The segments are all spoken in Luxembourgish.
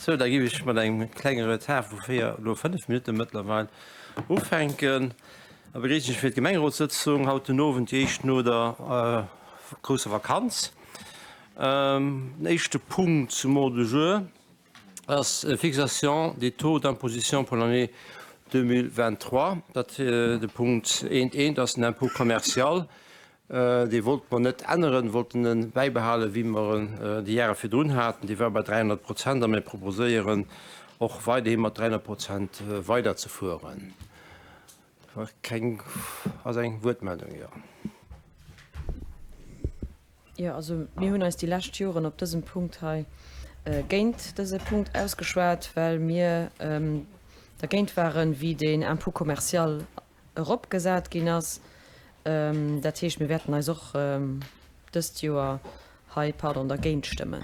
Sou, da géif ech mat engem klenge Retard vu 4, elo 5 Minutte mëttlerweil ufänken a begréissen Iech fir d'Gemengerotssëtzung haut den Owend, déi éischt no der grousser Vakanz. Den éischte Punkt zum Ordre du jour ass Fixation des taux d'imposition pour l'année 2023. Dat, de Punkt 1.1 ass den Impôt commercial. Dee wollte mer net änneren, wollten e bäibehalen, wéi mer en déi Jahre virdrun haten. Dee war bei 300 Prozent a mir proposéieren och weiderhi mat 300 Prozent weiderzefueren. War keng, ass eng Wuertmeldung? Jo. Jo, also mir hunn eis déi lescht Joren op dësem Punkt hei géint dëse Punkt ausgeschwat, well mir dergéint waren, wéi deen Impôt commercial eropgesat ginn ass. Dat heescht, mir wäerten eis och dëst Joer hei, pardon, dergéint stëmmen.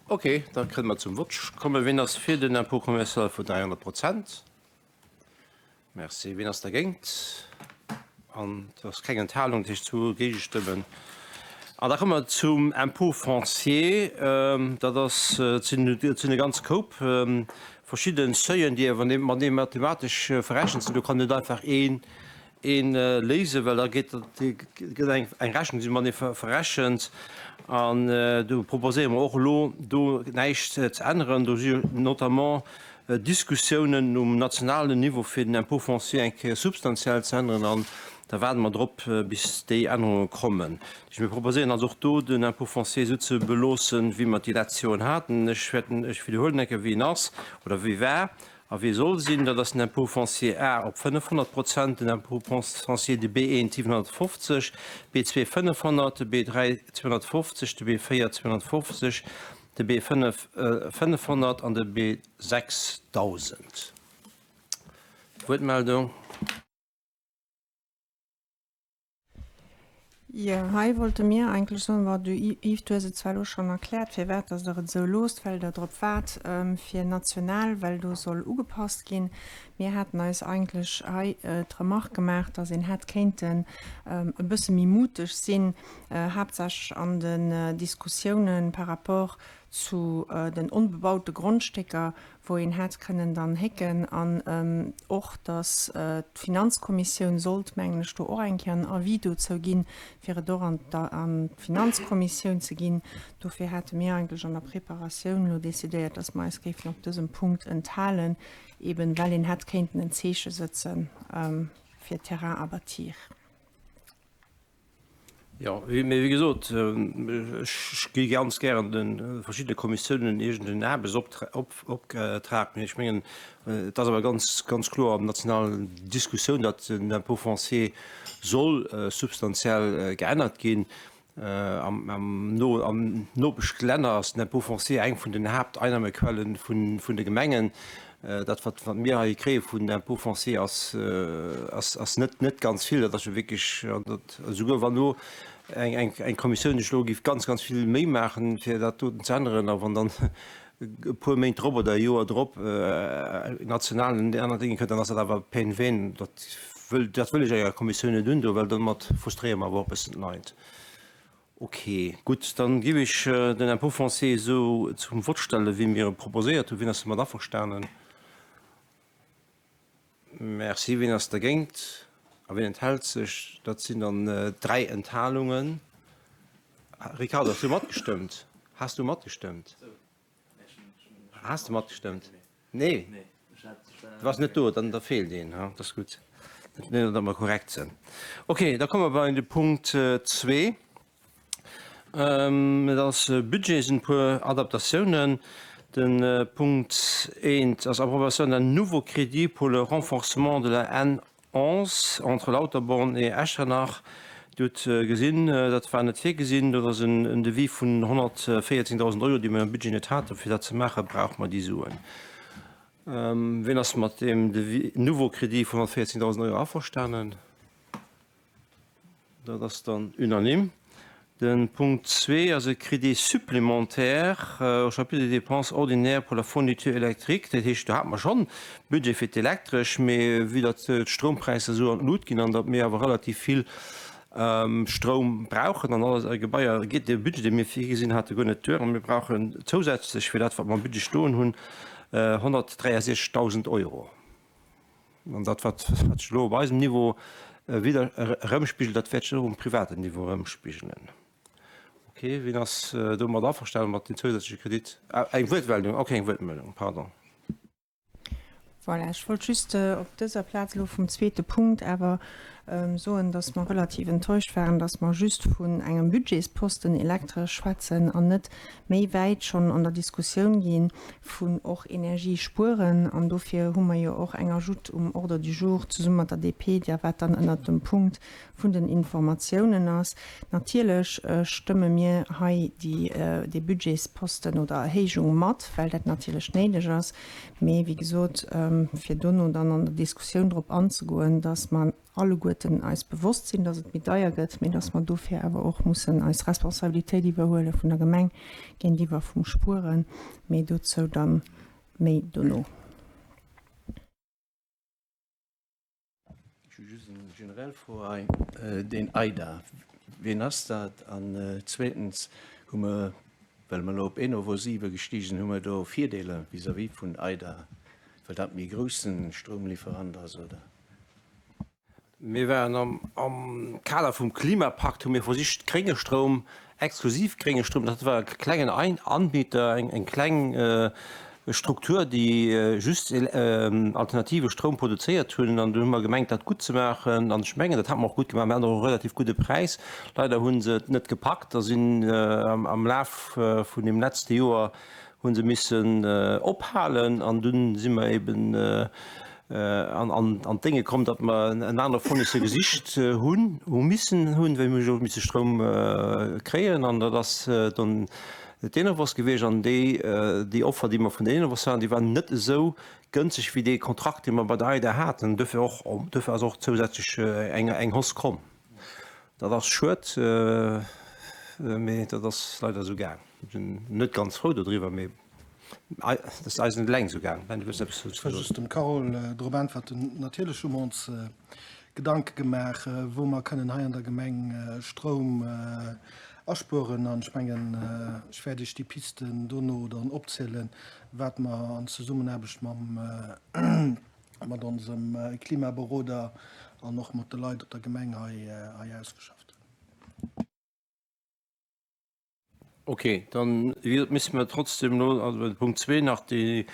Ok, da kënne mer zum Vott kommen. Wien ass fir den Impôt commercial vu 300 Prozent? Merci. Wien ass dergéint? An et ass keng Enthalung, dat heescht zwou Géigestëmmen. An da komme mer zum Impôt foncier. Dat ass, et sinn, et sinn e ganz Koup verschidde Seuilen, déi awer matenee mathematesch verrechent sinn. Do kann net einfach een een léisen, well da geet dat, gëtt eng eng Rechnung, déi matenee verrechent. An do proposéiere mer och elo do näischt ze änneren. Do si notamment Diskussiounen um nationalen Niveau fir den Impôt foncier eng Kéier substantiell ze änneren an da waarde mer drop bis déi Ännerunge kommen. Mir proposéieren also och do den Impôt foncier esou ze beloossen, wéi mer et déi letzt Joren haten. Ech wäerten, ech widderhuelen eng Kéier wéi en ass oder wéi war a wéi e soll sinn. Dat ass den Impôt foncier A op 500 Prozent, den Impôt foncier de B1 750, B2 500, de B3 250, de B4 250, de B5 500 an de B6 1000. Wuertmeldung? Jo, hei wollte mir eigentlech soen, bon, du Yves, du hues et zwar elo schonn erkläert, firwat dass Der et esou loosst, well Der drop waart fir national, well do soll ugepasst ginn. Mir haten eis eigentlech hei d'Remarque gemaach, dass een hätt kéinten e bësse méi muteg sinn, haaptsächlech an den Diskussiounen par rapport zu den onbebaute Grondstécker, wou een hätt kënnen dann hécken, an och, datt d'Finanzkommissioun sollt, mengen ech, do och eng Kéier en Avis dozou ginn, fir et och an d'Finanzkommissioun ze ginn. Dofir hate mir eigentlech an der Preparatioun elo decidéiert, datt mer eis géifen op dësem Punkt enthalen, eben well een hätt kéinten en Zeeche sëtze fir Terrains à bâtir. Jo, mee wéi gesot, ech gi ganz gären de verschiddene Kommissiounen iergend en Aarbechtsoptrag, mee ech mengen, et ass awer ganz, ganz kloer an der nationalen Diskussioun, datt den Impôt foncier soll substantiell geännert ginn. Am Nopeschlänner ass den Impôt foncier eng vun den Haapteinnahmequellen vun de Gemengen. Dat, wat mir hei kréie vun Impôt foncier, ass net ganz vill. Dat ass jo wierklech, esouguer wann elo eng Kommissioun sech elo géif ganz, ganz vill Méi maachen, fir dat doten ze änneren, a wann dann e puer Méint drop oder e Joer drop national en anert Ding kënnt, dann ass dat awer peine vaine. Dat wëll, dat wëll ech enger Kommissioun net undoen, well domat frustréiere mer awer och e bëssen d'Leit. Ok, gutt, dann géif ech den Impôt foncier esou zum Vott stellen, wéi mir e proposéiert hunn. Wien ass domat averstanen? Merci. Wien ass dergéint a wien enthält sech? Dat sinn dann 3 Enthalungen. Ricardo, has du matgestëmmt? Has du matgestëmmt? Has du matgestëmmt? Nee? Du wars net do, dann da feelt een. Ha, dat ass gutt, datt mer korrekt sinn. Okay, da komme mer bei de Punkt zwee. Et ass Budget, sinn e puer Adaptatiounen. De Punkt eent ass Approbation d'un nouveau crédit pour le renforcement de la N11 entre Lauterborn et Echternach. Dir hutt gesinn, dat war net virgesinn. Dat ass en Devis vun 114.000 Euro, déi mir am Budget net haten. Fir dat ze maachen, brauche mer déi Suen. Wien ass mat deem Devis, nouveau Crédit vun 114.000 Euro averstanen? Dat ass dann unanime. De Punkt zwee ass e Crédit supplémentaire au chapitre des dépenses ordinaires pour la fourniture électrique. Dat heescht, do hate mer schonn Budget fir d'Elektresch, mee vue datt d'Stroumpräisser esou an d'Lut ginn an datt mir awer relativ vill. Stroum brauchen an all eise Gebaier, geet dee Budget, dee mir virgesinn hate guer net duer a mir brauchen zousätzlech fir dat wat mer am Budget stoen hunn 163.000 Euro. An dat wat sech elo op eisem Niveau widder erëmspigelt, dat wäert sech och um privaten Niveau erëmspigelen. Ok, wien ass domat averstanen, mat deem zousätzleche Kredit? Ah, eng Wuertmeldung, ok, eng Wuertmeldung, pardon. Voilà, ech wollt just op dëser Plaz elo vum zweete Punkt awer soen, dass mer relativ enttäuscht waren, dass mer just vun engem Budgetsposten Elektresch schwätzen an net méi wäit schonn an der Diskussioun gi vun och Energie spueren. An dofir hu mer jo och eng Ajoute um Ordre du jour zesumme mat der DP, déi wat dann ënnert dem Punkt vun den Informatiounen ass. Natierlech stëmme mir hei déi, dee Budgetsposten oder Erhéijung mat, well dat natierlech néideg ass. Mee wéi gesot, fir dono dann an der Diskussioun drop anzegoen, dass mer alleguerten eis bewosst sinn, dass et méi deier gëtt, mee dass mer dofir awer och mussen eis Responsabilitéit iwwerhuele vun der Gemeng géintiwwer vum Spueren. Mee dozou dann méi dono. Ech hu just eng generell Fro hei. Deen AIDA, wien ass dat? An zweetens, hu mer, well mer elo op Enovos 7 gestigen sinn, hu mer do Virdeeler vis-à-vis vun AIDA, well dat méi groussen Stroumlieferant ass, oder? Mir waren am Kader vum Klimapakt, hu mir versicht grénge Stroum, exklusiv grénge Stroum, dat war e klengen Anbieter, eng kleng Struktur, déi just alternative Stroum produzéiert hunn. An dunn hu mer gemengt, dat gutt ze maachen. An ech mengen, dat hate mer och gutt gemaach. Mir haten och e relativ gudde Präis. Leider hu se et net gepackt a sinn am Laf vun deem letzte Joer hu se missen ophalen. An dunn si mer eben an d'Dénge komm, datt mer en anere Fournisseur gesicht hunn, hu missen hunn, well mir hu jo misse Stroum kréien. An dat ass dann d'Enovos gewiescht. An déi, déi Offer, déi mer vun der Enovos haten, déi war net esou gënseg wéi dee Kontrakt, dee mer bei der AIDA haten. Duerfir och, duerfir ass och zousätzlech eng, eng Hausse komm. Dat ass schued, mee dat ass leider esou gaang. Ech sinn net ganz frou dodriwwer, mee dat ass eis net eleng esou gaang. Ben, du wëlls eppes dozou soen? Ech wëll just dem Carole drop äntwerten. Natierlech hu mer ons Gedanke gemaach, wou mer kënnen hei an der Gemeng Stroum aspueren. An ech mengen, ech wäert Iech déi Pisten dono dann opzielen, wat mer an Zesummenaarbecht mam, mat onsem Klimaberoder an och mat de Leit op der Gemeng hei ausgeschafft hunn. Ok, dann, wéi gesot, misste mer trotzdem elo, also bei de Punkt zwee nach dee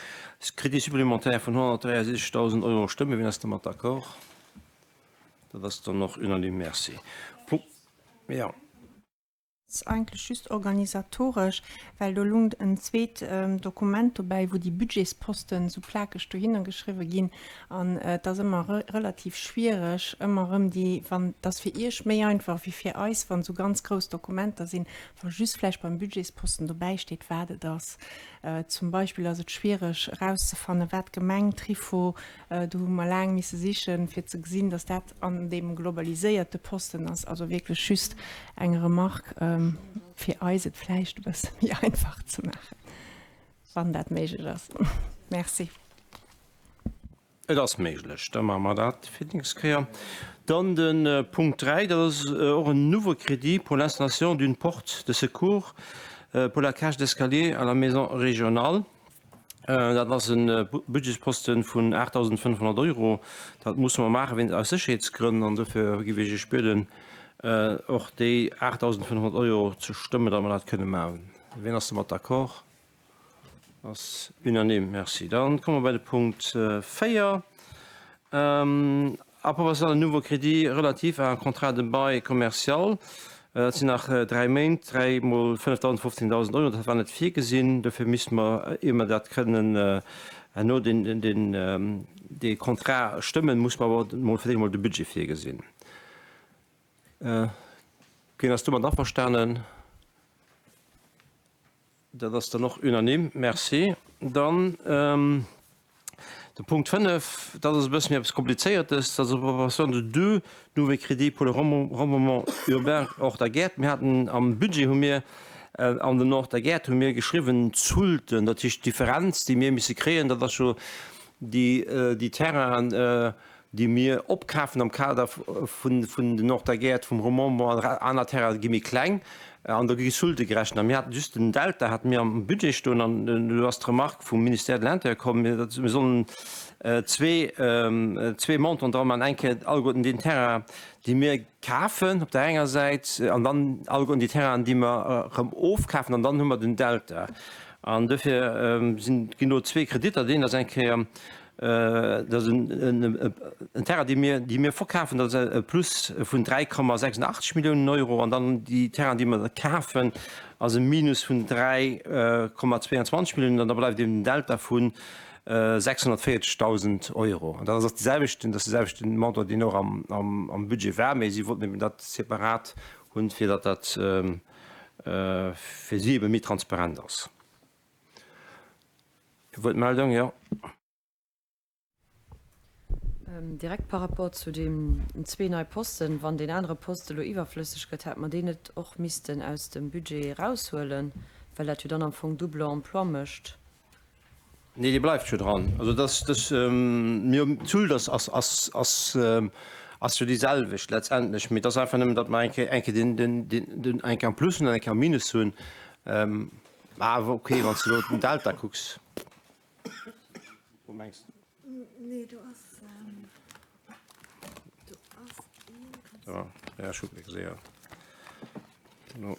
Crédit supplémentaire vun 163.000 Euro stëmmen. Wien ass domat d'accord? Dat ass dann och unanime. Merci. Punkt, jo. Ass eigentlech just organisatoresch, well do lungt en zweet Dokument dobäi, wou déi Budgetsposten esou plakeg dohinner geschriwwe ginn. An et ass ëmmer relativ schwiereg, ëmmer erëm déi, wann, et ass fir Iech méi einfach wéi fir eis, wann esou ganz grouss Dokumenter sinn, wa just vläicht beim Budgetsposten dobäi steet, wat et ass. Zum Beispill ass et schwiereg erauszefannen, wat d'Gemeng Trifo, do hu mer laang misse sichen, fir ze gesinn, datt dat an deem globaliséierte Posten ass. Also wierklech just eng Remarque, fir eis et vläicht e bësse méi einfach ze maachen, wann dat méiglech ass. Merci. Et ass méiglech. Da maache mer dat fir d'nächst Kéier. Dann de Punkt 3, dat ass och en nouveau crédit pour l'installation d'une porte de secours pour la cage d'escalier à la Maison régionale. Dat ass e Budgetsposte vun 8.500 Euro. Dat musse mer maache wéinst aus Sécherheetsgrënn an dofir géif ech Iech bieden, och déi 8.500 Euro ze stëmmen, datt mer dat kënne maachen. Wien ass domat d'accord? Ass unanime. Merci. Dann komme mer bei de Punkt 4, Approbation d'un nouveau crédit relatif à un contrat de bail commercial. Dat sinn nach dräi Méint, dräi mol 5.000, 15.000 Euro. Dat war net virgesinn. Dofir misste mer, ier mer dat kënnen herno deen, deen, dee Contrat stëmmen, muss mer awer mol fir d'éischt emol de Budget virgesinn. Wien ass domat averstanen? Dat ass dann och unanime. Merci. Dann de Punkt 5, dat ass e bësse méi eppes Komplizéiertes, dat ass d'Approbation de deux nouveaux crédits pour le remembrement urbain Hors der Gäert. Mir haten am Budget hu mir an den Hors der Gäert hu mir geschriwwen d'Sulten, dat heescht d'Differenz, déi mir misse kréien, dat ass jo déi, déi Terrainen. déi mir opkafen am Kader vun den Nord-der Gäert, vum Remembrement an aner Terrainen, gi méi kleng an do gi Soulte gerechent. A mir haten just den Delta hate mir am Budget stoen an do ass d'Remarque vum Ministère de l'Intérieur komm, mir sollen zwee Montanten dra maachen, eng Kéier alleguerten deen Terrain, déi mir kafen op där enger Säit an dann alleguerten déi Terrainen, déi mer erëm ofkafen an dann hu mer den Delta. An dofir sinn, ginn do zwee Kreditter. Deen ass eng Kéier, dat ass en Terrain, dee mir, dee mir verkafen, dat ass e Plus vun 3,86 Milliounen Euro an dann déi Terrainen, déi mer kafen, ass e Minus vun 3,22 Milliounen an da bleift eben den Delta vun 640.000 Euro. An dat ass de selwechten, dat ass de selwechten Montant, deen och am Budget war, mee si wollten eben dat separat hunn, fir datt dat fir si ebe méi transparent ass. Wuertmeldung, jo. Direkt par rapport zu deenen zwee nei Posten, Wann deen anere Poste elo iwwerflësseg gëtt, hätt mer deen net och missten aus dem Budget eraushuelen, well dat jo dann am Fong double emploi mécht? Nee, dee bleift jo dran. Also dass, dass, mir, d'Sult ass, ass, ass, ass, ass jo déi selwecht letztendlech, mee et ass einfach nëmmen, datt mer eng Kéier, eng Kéier den, den, den, den, eng Kéier am Plus hunn an eng Kéier am Minus hunn. Awer okay, wann s de elo den Delta kucks. Wou mengs de? Nee, do ass, do ass een. Ja, ja, ech hu gesinn, ja. No.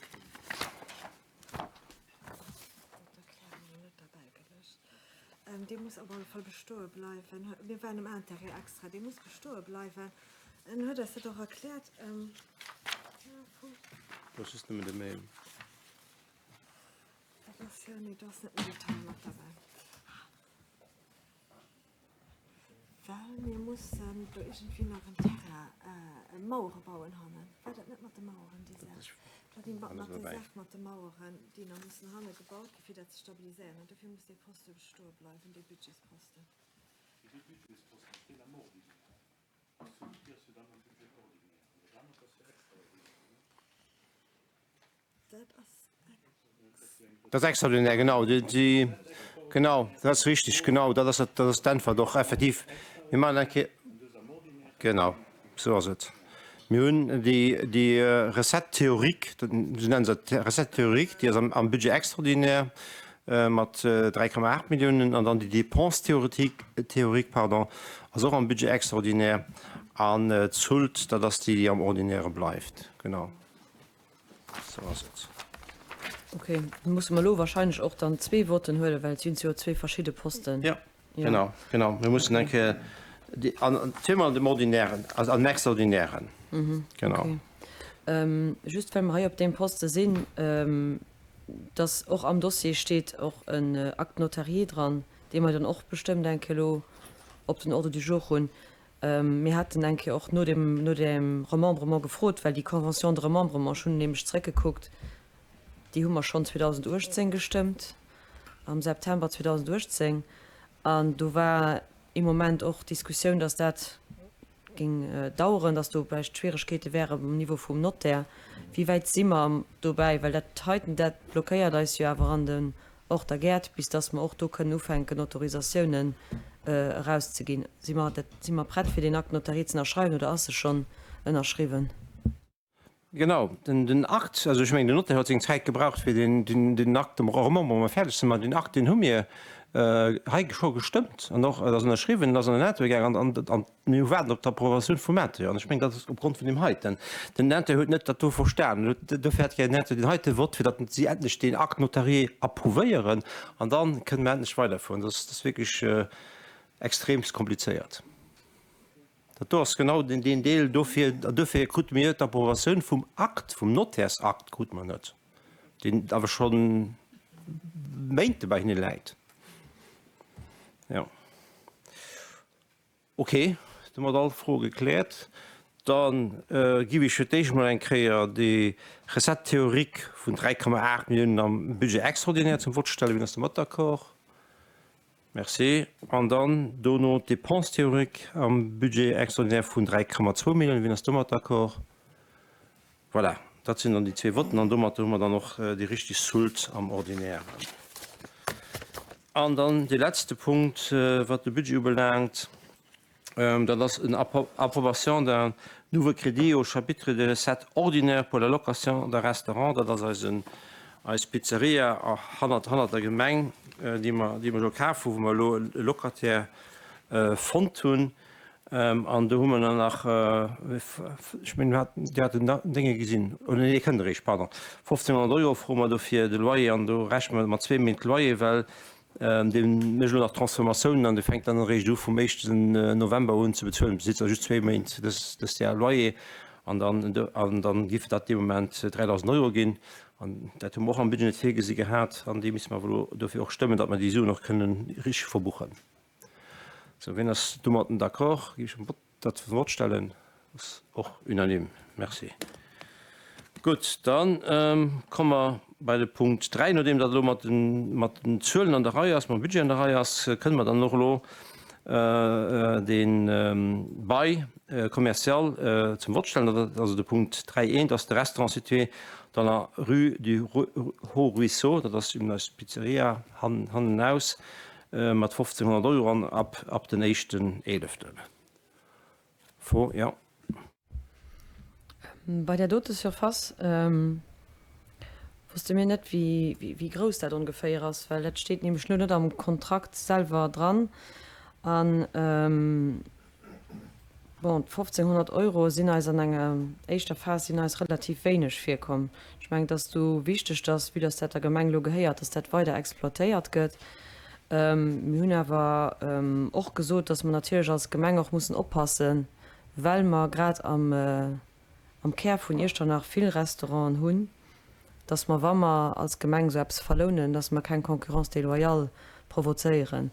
Dee muss op alle Fall bestoe bleiwen. Mir waren am Intérêt extra. Dee muss bestoe bleiwen. En huet eis dat och erkläert. Do ass just nëmmen de Mail. Dat ass jo, nee, do ass net den Detail mat derbäi. Well mir mussen do iergendwéi nach en Terrain, Mauere bauen hannen. War dat net mat de Maueren, déi Saach? Dat war déi mat déi Saach mat de Maueren, déi nach mussen hanne gebaut ginn, fir dat ze stabiliséieren. An dofir muss dee Poste bestoe bleiwen, dee Budgetsposten. Dee Budgetsposten ass deen am Ordinaire. Déi ass jo dann am Budget ordinaire. An dat anert ass jo extraordinaire, ne? Dat ass Dat ass extraordinär, genau. Déi, genau, dat ass richtig, genau. Dat ass, dat ass d'Äntwert och effektiv. Mir maachen eng Kéier, genau, esou ass et. Mir hunn déi, déi Recette théorique, esou nennen se dat, Recette théorique, déi ass am, am Budget extraordinaire mat 3,8 Milliounen an dann déi Dépense théorique, théorique, pardon, ass och am Budget extraordinaire an d'Sult, dat ass déi, déi am Ordinaire bleift, genau. Sou ass et. Ok, da musse mer elo wahrscheinlech och dann zwee Votten huelen, well et sinn jo zwee verschidde Posten. Jo, genau, genau. Mir mussen eng Kéier déi, an zweemol an dem Ordinären, also an dem Extraordinären. Genau. Ok. Just well mer hei op deem Poste sinn, dass och am Dossier steet och en Acte notarié dran, dee mer dann och bestëmmt eng Kéier elo op den Ordre du jour hunn. Mir haten eng Kéier och no dem, no dem Remembrement gefrot, well déi Convention de remembrement, ech hunn nämlech zréckgekuckt, déi hu mer schonn 2018 gestëmmt, am September 2018, an do war ee Moment och d'Diskussioun, dass dat géing daueren, dass do vläicht Schwieregkeete wäre um Niveau vum Notaire. Wéi wäit si mer dobäi? Well dat heiten, dat blockéiert eis jo awer an den Och der Gäert, bis dass mer och do kënnen ufänken, Autorisatiounen erauszeginn. Si mer, si mer prett, fir deen Acte notarié ze ënnerschreiwen oder ass e schonn ënnerschriwwen? Genau, den Akt, also ech mengen, den Notaire huet seng Zäit gebraucht, fir den Acte de remembrement fäerdeg ze maachen. Den Akt, deen hu mir hei scho gestëmmt an och, et ass ënnerschriwwen, et ass an den Intérieur gaangen an Mir waarden op d'Approbatioun vum Intérieur. An ech mengen, dat ass opgrond vun deem heiten. Den Intérieur huet net dat do verstanen. Dofir hätt gär den Intérieur deen heite Vott, fir datt si endlech deen Acte notarié approuvéieren. An da kënne mer endlech weiderfueren. Dat ass wierklech extremst komplizéiert. Dat do ass genau deen Deel. Dofir, dofir krute mir d'Approbatioun vum Akt, vum Notärsakt krute mer net, deen awer scho Méinte bei hinne läit. Jo. Ok, domat all Fro gekläert. Da giff ech fir d'éischt mol eng Kéier déi Recette théorique vun 3,8 Milliounen am Budget extraordinaire zum Vott stellen. Wien ass domat d'accord? Merci. An dann dono d'Dépense théorique am Budget extraordinaire vun 3,2 Milliounen. Wien ass domat d'accord? Voilà, dat sinn dann déi zwee Votten an domat hu mer dann och déi richtig Soult am Ordinären. An dann dee letzte Punkt, wat de Budget ubelaangt. Dat ass en Approbation d'un nouveau crédit au chapitre des recettes ordinaires pour la location d'un restaurant. Dat ass eisen, eis Pizzeria hannert, hannert der Gemeng, déi mer, déi mer elo kaf hu, wou mer elo e Locataire fonnt hunn. An do hu mer dann nach, ech mengen, mir haten, Dir hat den Dénge gesinn, oder nee, Dir kënnt eréischt, pardon, 1.500 Euro froe mer dofir de Loyer an do rechne mer mat zwee Méint Loyer, well dee mécht elo nach d'Transformatiounen an dee fänkt dann eréischt u vum éischten November un ze bezuelen. Bis jetzt just zwee Méint dëst Jar Loyer an dann, an dann giff dat dee Moment 3.000 Euro ginn. An dat hu mer och am Budget net virgesi gehat an dee misse mer awer elo dofir och stëmmen, datt mer déi Suen och kënnen richteg verbuchen. Sou, wien ass domatten d'accord? Gi ech dem Vott dat zum Vott stellen. Ass och unanime. Merci. Gutt, da komme mer bei de Punkt 3. Nodeem dat elo mat den, mat den Zuelen an der Rei ass, mam Budget an der Rei ass, kënne mer dann och elo de Bail commercial zum Vott stellen. Dat ass also de Punkt 3.1, ass de Restaurant situé dans la rue du Haut-Ruisseau, dat ass eben eis Pizzeria hannenaus. Mat 1.500 Euro an ab ab den éischten eeleften. Fro, jo. Bei där dote Surface wosste mir net, wéi grouss dat ongeféier ass, well dat steet nämlech lo net am Kontrakt selwer dran. An Bon, 1.500 Euro sinn eis an enger éischter Phas sinn eis relativ wéineg virkomm. Ech mengen, et ass do wichteg, dass, vue dass dat der Gemeng elo gehéiert, dass dat weider exploitéiert gëtt. Mir hunn awer och gesot, dass mer natierlech als Gemeng och mussen oppassen, well mer grad am, am Kär vun Iechternach vill Restauranten hunn, dass mer, wa mer als Gemeng esou eppes verlounen, dass mer keng Concurrence déloyale provozéieren.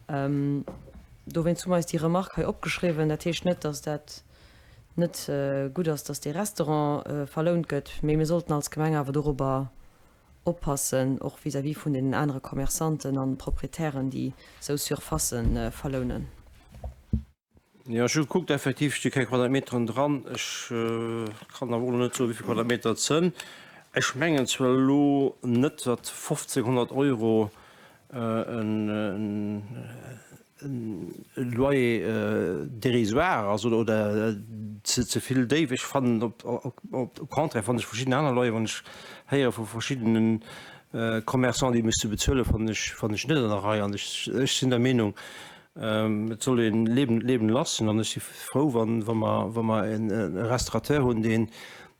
Dowéinst hu mer eis déi Remarque hei opgeschriwwen. Dat heescht net, dass dat net gutt ass, dass dee Restaurant verlount gëtt, mee mir sollten als Gemeng awer dorobber oppassen, och vis-à-vis vun deenen anere Commerçanten an Proprietären, déi esou Surfacë verlounen. Jo, ech hu gekuckt, effektiv sti keng Quadratmeteren dran. Ech kann awer och elo net soen, wéi vill Quadratmeter et sënn. Ech mengen zwar elo net, datt 1.500 Euro e Loyer dérisoire ass oder ze vill déif. Ech fannen au contraire fannen ech verschidden aner Loyeren, wann ech héiere vu verschiddene Commerçants, déi musse bezuelen, fannen ech fannen ech net an der Rei. An ech sinn der Meenung, Et soll een leben, leben lassen an ech si frou, wann, wa mer, wa mer en Restaurateur hunn, deen,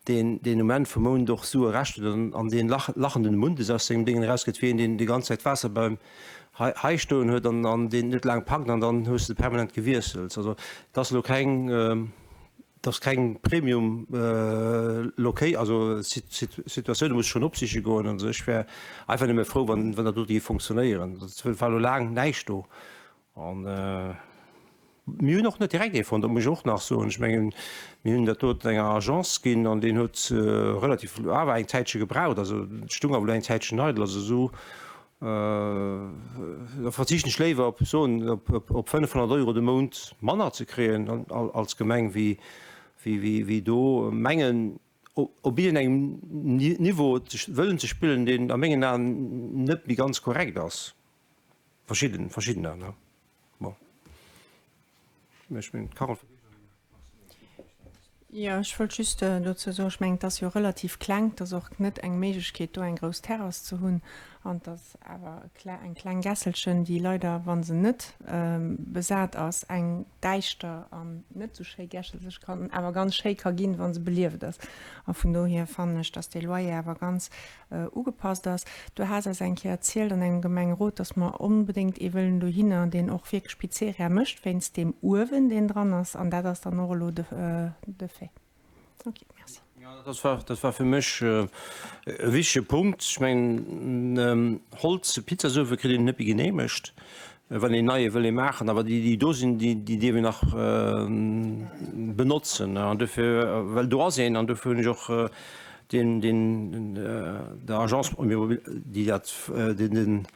deen, deen um Enn vum Mount och Sue rechnet an, an deen lach, lachenden Mundes aus sengem Déngen erausgëtt, wéi een, deen déi ganz Zäit Waasser beim hei, hei stoen huet an, an deen net laang packt an dann hues de permanent gewiesselt. Also, et ass elo keng, et ass keng Premium Loqué, also Situatioun, do muss ech schonn opsiche goen. Also ech wär einfach nëmme frou, wann dat do géif fonctionnéieren. Et war elo laang näischt do an mir hunn och net direkt ee fonnt, dat muss ech och nach soen. Ech mengen, mir hunn dat do enger Agence ginn an deen huet relativ awer eng Zäitche gebraucht. Also et stung awer elo eng Zäitchen eidel. Also esou Da verzichten ech léiwer op soen op 500 Euro de Mount manner ze kréien als Gemeng wéi do mengen op iergendengem Niveau wëllen ze spillen, deen a mengen Aen net méi ganz korrekt ass. Verschidden, verschiddener, ne? Bon. Ech mengen, d'Carole. Jo, ech wollt just dozou soen, ech mengen, et ass jo relativ kleng, et ass och net eng Méiglechkeet do eng grouss Terrass ze hunn an et ass awer eng kleng Gässelchen, déi leider, wa se net besat ass, eng däischter an net esou schéi Gässelche kann, awer ganz schéi ka ginn, wa se belieft ass. A vun dohier fannen ech, dass dee Loyer awer ganz ugepasst ass. Du has eis eng Kéier erzielt an engem Gemengerot, dass mer onbedéngt ee wëllen dohinner, deen och wierklech Pizzeria mécht, wéinst deem Uewen, deen dran ass. An dat ass dann och elo de Fait. Ok, merci. Jo, dat war, dat war fir mech e wichtege Punkt. Ech mengen, Holz-Pizzasuewe kritt een net méi geneemegt, wann een neie wëll ee maachen. Awer déi, déi do sinn, déi, déi dierf een nach benotzen. An dofir, well do ass een, an dofir hunn ech och deen, deen der Agence déi dat, deen den,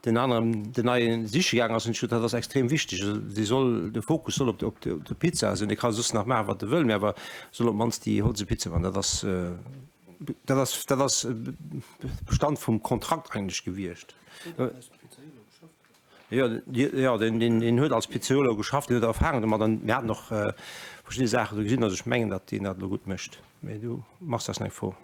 den aneren, den neie siche gaangen ass, hunn ech gesot, dat ass extrem wichteg. Si soll, de Fokus soll op, op de Pizza sinn. E ka soss nach maachen, wat e wëll, mä awer soll op d'mannst déi holze Pizza maachen. Dat ass, dat ass, dat ass Bestand vum Kontrakt eigentlech gewiescht. Jo, jo, deen, deen, deen huet als Pizzaiolo geschafft, deen huet Erfahrung domat an mir haten och verschidde Saachen do gesinn. Also ech mengen, datt deen dat elo gutt mécht. Mee du machs eis nach eng Fro.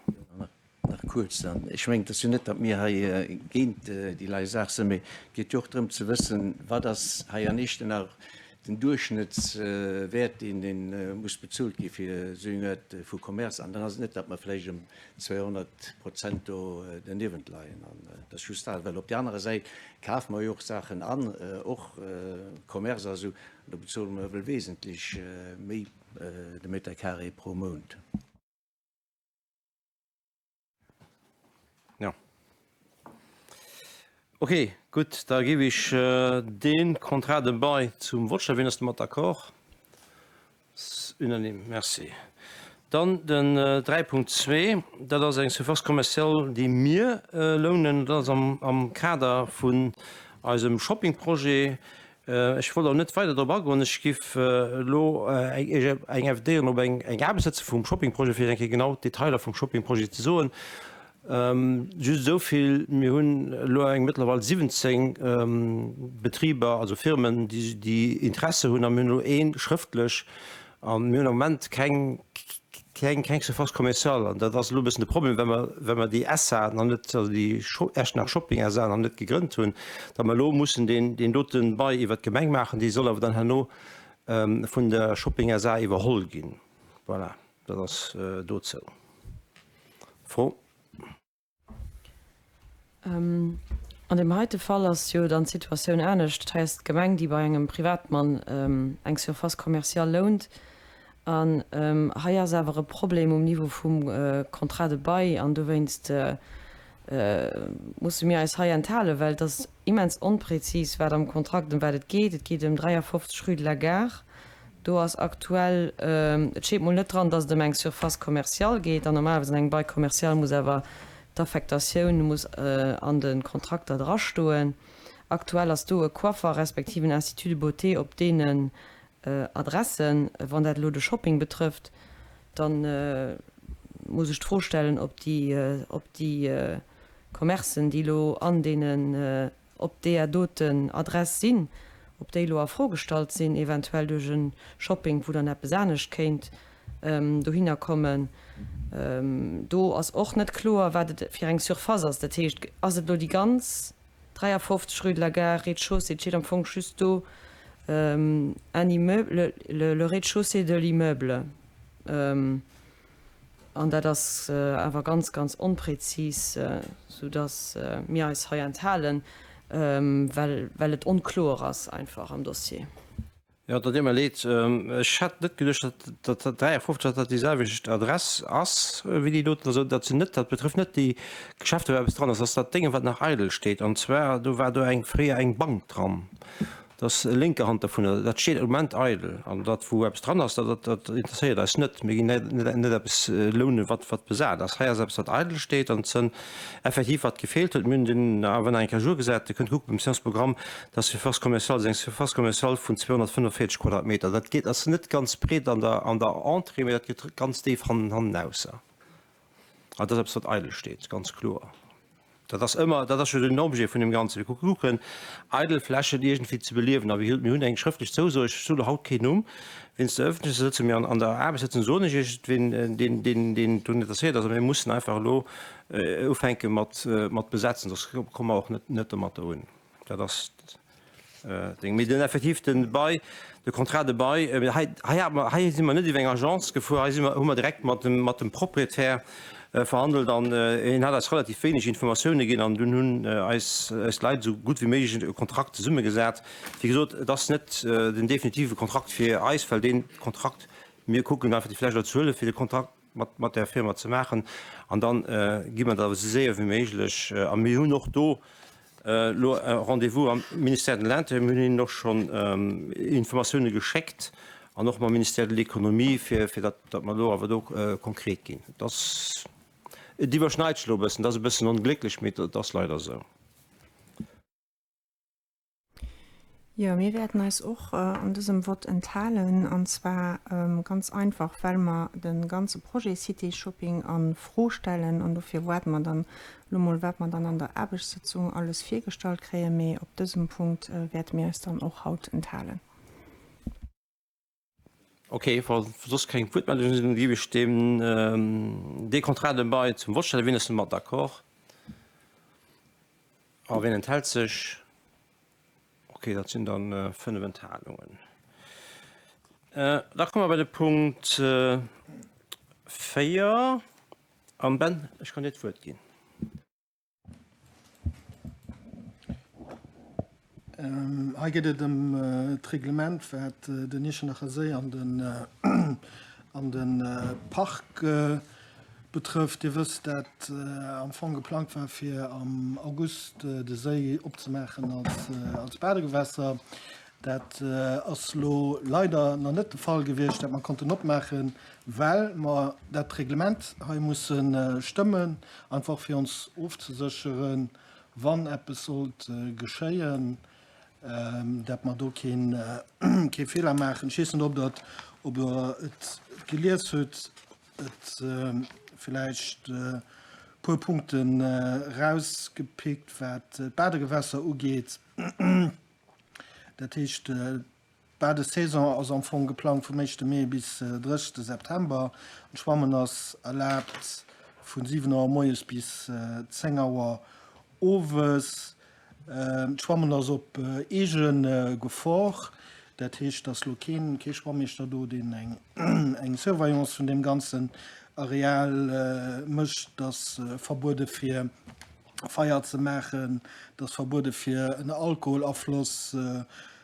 Nach kuerz dann. Ech mengen, et ass jo net, datt mir hei géint déi lei Saach sinn, mee et geet jo och drëm ze wëssen, wat ass hei an Iechternach den Duerchschnëttswäert, deen dee muss bezuelt gi fir esou eng Aart vu Commerce. An dann ass et net, datt mer vläicht ëm 200 Prozent do derniewent leien. An et ass just dat, well op där anerer Säit kafe mer jo och Saachen an, och Commerce a sou, an do bezuele mer ewell wesentlech méi de Meter carré pro Mount. Jo. Ok, gutt, da géif ech dee Contrat de bail zum Vott stellen. Wien ass domat d'accord? Unanime. Merci. Dann den 3.2, dat ass eng Surface commerciale, déi mir lounen. Dat ass am Kader vun eisem Shoppingprojet. Ech wollt awer net weider drop agoen. Ech giff elo Iech eng invitéieren op eng Aarbechtssëtzung vum Shoppingprojet, fir Iech eng Kéier genau d'Detailer vum Shoppingprojet ze soen. Just esou vill, Mir hunn elo eng mëttlerweil 17 Betriber, also Firmen, déi Interesse hunn a mir hunn elo ee schrëftlech A mir hunn am Moment keng, keng, keng Surface commerciale. An dat ass elo e bëssen de Problem, well mer, well mer déi SA nach net, also déi Echternach Shopping SA nach net gegrënnt hunn, datt mer elo mussen deen, deen dote Bail iwwert d'Gemeng maachen. Déi soll awer dann herno vun der Shopping SA iwwerholl ginn. Voilà, dat ass dozou. Fro? An deem heite Fall ass jo dann d'Situatioun anescht. Hei ass d'Gemeng, déi bei engem Privatmann eng Surface commerciale lount. An hei ass awer e Problem um Niveau vum Contrat de bail an dowéinst musse mir eis hei enthalen, well et ass immens onprezis, wat am Kontrakt, ëm wat et geet. Et geet ëm 53 rue de la Gare. Do ass aktuell, et steet mol net dran, dass et ëm eng Surface commerciale geet. An normalerweis an engem Bail commercial muss awer d'Affectatioun muss an de Kontrakter drastoen. Aktuell ass do e Coiffer respektiv en Institut de beauté op deenen Adressen. Wann dat elo de Shopping betrëfft, da muss ech d'Fro stellen, ob déi, ob déi Commercen, déi elo an deenen op deeër doten Adress sinn, ob déi elo a Fro gestallt sinn, eventuell duerch e Shopping, wou dann eppes anescht kéint dohinner kommen. Do ass och net kloer, wat et fir eng Surface ass. Dat heescht, ass et elo déi ganz 53 rue de la Gare, Rez-de-chaussée, et steet am Fong just do un immeuble, le rez-de-chaussée de l'immeuble. An dat ass awer ganz, ganz onprezis, soudass mir eis hei enthalen, well, well et onkloer ass einfach am Dossier. Jo, dat deet mer leed. Ech hat net geduecht, datt dat 53, datt dat déi selwecht Adress ass wéi déi doten. Also dat sinn net, dat betrëfft net déi Geschäfter, wou eppes dran ass. Dat ass dat Dénge wat nach eidel steet. An zwar do war do eng fréier eng Bank dran. Dat ass lénker Hand dovunner. Dat steet am Moment eidel. An dat, wou eppes dran ass, dat, dat interesséiert eis net. Mir ginn net, net eppes lounen, wat, wat besat ass. Hei ass eppes, wat eidel steet an zënn effektiv wat gefeelt huet. Mir hunn den awer nach eng Kéier jour gesat. Dir kënnt kucken beim Séance-Programm, dat Surface commerciale ass eng Surface commerciale vun 245 Quadratmeter. Dat geet, ass net ganz breet an der, an der Entrée, mee dat geet ganz déif hannen, hannenausser. An dat ass eppes, wat eidel steet, ganz kloer. Dat ass ëmmer, dat ass jo den Objet vun deem Ganzen. Mir kucke kucken, eidel Flächen iergendwéi ze beliewen. A mir hunn eng schrëftlech Zouso, ech soe lo haut keen Numm, wéinst der öffentlecher Sëtzung, mee an der Aarbechtssëtzung soen ech Iech, ween deen, deen, deen drun interesséiert ass. A mir mussen einfach elo ufänke mat, mat besetzen, soss komme mer och net, net domatter un. Dat ass Ding. Mee den effektiv den Bail, de Contrat de bail, hei, hei hat mer, hei si mer net iwwer eng Agence gefuer, hei si mer, hu mer direkt mat dem, mat dem Proprietär verhandelt an hien hat eis relativ wéineg Informatioune ginn an dunn hunn eis, eis Leit esou gutt wéi méiglech e Kontrakt zesummegesat. Wéi gesot, et ass net den definitive Kontrakt fir eis, well dee Kontrakt, mir kucken einfach déi Fläch elo ze huelen, fir de Kontrakt mat, mat där Firma ze maachen an dann gi mer dat esou séier wéi méiglech a mir hunn och do elo e Rendez-vous am Ministère de l'Intérieur, mir hunn hinnen och schonn Informatioune geschéckt an och mam Ministère de l'Économie, fir, fir datt, datt mer elo awer do konkret ginn. Et ass, et iwwerschneit sech elo e bëssen, et ass e bëssen onglécklech, mee et ass leider esou. Jo, mir wäerten eis och an dësem Vott enthalen, an zwar ganz einfach, well mer de ganze Projet Cité Shopping a Fro stellen. An dofir waarde mer dann elo mol, wat mer dann an der Aarbechtssëtzung alles virgestallt kréien. Mee op dësem Punkt wäerte mir eis dann och haut enthalen. Ok, wa soss keng Wuertmeldungen sinn, géif ech deem dee Contrat de bail zum Vott stellen. Wien ass domat d'accord? A wien enthält sech? Ok, dat sinn dann 5 Enthalungen. Da komme mer bei de Punkt 4. An Ben, ech kann dir d'Wuert ginn. Hei geet et ëm d'Reglement, wat den Iechternacher Séi an de Park betrëfft. Dir wësst, dat am Fong geplangt war, fir am August de Séi opzemaachen als Badegewässer. Dat ass elo leider nach net de Fall gewiescht, dat mer konnten opmaachen, well mer dat Reglement hei musse stëmmen, einfach fir ons ofzesécheren, wann eppes sollt geschéien, dat mer do kee Feeler maachen. Ech weess net, ob Der ob Der et gelies hutt, et vläicht e puer Punkten erausgepickt, wat d'Badegewässer ugeet. Dat heescht, d'Badesaison ass am Fong geplangt vum éischte Mee bis 30 September. An d'Schwammen ass erlaabt vu 7 Auer moies bis 10 Auer owes. D'Schwammen ass op eege Gefor. Dat heescht, et ass elo keen, kee Schwammeeschter do, deen eng, eng Surveillance vun deem ganzen Areal mécht. Et ass verbuede fir Feier ze maachen, et ass verbuede fir ënner Alkoholafloss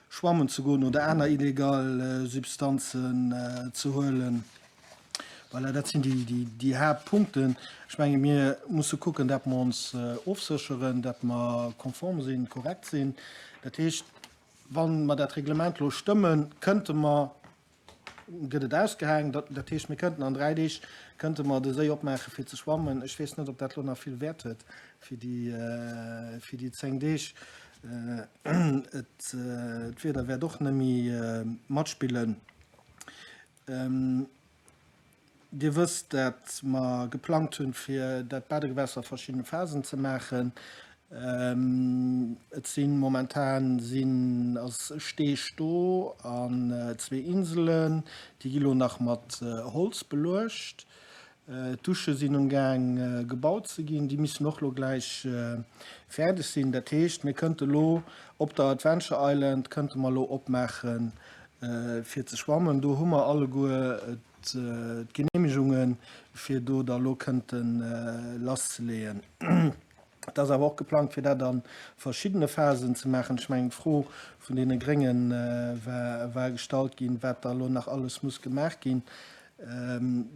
schwammen ze goen oder aner illegal Substanzen ze huelen. Voilà, dat sinn déi Haaptpunkten. Ech menge mir musse kucken, datt mer ons ofsécheren, datt mer konform sinn, korrekt sinn. Dat heescht, wa mer dat Reglement elo stëmmen, kënnte mer gëtt et ausgehaang. Dat heescht, mir kënnten an 3 Deeg kënnte mer de Séi opmaache fir ze schwammen. Ech weess net, ob dat elo nach vill Wäert huet fir déi, fir déi 10 Deeg. Et, d'Wieder wäert och net méi matspillen. Dir wësst, dat mer geplangt hunn, fir dat Badegewässer a verschiddene Phasen ze maachen. Et si momentan sinn, ass e Steeg do an zwee Inselen, déi gi lo nach mat Holz beluecht. D'Dusche sinn um Gaang gebaut ze ginn, déi missen och lo gläich fäerdeg sinn. Dat heescht, mir kënnte lo op der Adventure Island kënnte mer lo opmaache fir ze schwammen. Do hu mer alleguer d'Genehmigungen, fir do da lo kënnte lasszeleeën. Et ass awer och geplangt, fir dat a verschiddene Phasen ze maachen. Ech mengen, d'Fro vun deene Grénge war gestallt ginn, wat da lo nach alles muss gemaach ginn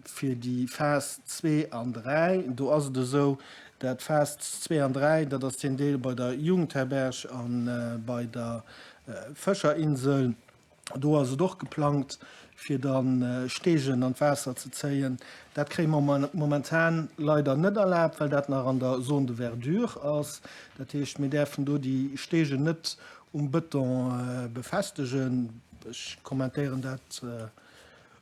fir déi Phas zwee an dräi. Do ass et esou, dat Phas zwee an dräi, dat ass deen Deel bei der Jugendherberg a bei der Fëscherinsel. Do ass et och geplangt, fir da Stegen an d'Waasser ze zéien. Dat kréie mer momentan leider net erlaabt, well dat nach an der Zone de verdure ass. Dat heescht, mir däerfen do déi Stegen net um Bëton befestegen. Ech kommentéieren dat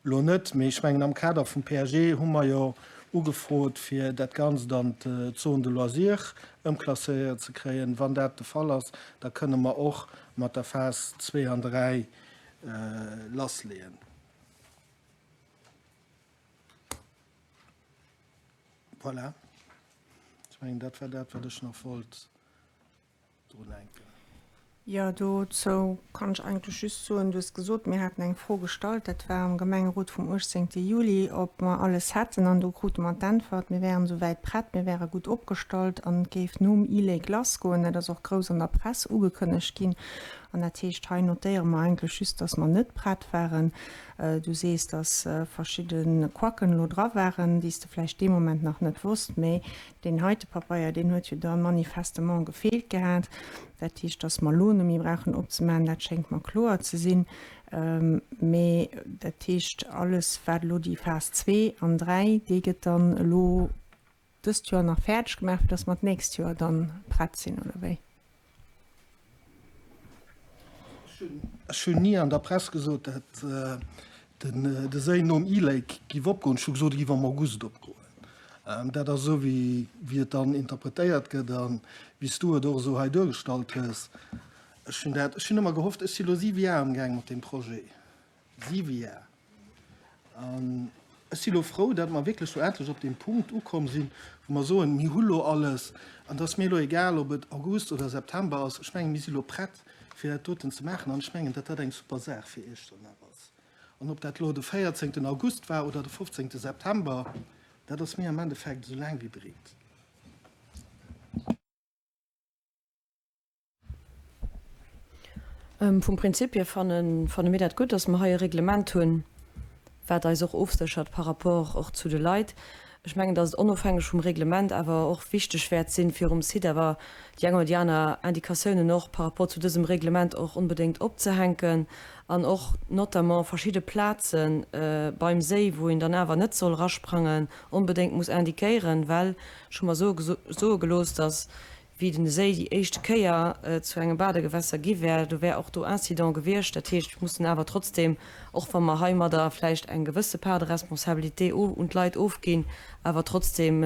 Lo net, mee ech mengen am Kader vum PAG hu mer jo ugefrot, fir dat Ganzt an d'Zone de loisirs ëmklasséiert ze kréien. Wann dat de Fall ass, da kënne mer och mat der Phas 2 an 3 lassleeën. Voilà, ech mengen dat war dat, wat ech nach wollt. Drun denken. Jo, dozou kann ech eigentlech just soen, du hues gesot, mir haten eng Fro gestallt, dat war am Gemengerot vum 18. Juli, ob mer alles hätten an do krute mer d'Äntwert, mir wären esouwäit prett, mir wäre gutt opgestallt an et géif nom E-Lake lassgoen. Dat ass och grouss an der Press ugekënnegt ginn an dat heescht, hei notéiere mer eigentlech just, dass mer net prett waren. Du sees, dass verschidde Couacken elo dra waren, déi s de vläicht dee Moment nach net wosst, mä Deen heite Papeier, deen huet jo da manifestement gefeelt gehat. Dat heescht, datt mer elo net méi brauchen opzemaachen, dat schéngt mer kloer ze sinn. Mee dat heescht, alles, wat elo déi Phas zwee an dräi, déi gëtt dann elo dëst Joer nach fäerdeg gemaach, fir datt mer d'nächst Joer dann prett sinn, oder wéi? Ech hunn ni an der Press gesot, dat de Séi nom E-Lake giff opgoen. Ech hu gesot, e giff am August opgoen. Dat ass esou, wéi et dann interpretéiert gëtt a wéi s du et och esou hei duergestallt hues. Ech hunn dat, ech hunn ëmmer gehofft, ech si lo siwe Jar amgaang mat deem Projet, siwe Jar. An ech si lo frou, datt mer wierklech lo endlech op deem Punkt ukomm sinn, wou mer soen, mir hu lo alles an et ass mir elo egal, ob et August oder September ass. Ech mengen, mir si lo prett, fir dat doten ze maachen an ech mengen, datt dat eng super Saach fir Iechternach ass. An ob dat lo de 14. August war oder de 15. September, dat ass mir am Endeffekt esou laang wéi breet. Vum Prinzip hier fanne mir dat gutt, dass mer hei e Reglement hunn, wat eis och ofséchert par rapport och zu de Leit. Ech mengen, dass et onofhängeg vum Reglement awer och wichteg wäert sinn, fir um Site awer déi eng oder déi aner Indikatiounen och par rapport zu dësem Reglement och onbedéngt opzehänken an och notamment verschidde Plaze beim Séi, wou een dann awer net soll rasprangen, onbedéngt muss indiquéieren, well ech hu mer soe gelooss, dass wéi den Séi déi éischte Kéier zu engem Badegewässer gi wär, do wär och do Incident gewiescht. Dat heescht, mir mussen awer trotzdem, och wa mer heimadder vläicht eng gewësse Part de responsabilité un d'Leit ofginn, awer trotzdem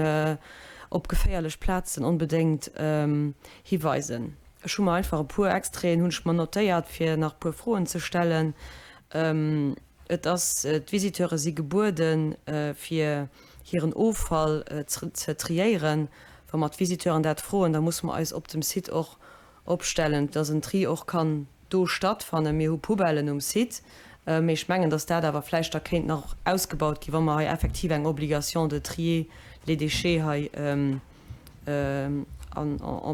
op geféierlech Plazen onbedéngt hiweisen. Ech hu mer einfach e puer Extraiten hunn ech mer notéiert, fir nach e puer Froen ze stellen. Et ass, d'Visiteure si gebueden, fir hiren Offall ze triéieren. Wa mer d'Visiteuren dat froen, da musse mer eis op dem Site och opstellen, dass en Tri och kann do stattfannen. Mir hu Poubellen um Site, mee ech mengen, dass dat awer vläicht da kéint nach ausgebaut ginn, wa mer hei effektiv eng Obligation de trier les déchets hei en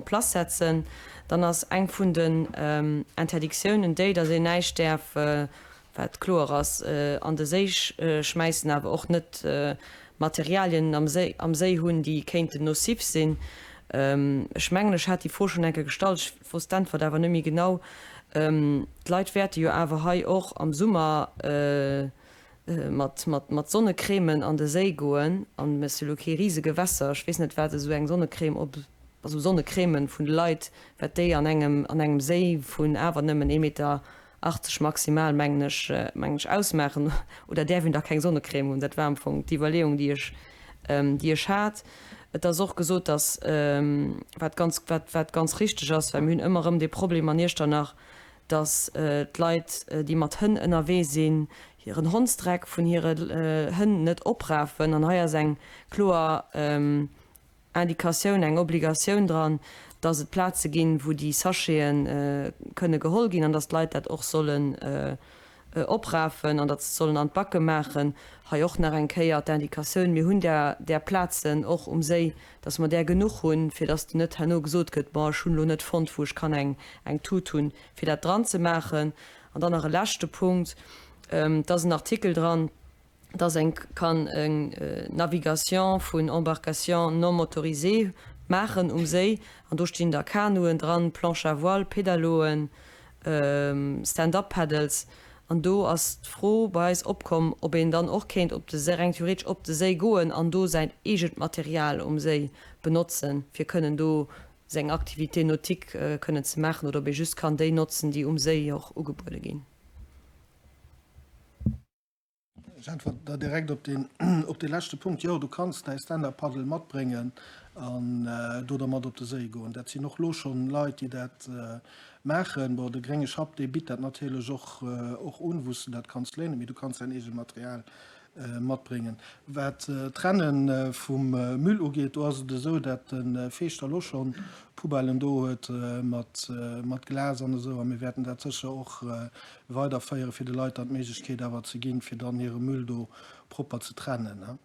place setzen. Dann ass eng vun den Interdictiounen déi, dass een näischt däerf wat kloer ass, an de Séi schmäissen, awer och net Materialien am Séi am Séi hunn, déi kéinten nocif sinn. Ech mengen, ech hat déi Fro schonn eng Kéier gestallt, ech wosst d'Äntwert awer net méi genau. D'Leit wäerte jo awer hei och am Summer mat mat Sonnecrèmen an de Séi goen, an et ass jo elo kee Risegewässer, ech weess net, wat esou eng Sonnecrème op, also Sonnecrèmen vun de Leit, wat déi an engem an engem Séi vun awer nëmmen ee Meter 80 maximal, mengen ech, mengen ech, ausmaachen. Oder däerf een da keng Sonnecrème hunn? Dat war am Fong d'Iwwerleeung, déi ech, déi ech hat. Et ass och gesot, dass, wat ganz, wat, wat ganz richteg ass, well mir hunn ëmmer erëm dee Problem an Iechternach, dass d'Leit, déi mat Hënn ënnerwee sinn, hiren Hondsdreck vun hire Hënn net oprafen. An hei ass eng kloer Indikatioun, eng Obligatioun dran, dass et Plaze ginn, wou déi Sachete kënne geholl ginn an dass d'Leit dat och sollen oprafen an datt se et sollen an d'Backe maachen. Hei och nach eng Kéier d'Indikatioun, Mir hunn där där Plazen och um Séi, dass mer där genuch hunn, fir dass net herno gesot gëtt, Bon, ech hunn elo net fonnt, wou ech kann eng eng Tut hunn, fir dat dran ze maachen. An dann nach e leschte Punkt, Et ass en Artikel dran, dass eng kann eng Navigation vun Embarcations non motorisées maachen um Séi, an do stinn da Kanuen dran, Planches à voile, Pedaloen, Stand-up paddles, an do ass d'Fro bei eis opkomm, ob een dann och kéint op de Séi, reng theoretesch op de Séi goen an do säin eegent Material um Séi benotzen, fir kënnen do seng Activité nautique kënnen ze maachen, oder ob ee just kann déi notzen, déi um Séi och ugebuede ginn. Ech äntwert der direkt op deen, op dee leschte Punkt. Jo, du kanns däi Stand-up-Paddle matbréngen an do dermat op de Séi goen. Dat sinn och lo schonn Leit, déi dat maachen. Bon, de grénge Schapp, dee bitt dat natierlech och, och un, wou s de dat kanns léinen, mee du kanns däin eegent Material matbréngen. Wat d'Trenne vum Müll ugeet, do ass et esou, dat de Feeschter lo schonn Poubellen do huet mat, mat Glas an esou a mir wäerten dat sécher och weiderféieren, fir de Leit dann d'Méiglechkeet awer ze ginn, fir dann hire Müll do propper ze trennen.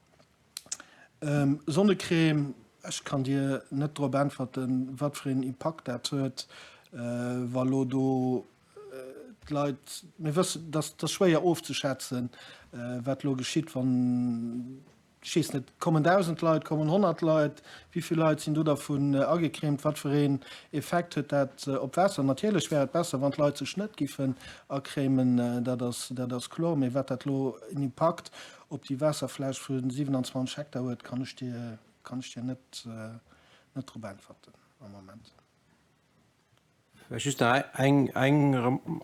Sonnecrème, ech kann dir net drop äntwerten, wat fir een Impakt dat huet, wa lo do d'Leit, mir wëssen, dat ass schwéier ofzeschätzen, wat lo geschitt, wann Ech weess net, kommen 1.000 Leit, kommen 100 Leit, wéi vill Leit sinn do dervun agecremt, wat fir een Effekt huet dat op d'Waasser? Natierlech wär et besser, wann d'Leit sech net giffen acremen, dat ass, dat ass kloer, mee wat dat elo en Impakt op déi Waasserfläch vu 27 Hektar huet, kann ech dir, kann ech dir net, net drop äntwerten am Moment. Vläicht just nach eng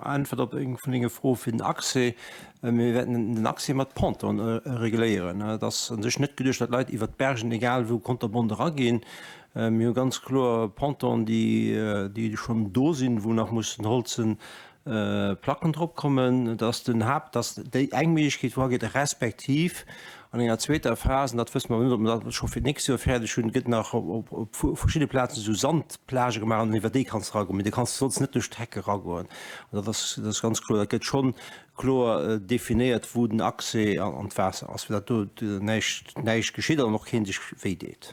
Äntwert op eng vun denge Froe fir den Accès. Mir wäerten den Accès mat Pontonen regléieren. Et ass u sech net geduecht, datt d'Leit iwwert d'Bergen, egal wou, konterbont eraginn. Mir hu ganz kloer Pontonen, déi schonn do sinn, wou nach mussen holzen Placken drop kommen. Dat ass den Haapt, dat ass déi eng Méiglechkeet, wou ageet, respektiv an enger zweeter Phas, an dat wësse mer net, ob mer dat scho fir d'nächst Joer fäerdeg hunn, gëtt nach op verschidde Plazen esou Sandplagë gemaach an iwwer déi kanns de eragoen, mee du kanns soss net duerch d'Heck eragoen. An dat ass, dat ass ganz kloer, dat gëtt schonn kloer definéiert, wou den Accès an d'Waasser ass, fir datt do näischt, näischt geschitt an och kee sech wéideet.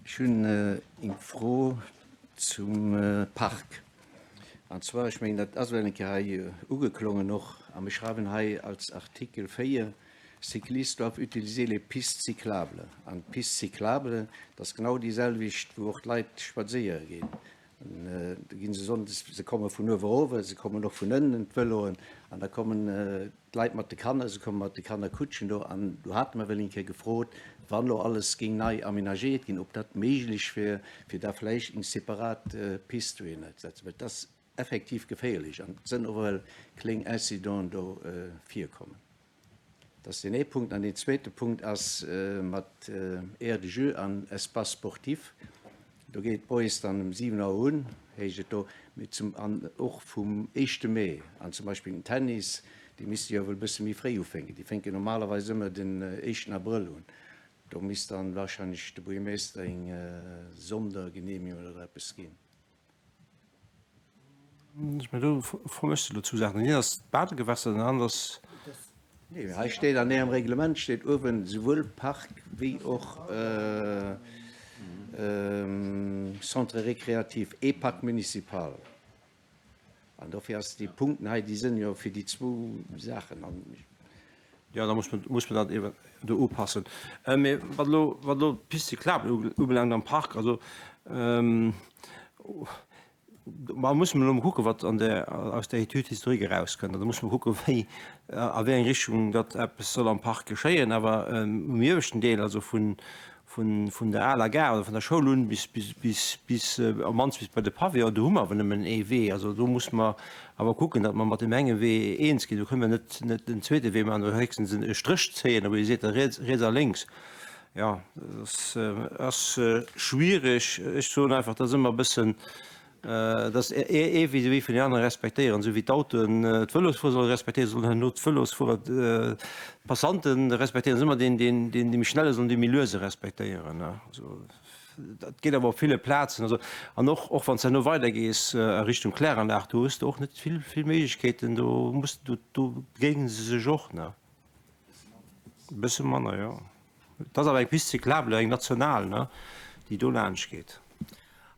Ech hunn eng Fro zum Park. An zwar, ech mengen, dat ass elo eng Kéier hei ugeklongen och, a mir schreiwen hei als Artikel 4, Cyclistes doivent utiliser les pistes cyclables. An d'Piste cyclable, dat ass genau déi selwecht, wou och d'Leit spadséiere ginn. Do gi se sonndes, se komme vun uewe erof, se kommen och vun ënnen, d'Vëloen, an da kommen D'Leit mat de Kanner, se komme mat de Kannerkutschen do an do hate mer wëll eng Kéier gefrot, wann elo alles géing nei aménagéiert ginn, ob dat méiglech wier, fir da vläicht eng separat Pist dohinner ze setzen, well et ass effektiv geféierlech an et sënn och ewell kléng Incidenten do virkommen. Dat ass deen ee Punkt. An deen zweete Punkt ass mat Aire de jeu an Espace sportif. Do geet moies dann um 7 Auer un, heescht et do, mee zum an och vum éischte Mee an zum Beispill den Tennis, dee misste jo wuel e bësse méi fréi ufänken. Déi fänken normalerweis ëmmer den éischten Abrëll un. Do misst dann wahrscheinlech de Buergermeester eng Sondergenehmigung oder eppes ginn. Ech mengen, do vermëschs de elo zwou Saachen. Dat eent ass d'Badegewässer, dat anert ass. Nee, hei steet an Ärem Reglement steet uewen souwuel Park wéi och Centre récréatif et Parc municipal. An dofir ass déi Punkten hei, déi sënn jo fir déi zwou Saachen. An. Jo, da muss man, muss man dat ewe do upassen. Mee wat elo, wat elo d'Piste cyclable ubelaangt am Park, also ma muss man elo mol kucken, wat an der, aus der Étude historique erauskënnt. An da muss man kucken, wéi, a wéi eng Richtung datt eppes soll am Park geschéien. Awer um ieweschten Deel, also vun, vun, vun der aler Gare oder vun der Schoul un bis, bis, bis, bis, op d'mannst bis bei de Pavillon, do hu mer awer nëmmen ee Wee. Also do muss mer awer kucken, datt mer mat deem enge Wee eens ginn. Do kënne mer net, net en zweete Wee maachen oder héchstens e Stréch zéien, wou ee seet, riets, riets a lénks. Jo, dat ass, ass schwierig. Ech soen einfach, dat ass ëmmer e bëssen, Dass ee vis-à-vis vun den anere respektéieren, esou wéi d'Autoen d'Vëlosfuerer solle respektéieren, sollen herno d'Vëlosfuerer d'Passante respektéieren. Et ass ëmmer deen, deen, deen méi schnell ass an dee méi luese respektéieren. Also dat geet awer op ville Plazen. Also an och, och wann s de herno weidergees a Richtung Kläranlag, do hues de och net vill, vill Méiglechkeeten. Do muss, do, do begéine se sech och, ne? E bësse manner, jo. Et ass awer eng Piste cyclable, eng national, ne, déi do laanscht geet.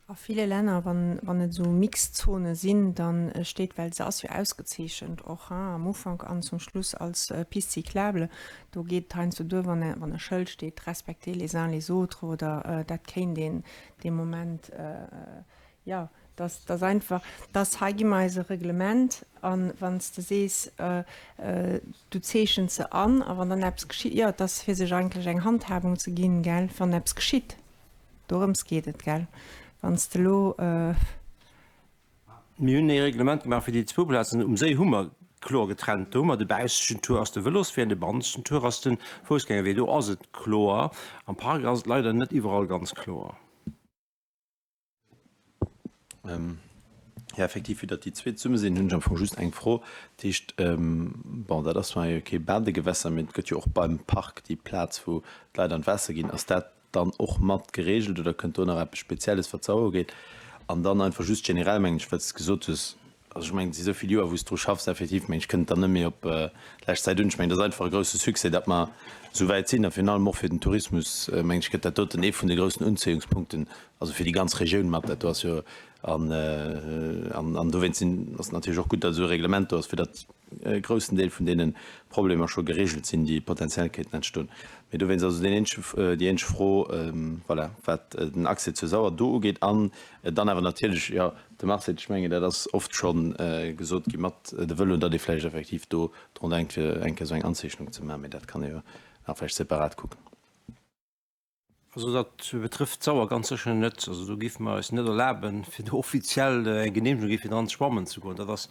A ville Länner, wann, wann et esou Mixzone sinn, da steet, well se ass jo ausgezeechent och, hein, am Ufank an zum Schluss als Piste cyclable, do geet et heiansdo duer, wann e, wann e Schëld steet, Respectez les uns les autres oder dat kéint een dee Moment, Jo, dass dass einfach, dass hei gi mer eis e Reglement an wann s de sees, du zeechens se an a wann dann eppes geschitt, jo, et ass fir sech eigentlech eng Handhabung ze ginn, gell, wann eppes geschitt, dorëms geet et, gell, wann s de elo. Mir hunn ee Reglement gemaach fir déi zwou Plazen. Um Séi hu mer kloer getrennt, do hu mer de baussechten Tour ass de Vëloswee an de bannenzten Tour ass de Foussgängerwee, do ass et kloer. Am Park ass et leider net iwwerall ganz kloer. Jo, effektiv, vue datt déi zwee zesumme sinn, hunn ech am Fong just eng Fro. Dat heescht, bon, dat ass zwar jo kee Badegewässer, mee et gëtt jo och beim Park déi Plaz, wou d'Leit an d'Waasser ginn. Ass dat dann och mat geregelt oder kënnt do nach eppes Spezielles, wat d'Sauer ugeet? An dann einfach just generell, mengen ech, well s de gesot hues, Also ech mengen, et si sou vill Joer, wou s dru schaffs, effektiv, mengen ech, kënnt et dann net méi op d'lescht Zäit un. Ech mengen, et ass einfach e grousse Succès, datt mer esou wäit sinn. A virun allem och fir den Tourismus, mengen ech, gëtt dat doten ee vun de groussen Unzéiungspunkten, also fir déi ganz Regioun mat. Dat do ass jo, an, an dowéinst sinn, ass et natierlech och gutt, datt esou e Reglement do ass, fir datt e groussen Deel vun deene Problemer scho geregelt sinn, déi potenziell kéinten entstoen. Mee dowéinst also deen eenzege, déi eenzeg Fro, voilà, wat den Accès zur Sauer do ugeet. An dann awer natierlech, jo, De Marcel, ech mengen, dat ass oft scho gesot gi mat de Vëloen, datt ee vläicht effektiv do drun denkt, fir eng Kéier esou eng Anzeechnung ze maachen. Mee dat kann ee jo nach vläicht separat kucken. Also dat betrëfft d'Sauer ganz sécher net. Also do géife mer eis net erlaben, fir do offiziell eng Genehmegung gi fir dran schwammen ze goen. Dat ass,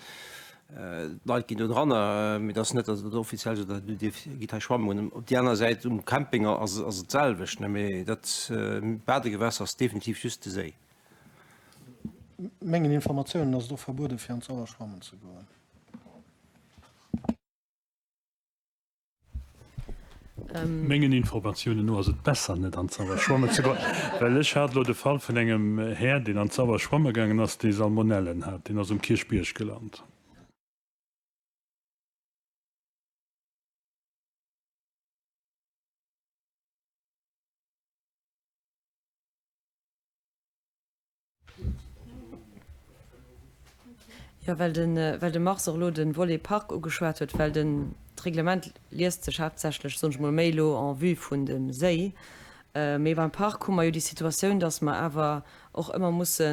d'Leit ginn do dranner, mee dat ass net, datt et offiziell esou, datt Dir gitt hei schwammen goen. Op déi aner Säit um Camping ass ass et d'selwecht, ne? Mee dat Badegewässer ass definitiv just de Séi. Mengen Informatiounen ass et och verbueden, fir an d'Sauer schwammen ze goen. Mengen Informatiounen no ass et besser net an d'Sauer schwammen ze goen, well ech hat elo de Fall vun engem Här, deen an d'Sauer schwamme gaangen ass, dee Salmonellen hat. Deen ass um Kierchbierg gelant. Jo, well den, well de Mars och elo de Volet Park ugeschwat huet, well den, d'Reglement liest sech haaptsächlech, soen ech mol, méi elo en vue vun dem Séi. Mee beim Park hu mer jo déi Situatioun, datt mer awer och ëmmer musse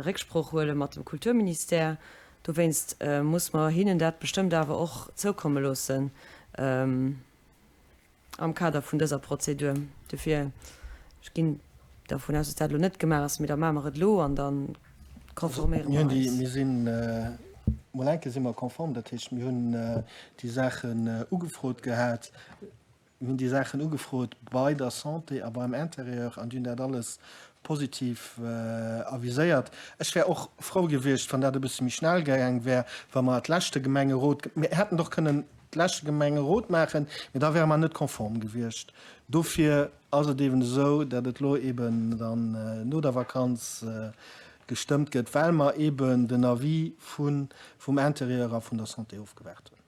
Récksprooch huele mat dem Kulturministère. Dowéinst muss mer hinnen dat bestëmmt awer och zoukomme loossen. Am Kader vun dëser Prozedur. Dofir, ech ginn dervun aus, dass dat elo net gemaach ass, mee da maache mer et elo an da konforméiere mer eis. Mir sinn, mol eng Kéier si mer konform, dat heescht, mir hunn déi Saachen ugefrot gehat, mir hunn déi Saachen ugefrot bei der Santé a beim Intérieur an déi hunn dat alles positiv aviséiert. Ech wär och frou gewiescht, wann dat e bësse méi schnell gaang wär, wa mer d'leschte Gemengerot, mir hätten och kënnen leschte Gemengerot maachen, mee da wäre mer net konform gewiescht. Dofir ass et eben esou, datt et elo eben dann no der Vakanz gestëmmt gëtt, well mer eben den Avis vun, vum Intérieur a vun der Santé ofgewaart hunn.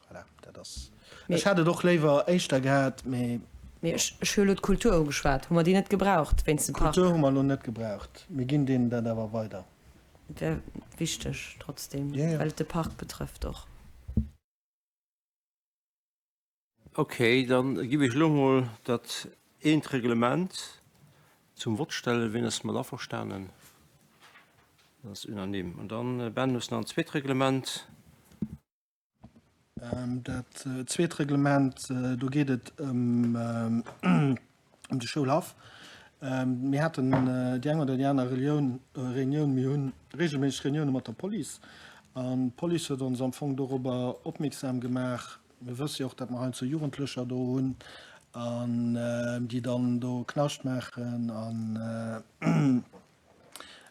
Voilà, dat ass. Ech hätt et och léiwer éischter gehat, mee. Mee ech, ech hu elo d'Kultur ugeschwat. Hu mer déi net gebraucht wéinst dem Park? D'Kultur hu mer elo net gebraucht. Mir ginn deenen dat awer weider. Wär wichteg trotzdem, well et de Park betrëfft och. Ok, dann giff ech elo mol dat eent Reglement zum Vott stellen. Wien ass mat averstanen? Dat ass unanime. An dann, Ben, hues nach en zweet Reglement. Dat zweet Reglement, do geet et ëm de Schoulhaff. Mir haten déi eng oder déi aner Relioun, Reunioun, mir hu reegelméisseg Reunioune mat der Police an d'Police huet ons am Fong dorobber opmierksam gemaach, mir wësse jo och, datt mer heiansdo Jugendlecher do hunn an déi dann do Knascht maachen an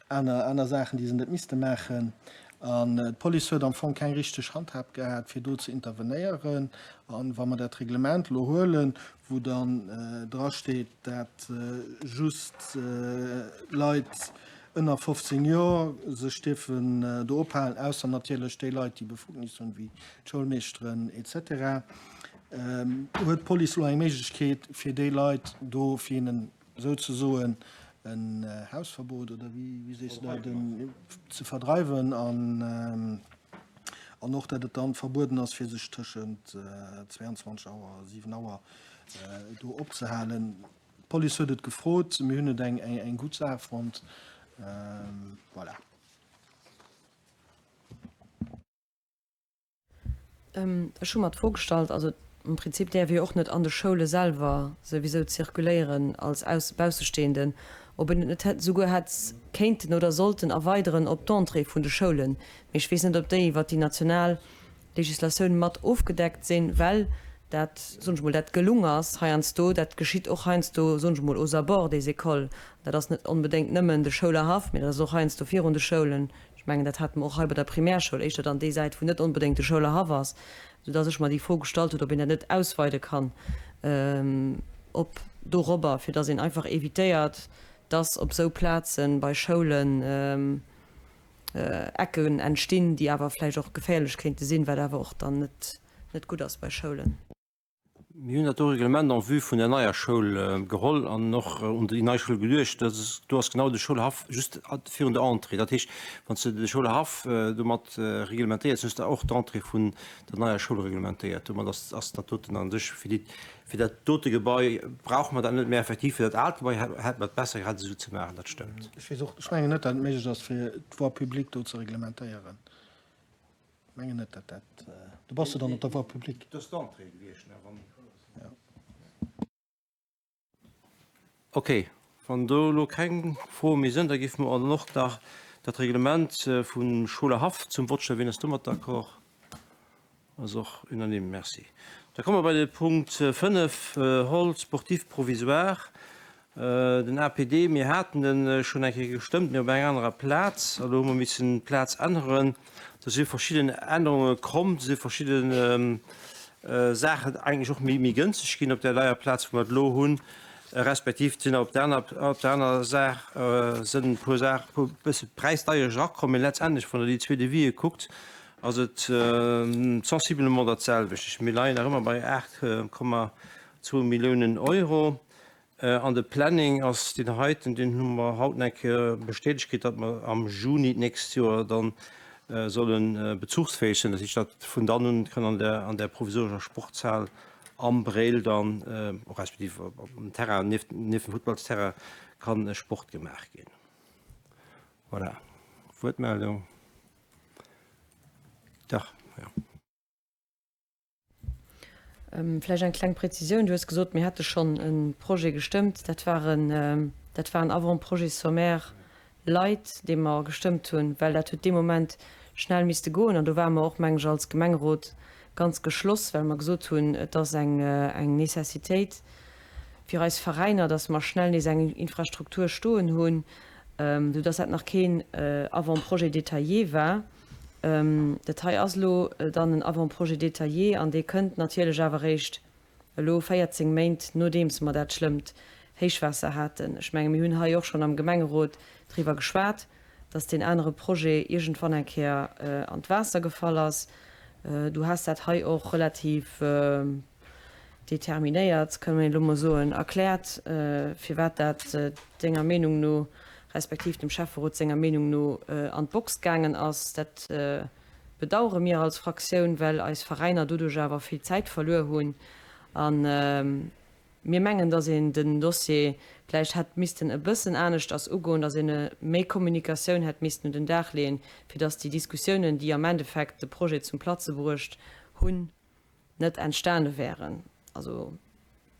aner, aner Saachen, déi se net misste maachen. An d'Police huet am Fong keng richteg Handhab gehat, fir do ze intervenéieren. An wa mer dat Reglement elo huelen, wou dann drasteet, dat just Leit ënner 15 Joer sech dierfen do ophalen, ausser natierlech déi Leit, déi Befugnis hunn, wéi d'Schoulmeeschteren et cetera, huet d'Police elo eng Méiglechkeet, fir déi Leit do, fir hinnen souzesoen en Hausverbot oder wéi sees de dat, ze verdreiwen an an och dat et dann verbueden ass fir sech tëschent 22 Auer a 7 Auer do opzehalen. D'Police huet et gefrot, mir hunn et eng eng gutt Saach fonnt. Voilà. Ech hu mer d'Fro gestallt, also am Prinzip däerf ee jo och net an de Schoule selwer souwisou zirkuléieren als Baussestehenden, ob een et net hätt souguer hätt kéinten oder sollten erweideren op d'Entrée vun de Schoulen. Mee ech weess net, ob déi iwwert déi national Legislatioun mat ofgedeckt sinn, well dat, soen ech mol, dat gelung ass heiansdo, dat geschitt och heiansdo, soen ech mol, aux abords des écoles. Dat ass net onbedéngt nëmmen de Schoulerhaff, mee dat ass och heiansdo virun de Schoulen. Ech mengen, dat hate mer och hei bei der Primärschoul, éischter dann déi Säit, wou net onbedéngt de Schoulerhaff ass, soudass ech mer déi Fro gestallt hutt, ob een dat net ausweide kann op dorobber, fir dass een einfach évitéiert, dass op esou Plaze bei Schoulen Ecken entstinn, déi awer vläicht och geféierlech kéinte sinn, wat awer och dann net gutt ass bei Schoulen. Mir hunn dat do Reglement en vue vun der neier Schoul geholl an och un déi nei Schoul geduecht. Dat ass, do ass genau de Schoulhaff just virun der Entrée. Dat heescht, wann s de de Schoulhaff domat reglementéiers, hues de och d'Entrée vun der neier Schoul reglementéiert. Domat ass, ass dat doten an sech fir déi, fir dat dote Gebai brauche mer dat net, mä effektiv fir dat aalt Gebai hätte mer et besser gehat, et esou ze maachen. Dat stëmmt. Ech weess och, ech mengen net, datt et méiglech ass, fir d'Voie publique do ze reglementéieren. Mengen net dat dat du bass du dann op der Voie publique. Dat ass d'Entrée gewiescht, ne? Wann. Ja. Okay, wann do elo keng Froe méi sënn, da géife mer dann och nach dat Reglement vum Scholerhaff zum Vott stellen. Wien ass domat d'accord? Ass och unanime. Merci. Da komme mer bei de Punkt 5, Hall sportif provisoire. Den APD, mir haten e schonn eng Kéier gestëmmt, mee op enger anerer Plaz. Elo hu mer missen d'Plaz änneren. Do si verschidden Ännerunge komm, do si verschidde Saachen eigentlech och méi gënschteg ginn op där neier Plaz, wou mer et elo hunn, respektiv sinn op der aner, op der aner Saach sinn e puer Saach, e puer bësse Präisdeierecht erakomm. Mee letztendlech, wann Der déi zwee Devisë kuckt, ass et sensiblement dat selwecht. Mir leien nach ëmmer bei 8,2 Milliounen Euro. An de Planning ass deen heiten, deen hu mer haut nach eng Kéier bestätegt kritt, datt mer am Juni d'nächst Joer da solle bezuchsfäeg sinn. Dat heescht, datt vun dann un kann an der, an där provisorescher Sportshal am Bréil dann, respektiv um Terrain, nieft, nieft dem Futtballsterrain, kann Sport gemaach ginn. Voilà. Wuertmeldung? Dach, jo. Vläicht eng kleng Präzisioun, Du hues gesot, mir hätte schonn e Projet gestëmmt. Dat war en, dat war en Avant-projet sommaire light, dee mer gestëmmt hunn, well dat huet dee Moment schnell misste goen. An do ware mer och, meng ech, als Gemengerot ganz geschloss, well mer gesot hunn, et ass eng, eng Necessitéit fir eis Veräiner, dass mer schnell nees eng Infrastruktur stoen hunn, soudass dat nach keen Avant-projet détaillé war. Dat hei ass elo dann en Avant-projet détaillé an dee kënnt natierlech awer eréischt elo 14 Méint nodeems mer dat schlëmmt Héichwaasser haten. Ech menge mir hunn hei och schonn am Gemengerot driwwer geschwat, dass deen anere Projet iergendwann eng Kéier an d'Waasser gefall ass. Du has dat hei och relativ determinéiert, kënne mir elo mol soen, erkläert, firwat dat denger Meenung no, respektiv dem Schäfferot senger Meenung no an d'Box gaangen ass. Dat bedauere mir als Fraktioun, well eis Veräiner doduerch awer vill Zäit verluer hunn. A mir mengen, dass een den Dossier vläicht hätt missten e bëssen aneschters ugoen, dass een méi Kommunikatioun hätt missten un den Dag leeën, fir dass déi Diskussiounen, déi am Endeffekt de Projet zum Platze bruecht hunn, net entstane wären. Also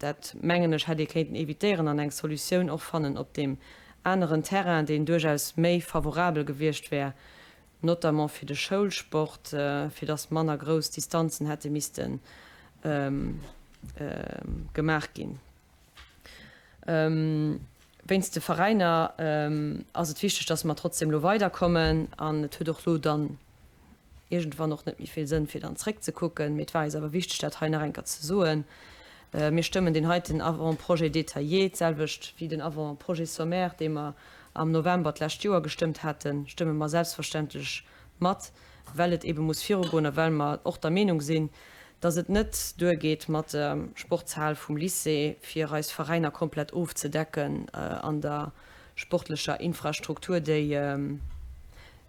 dat, mengen ech, hätt ee kéinten évitéieren an eng Solutioun och fannen op deem aneren Terrain, deen duerchaus méi favorabel gewiescht wär, notamment fir de Schoulsport, fir dass manner grouss Distanzen hätte misste gemaach ginn. Wéinst de Veräiner ass et wichteg, dass mer trotzdem elo weiderkommen an et huet och elo dann iergendwann och net méi vill Sënn, fir dann zréckzekucken. Mee et war eis awer wichteg, dat hei nach eng Kéier ze soen. Mir stëmmen deen heiten Avant-projet détaillé, d'selwecht wéi den Avant-projet sommaire, dee mer am November d'lescht Joer gestëmmt haten, stëmme mer selbstverständlech mat, well et eebe muss virugoen a well mer och der Meenung sinn, dass et net duergeet mat der Sportshal vum Lycée, fir eis Veräiner komplett ofzedecken an der sportlecher Infrastruktur, déi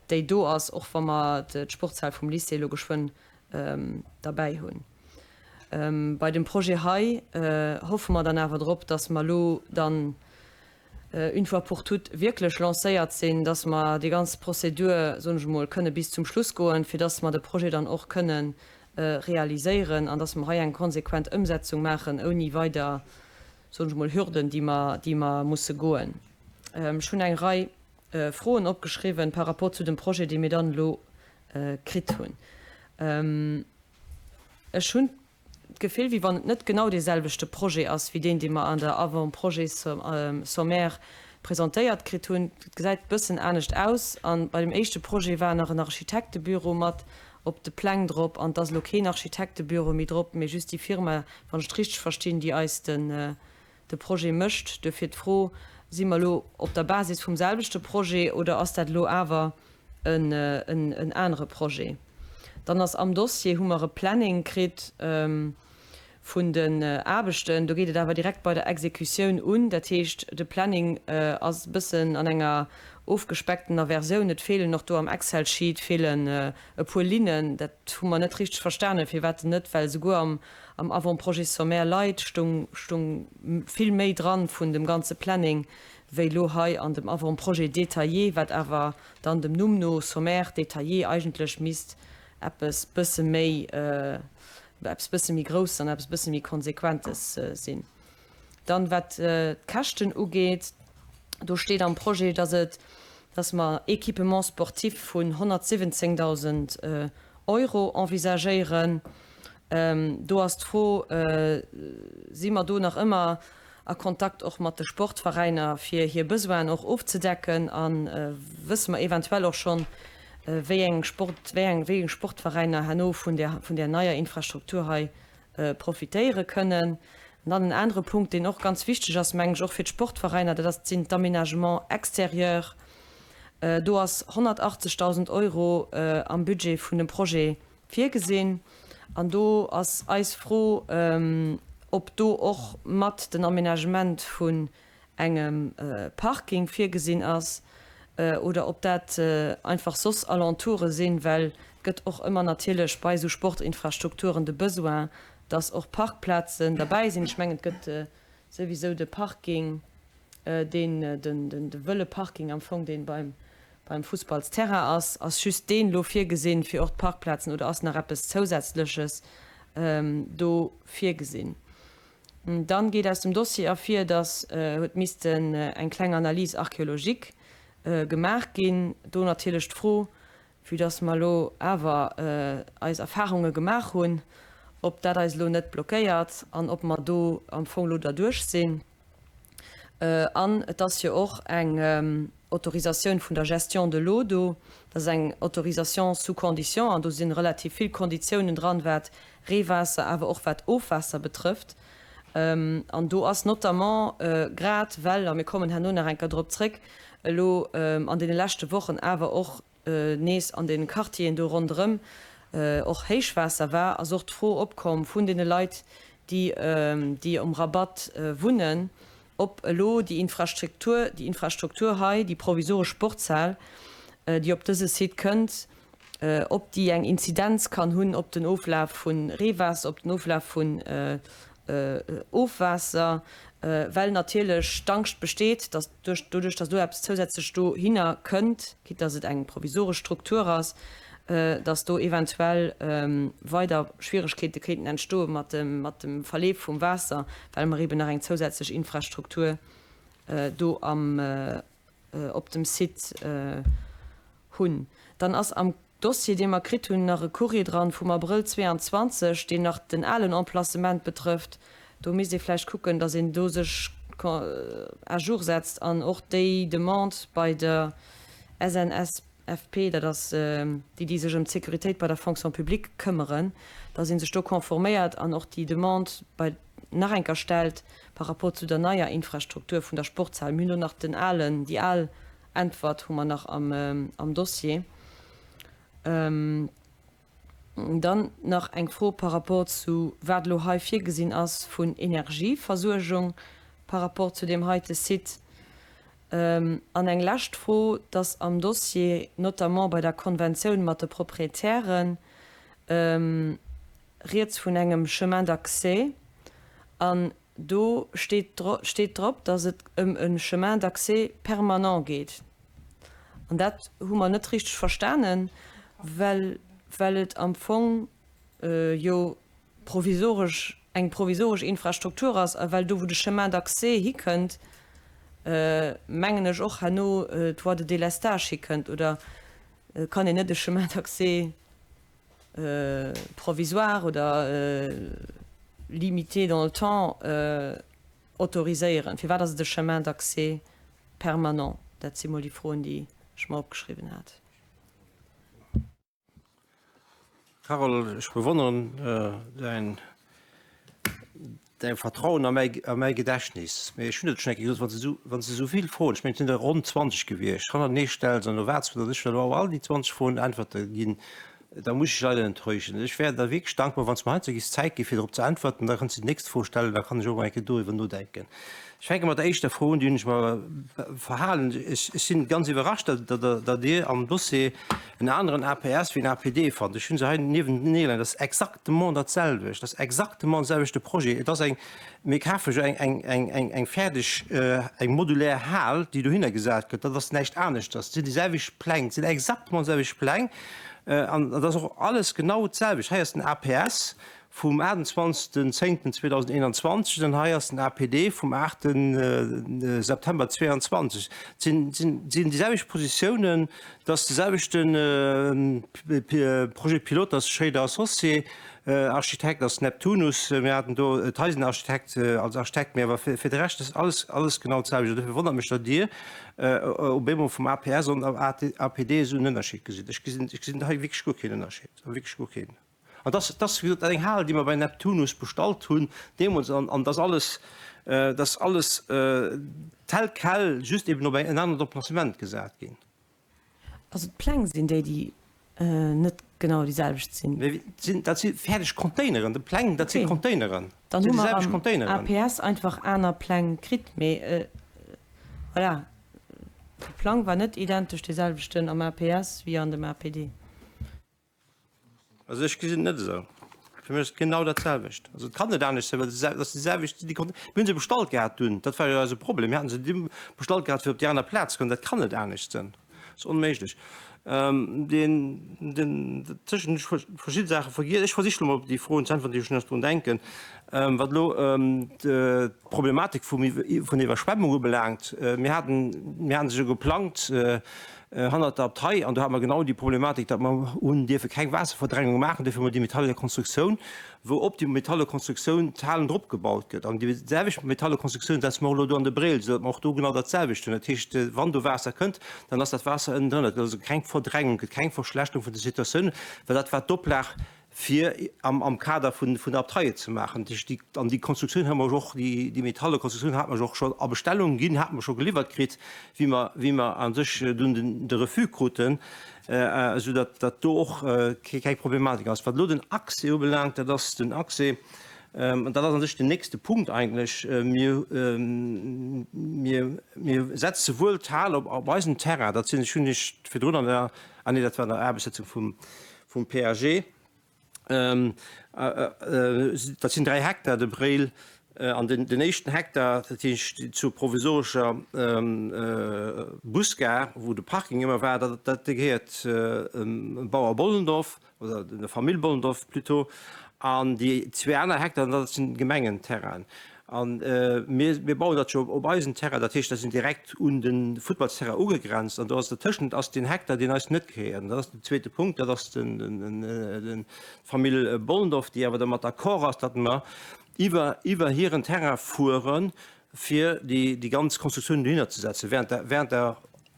déi do ass, och wa mer d'Sportshal vum Lycée elo geschwënn derbäi hunn. Bei dem Projet hei hoffe mer dann awer drop, dass mer elo dann une fois pour toutes wierklech lancéiert sinn, dass mer déi ganz Prozedur, soen ech emol, kënne bis zum Schluss goen, fir dass mer de Projet dann och kënne realiséieren an dass mer hei eng konsequent Ëmsetzung maachen, ouni weider, soen ech emol, Hürden, déi mer, déi mer musse goen. Ech hunn eng Rei Froen opgeschriwwen par rapport zu dem Projet, dee mir dann elo kritt hunn. Ech hunn d'Gefill, wéi wann et net genau deeselwechte Projet ass wéi deen, dee mer an der Avant-projet sommaire presentéiert kritt hunn. Et gesäit e bëssen anescht aus. A bei dem éischte Projet war nach en Architektebüro mat op de Pläng drop an et ass elo keen Architektebüro méi drop, mee just déi Firma, wann ech et richteg verstinn, déi eis den de Projet mécht. Duerfir d'Fro, Si mer elo op der Basis vum selwechte Projet oder ass dat elo awer en anere Projet? Dann ass am Dossier, hu mer e Planning kritt vun den Aarbechten. Do geet et awer direkt bei der Exekutioun un. Dat heescht, de Planning ass e bëssen an enger ofgespecktener Versioun. Et feelen och do am Excel-Sheet feelen e puer Linnen. Dat hu mer net richteg verstanen, firwat net, well souguer am Am Avant-projet sommaire light stung stung vill méi dran vun dem ganze Planning wéi lo hei an dem Avant-projet détaillé, wat awer dann dem Numm no sommaire détaillé eigentlech misst eppes bësse méi eppes bësse méi Grousses an eppes bësse méi Konsequentes sinn. Dann, wat d'Käschten ugeet, do steet am Projet, dass et, dass mer Équipements sportifs vun 117.000 Euro envisagéieren. Do ass d'Fro, Si mer do nach ëmmer a Kontakt och mat de Sportveräiner, fir hir Besoinen och ofzedecken? A wësse mer eventuell och schonn, wéi eng Sport, wéi eng, wéi eng Sportveräiner herno vun där, vun där neier Infrastruktur hei profitéiere kënnen? An dann en anere Punkt, deen och ganz wichteg ass, mengen ech, och fir d'Sportveräiner, dat ass, sinn d'Aménagements extérieurs. Do ass 180.000 Euro am Budget vun dem Projet virgesinn. An do ass eis Fro, ob do och mat den Aménagement vun engem Parking virgesinn ass oder ob dat einfach soss Alentoure sinn, well et gëtt och ëmmer natierlech bei esou Sportinfrastrukturen de Besoin, dass och Parkplazen derbäi sinn. Ech mengen, et gëtt souwisou de Parking, deen, de wëlle Parking am Fong, dee beim beim Fussballsterrain ass. Ass just deen elo virgesinn fir och d'Parkplazen oder ass nach eppes Zousätzleches do virgesinn? Dann geet aus dem Dossier ervir, dass huet missten eng kleng Analyse archéologique gemaach ginn. Do natierlech d'Fro, vue dass mer elo awer eis Erfahrunge gemaach hunn, ob dat eis elo net blockéiert an ob mer do am Fong elo derduerch sinn. An et ass jo och eng Autorisatioun vun der Gestion de l'eau do. Dat ass eng Autorisation sous conditions an do si relativ vill Konditiounen dran, wat Reewaasser, awer och wat Ofwaasser betrëfft. An do ass notamment, grad well, a mir kommen herno nach eng Kéier drop zréck, elo an deene leschte Wochen awer och nees an de Quartieren do ronderëm och Héichwaasser war, ass och d'Fro opkomm vun deene Leit, déi déi um Rabatt wunnen, ob elo déi Infrastruktur, déi Infrastruktur hei, déi provisoresch Sportshal, déi op dëse Site kënnt, ob déi eng Inzidenz kann hunn op den Oflaf vu Reewaasser, op den Oflaf vun Ofwaasser, well natierlech d'Angscht besteet, datt duerch, doduerch datt do eppes zousätzlech dohinner kënnt, quitte datt et eng provisoresch Struktur ass, datt do eventuell weider Schwieregkeete kéinten entstoe mat dem, mat dem Verleef vum Waasser, well mer eben nach eng zousätzlech Infrastruktur do am, op dem Site hunn. Dann ass am Dossier, dee mer kritt hunn, nach e Courrier dran vum Abrëll 22, deen nach den alen Emplacement betrëfft. Do misst ee vläicht kucken, datt een do sech à jour setzt an och déi Demande bei der SNSFP, dat ass déi, déi sech ëm d'Sécuritéit bei der Fonction publique këmmeren, datt ee sech do konforméiert an och déi Demande bei nach eng Kéier stellt par rapport zu der neier Infrastruktur vun der Sportshal. Mir hunn do nach den alen, déi al Äntwert hu mer nach am Dossier. Dann nach eng Fro par rapport zu wat elo hei virgesinn ass vun Energieversuergung par rapport zu deem heite Site. An eng lescht Fro, dass am Dossier, notamment bei der Konventioun mat de Proprietären, rieds vun engem Chemin d'accès an do steet steet drop, datt et ëm e Chemin d'accès permanent geet. An dat hu mer net richteg verstanen, well well et am Fong jo provisoresch eng provisoresch Infrastruktur ass a well do wou de Chemin d'accès hikënnt, mengen ech och herno d'Voie de délestage hikënnt. Oder kann een net e Chemin d'accès provisoire oder limité dans le temps autoriséieren? Firwat ass et e Chemin d'accès permanent? Dat si mol déi Froen, déi ech mer opgeschriwwen hat. Carole, ech bewonneren däin Däi Vertrauen a mäi, a mäi Gedächtnis. Mee ech hunn et schonn eng Kéier gesot, wann s de esou, wann s de esou vill Froen, ech mengen, et sinn der ronn 20 gewiescht, hannertenee stells an erwaarts, datt ech dann op all déi 20 Froen Äntwerte ginn, da muss ech dech leider enttäuschen. Ech wär der wierklech dankbar, wann s de mer heiansdo giffs Zäit gi fir drop ze äntwerten. Da kanns de déi nächst Fro stellen, da kann ech och eng Kéier doriwwer nodenken. Ech fänke mat der éischter Fro un, déi hunn ech mer verhalen. Ech, ech sinn ganz iwwerrascht, datt, datt, datt Dir am Dossier en aneren APS wéi en APD fannt. Ech hu se hei niewentenee leien. Dat ass exactement dat selwecht. Dat ass exactement de selwechte Projet. Et ass eng, mir kafe jo eng, eng, eng, eng, eng fäerdeg, eng modulär Hal, déi dohinner gesat gëtt. Dat ass näischt aneschters. Et sinn déi selwecht Pläng. Et sinn exactement déi selwecht Pläng. An et ass och alles genau d'selwecht. Hei ass den APS. Vum 28.10.2021 an hei ass den APD vum 8 September 22. Et sinn déi selwecht Positiounen, et ass de selwechte Projet pilote, ass Schréider Associés, Architekt ass Neptunus, mir haten do Theisen Architekt als Architekt, mee awer fir de Rescht ass alles, alles genau d'selwecht. Dofir wonnert mech, datt Dir op eemol vum APS an APD esou en Ënnerscheed gesitt. Ech gesinn, ech gesinn hei wierklech guer keen Ënnerscheed, wierklech guer keen. An dass, dass wéi gesot, eng Hal, déi mer bei Neptunus bestallt hunn deemools, an, an dass alles, dass alles tel quel just eben op en anert Emplacement gesat ginn. Also d'Pläng sinn déi, déi net genau déi selwecht sinn. Mee sinn, dat si fäerdeg Containeren. De Pläng, dat si Containeren. Dann hu mer am APS einfach aner Pläng kritt. Mee voilà, de Plang war net identesch dee selwechten am APS wéi an dem APD. Also ech gesinn et net esou. Fir mech ass et genau dat selwecht. Also et kann net anescht sinn, well et ass déi selwecht, déi Kon-, mir hunn se bestallt gehat dunn, dat war jo eise Problem, mir haten se du bestallt gehat fir op déi aner Plaz ze kommen, dat kann net anescht sinn, dat ass onméiglech. Deen, den, dozwëschen hunn ech verschidde Saache vergiess. Ech versiche lo mol op déi Froen ze äntweren, déi ech nach drun denken. Wat elo d'Problematik vum, vun der Iwwerschwemmung ubelaangt, mir haten, mir haten se jo geplangt, Hannert der Abtei, an do hate mer genau déi Problematik, datt mer hunn dierfe keng Waasserverdrängung maachen, duerfir hu mer déi metalle Konstruktioun, wou op déi metalle Konstruktioun d'Halen drop gebaut gëtt. An déi selwecht metalle Konstruktioun setze mer och elo do an de Brill, soudatt mer och do genau dat selwecht hunn. Dat heescht, wann do Waasser kënnt, dann ass dat Waasser ënnendrënner. Et gëtt also keng Verdrängung, et gëtt keng Verschlechterung vun der Situatioun, well dat war d'Oplag, fir am Kader vun der Abtei et ze maachen. Dat heescht, déi, an déi Konstruktioun hu mer och, déi metalle Konstruktioun hate mer och scho a Bestellung ginn, hate mer scho geliwwert kritt, wéi mer, wéi mer a sech dunn den, de Refus kruten, esou datt, datt do och keng Problematik ass. Wat elo den Accès ubelaangt, dat ass den Accès, an dat ass a sech den nächste Punkt eigentlech, mir, mir, mir setze wuel d'Hal op, op eisem Terrain, dat sinn, ech hunn Iech virdrun an der, ah nee, dat war an der Aarbechtssëtzung vum, Vum PAG, dat sinn 3 Hektar, de Bréil an den éischten Hektar, dat heescht zur provisorescher Busgare, wou de Parking ëmmer war, dat gehéiert dem Bauer Bollendorf oder der Famill Bollendorf plutôt. An déi zwee aner Hektar, dat sinn Gemengenterrainen. A mir bauen dat jo op eisem Terrain, dat heescht, dat sinn direkt un de Futtballsterrain ugegrenzt. An do ass dertëschent ass deen Hektar, deen eis net gehéiert. An dat ass den zweete Punkt, dat ass d'Famill Bollendorf, déi awer dermat d'accord ass, datt mer iwwer iwwer hiren Terrain fueren, fir déi ganz Konstruktioun dohinner ze setzen während der während der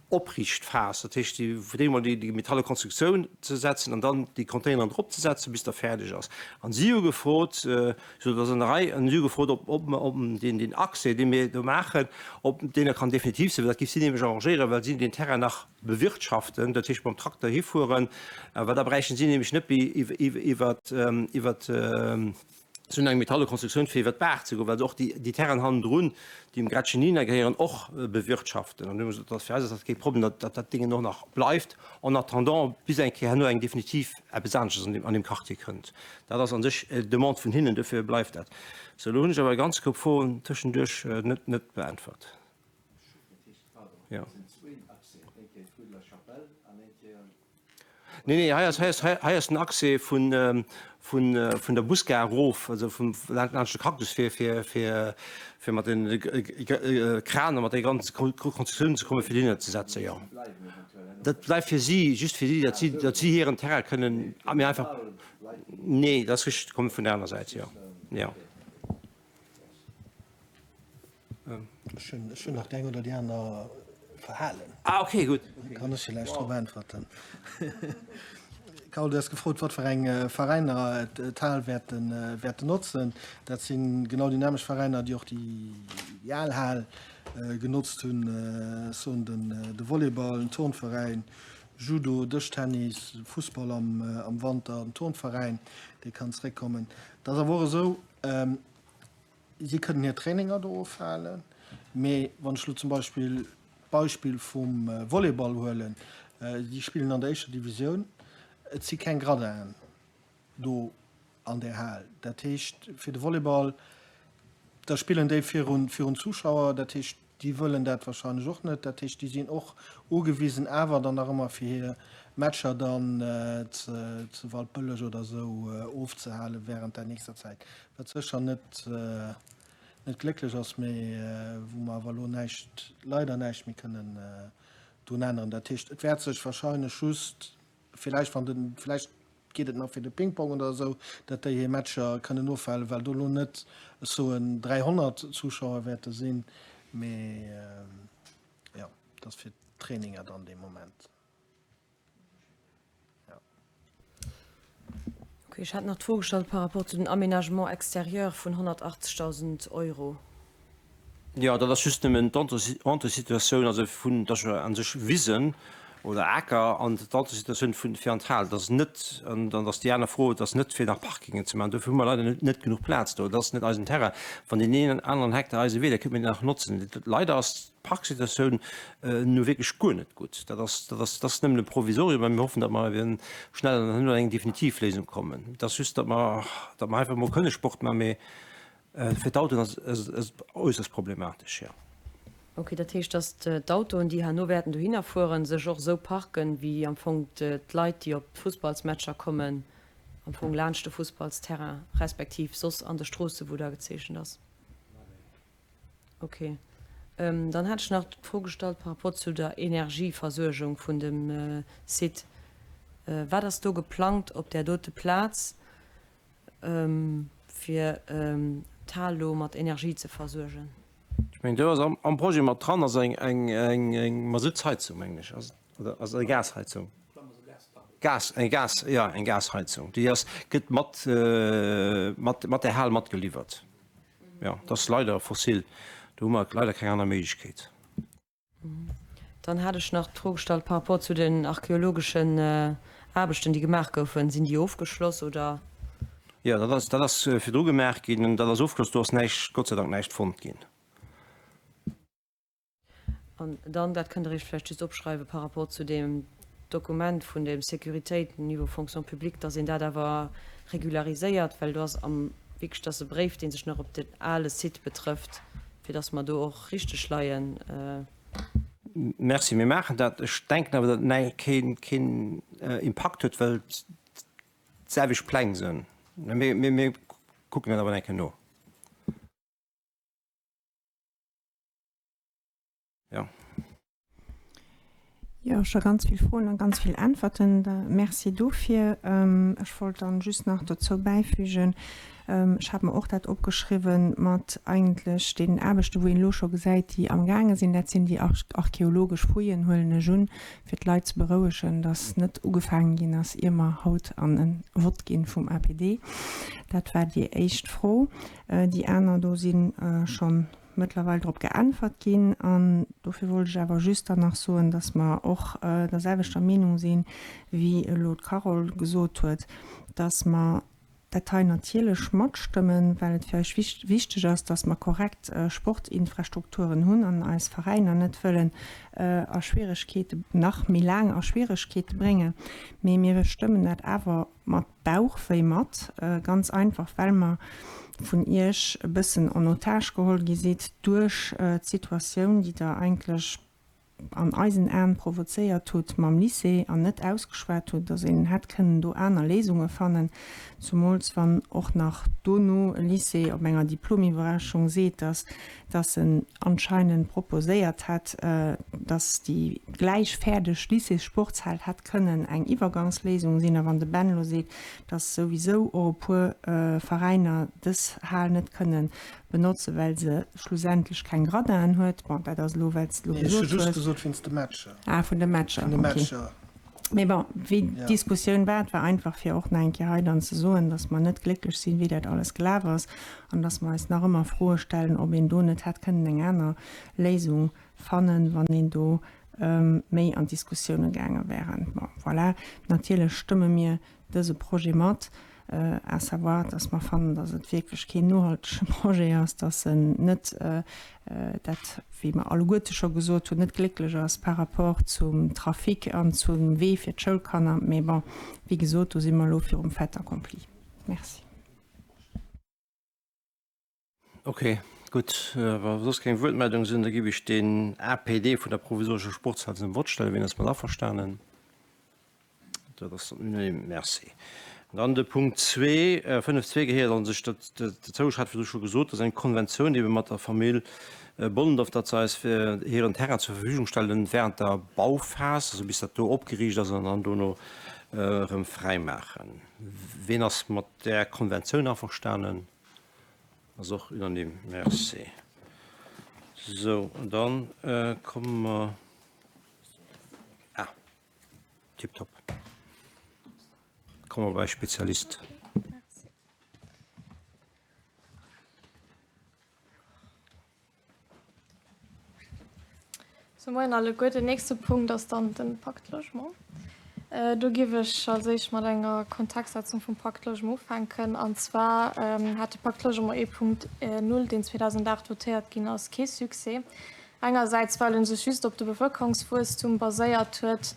Opriichtphas, dat heescht déi fir d'éischt emol déi metalle Konstruktioun ze setzen an dann déi Containeren drop ze setzen, bis der fäerdeg ass. An si hu gefrot, sou dat ass an der Rei, an si hu gefrot, ob ob ob deen deen Accès, dee mir do maachen, ob deen da kann definitiv sinn, well dat géif si nämlech arrangéieren, well si deen Terrain nach bewirtschaften, dat heescht mam Trakter hifueren, well da bräichten si nämlech net méi iwwert iwwert Si hunn eng metalle Konstruktioun fir iwwer d'Baach ze goen, well se och déi Terrainen hannendrun, déi dem Gretchen-Nina gehéieren, och bewirtschaften. An du hunn ech gesot, dass fir eis ass dat kee Problem, datt dat Déngen och nach bleift, en attendant bis eng Kéier herno eng definitiv eppes anesches an deem Quartier kënnt. Dat ass a sech d'Demande vun hinnen, dofir bleift dat. Sou, elo hunn ech awer e ganze Koup Froen tëschenduerch net beäntwert. Jo. Nee, nee, hei ass, hei ass, hei ass den Accès vun, vun, vun der Busgare erof, also vum, laanscht de Cactus, fir, fir, fir, fir mat den Kraner, mat de ganze Konstruktiounen ze kommen, fir déi ze setzen, jo. Dat bleift fir si, just fir si, datt si, datt si hiren Terrain kënnen, méi einfach, nee, dat ass richteg, kommt vun der aner Säit, jo, jo. Ech hunn nach déi eng oder déi aner verhalen. Ah, okay, gutt. Kann ech villäicht drop äntwerten. Carole, du hues gefrot, wat fir eng Veräiner d'Hal wäerten notzen. Dat si genau déi nämmlecht Veräiner, déi och déi al Hal genotzt hunn. Ech soen de Volleyball, den Turnveräin, Judo, Dëschtennis, Fussball am Wanter, den Turnveräin, dee kann zeréckkommen. Et ass awer och esou, Si kënnen hir Traininger do ofhalen, mee wann ech elo zum Beispill d'Beispill vum Volleyball huelen, déi spillen an der éischter Divisioun, et si keng Gradinen do an där Hal. Dat heescht fir de Volleyball, da spillen déi virun Zuschauer, dat heescht déi wëllen dat wahrscheinlech och net. Dat heescht déi sinn och ugewisen awer dann nach ëmmer fir hir. Matcher dann zu Waldbëlleg oder esou ofzehale während der nächster Zäit, wat sécher net net glécklech ass, mee wou mer awer elo näischt, leider näischt méi kënnen drun änneren. Dat heescht, et wäert sech wahrscheinlech just villäicht, wann den, villäicht geet et nach fir de Ping-Pong oder esou, datt déi hir Matcher kënnen ofhalen, well do elo net, ech soen, 300 Zuschauer wäerte sinn, mee jo, et ass fir d'Traininger dann dee Moment. Ok, ech hat nach d'Fro gestallt par rapport zu den Aménagements extérieurs vun 180.000 Euro. Jo, dat ass just nëmmen d'Entrée-Situatioun, also vun, dat ass jo a sech Wisen oder Aker, an d'Entrée-Situatioun vun, fir an d'Hal. Dat ass net, an dann ass déi aner Fro, dat ass net fir nach Parkingen ze maachen. Dofir hu mer leider net, net genuch Plaz do. Dat ass net eisen Terrain. Wann deen een aneren Hektar eise wier, da kéinte mir deen nach notzen. Leider ass D'Parksituatioun nu wierklech guer net gutt. Dat ass, dat ass, dat ass nëmmen e Provisorium a mir hoffen, datt mer eben schnell an eng definitiv Léisung kommen. Et ass just, datt mer, datt mer einfach emol kënne Sport maachen, mee fir d'Autoen ass et äusserst problematesch, jo. Ok, dat heescht, datt d'Autoen, déi herno wäerten dohinner fueren, sech och esou parken, wéi am Fong d'Leit, déi op d'Fussballsmatcher kommen, am Fong laanscht de Fussballsterrain, respektiv soss an de Stroosse wou da gezeechent ass? Ok. Dann hat ech nach d'Fro gestallt par rapport zu der Energieversuergung vun dem Site. Wat ass do geplangt op där dote Plaz, fir d'Hal do mat Energie ze versuergen? Ech mengen, do ass am Projet mat dran ass eng Masuttsheizung, mengen ech, oder ass et eng Gasheizung? Gas, eng Gas, jo, eng Gasheizung. Déi ass, gëtt mat, mat där Hal matgeliwwert. Jo, dat ass leider fossil. Do hu mer leider keng aner Méiglechkeet. Dann hat ech nach d'Fro gestallt par rapport zu den archäologeschen Aarbechten, déi gemaach goufen. Sinn déi ofgeschloss oder? Jo, dat ass, dat ass virdru gemaach ginn an dat ass ofgeschloss. Do ass näischt, Gott sei Dank näischt fonnt ginn. An dann, dat kënnt Der Iech vläicht just opschreiwen, par rapport zu deem Dokument vun dem Sécuritéit niveau Fonction publique, dass een dat awer regulariséiert, well do ass am wierklech, dat ass e Bréif, dee sech nach op den ale Site betrëfft, fir dass mer do och richteg leien. Merci, mir maachen dat. Ech denken awer, datt et keen, keen Impakt huet, well et d'selwecht Pläng sinn. Mä mir kucken dat awer eng Kéier no. Ja. Jo, scho ganz vill Froen a ganz vill Äntwerten. Merci dofir. Ech wollt dann just nach dozou bäifügen, ech hat mer och dat opgeschriwwen mat eigentlech deenen Aarbechten, wou een elo scho gesäit, déi amgaange sinn. Dat sinn déi archeologesch Fouillen, huelen ech un, fir d'Leit ze berouegen, dass net ugefaange ginn ass, ier mer haut an e Vott ginn vum APD. Dat war déi éischt Fro. Déi aner do si schonn mëttlerweil drop geäntwert ginn. An dofir wollt ech awer just dann nach soen, dass mer och der selwechter Meenung sinn, wéi elo d'Carole gesot huet, dass mer dat hei natierlech matstëmmen, well et fir eis wichteg ass, dass mer korrekt Sportinfrastrukturen hunn an eis Veräiner net wëllen a Schwieregkeete, nach méi laang a Schwieregkeete bréngen. Mee mir stëmmen dat awer mat Bauchwéi mat, ganz einfach well mer vun Iech e bëssen en otage geholl gi sidd duerch d'Situatioun, déi Der eigentlech an eisen Aen provozéiert hutt mam Lycée an net ausgeschwat hutt, dass een hätt kënnen do aner Léisunge fannen, zumools wann och nach dono e Lycée op enger Diplomiwwerreechung seet, dass dass en anscheinend proposéiert hätt, dass déi gläich fäerdeg Lycéessportshal hätt kënnen eng Iwwergangsléisung sinn. A wann de Ben elo seet, dass souwisou och e puer Veräiner dës Hal net kënne benotzen, well se schlussendlech keng Gradinen huet, bon, dat ass elo, well s de elo gesot hues. Nee, ech hu just gesot wéinst de Matcher. Ah, vun de Matcher, okay. Vun de Matcher. Mee bon, wéi d'Diskussioun war, et war einfach fir och nach eng Kéier hei dann ze soen, datt mer net glécklech sinn, wéi dat alles gelaf ass an datt mer eis nach ëmmer Froe stellen, ob een do net hätt kënnen eng aner Léisung fannen, wann een do méi an d'Diskussioune gaange wären. Bon, voilà. Natierlech stëmme mir dëse Projet mat, à savoir, dass mer fannen, dass et wierklech keen nohaltege Projet ass, dass en net dat, wéi mer alleguerte scho gesot hunn, net glécklech ass par rapport zum Trafic an zum Wee fir d'Schoulkanner. Mee bon, wéi gesot, do si mer elo virum Fait accompli. Merci. Ok, gutt. Wa soss keng Wuertmeldung sinn, da giff ech den APD vun der provisorescher Sportshal zum Vott stellen. Wien ass mat averstanen? Dat ass dann unanime. Merci. Dann de Punkt zwee, 5.2 gehéiert a sech dozou. Ech hat virdru scho gesot, dat ass eng Konventioun ebe mat der Famill Bollendorf, datt se eis hiren Terrain zur Verfügung stellen während der Bauphas, also bis dat do opgeriicht ass an dann dono erëm fräimaachen. Ween ass mat där Konventioun averstanen? Ass och unanime. Merci. Sou, an dann komme mer. Ah, tipptopp. Komme mer bei Spezialist. Sou, moien alleguer. Den nächste Punkt ass dann de Pacte Logement. Do giff ech als éischt mat enger Kontextsetzung vum Pacte Logement ufänken. An zwar hat de Pacte Logement 1.0, deen 2008 votéiert ginn ass, kee Succès. Engersäits well en sech just op de Bevëlkerungswuesstum baséiert huet,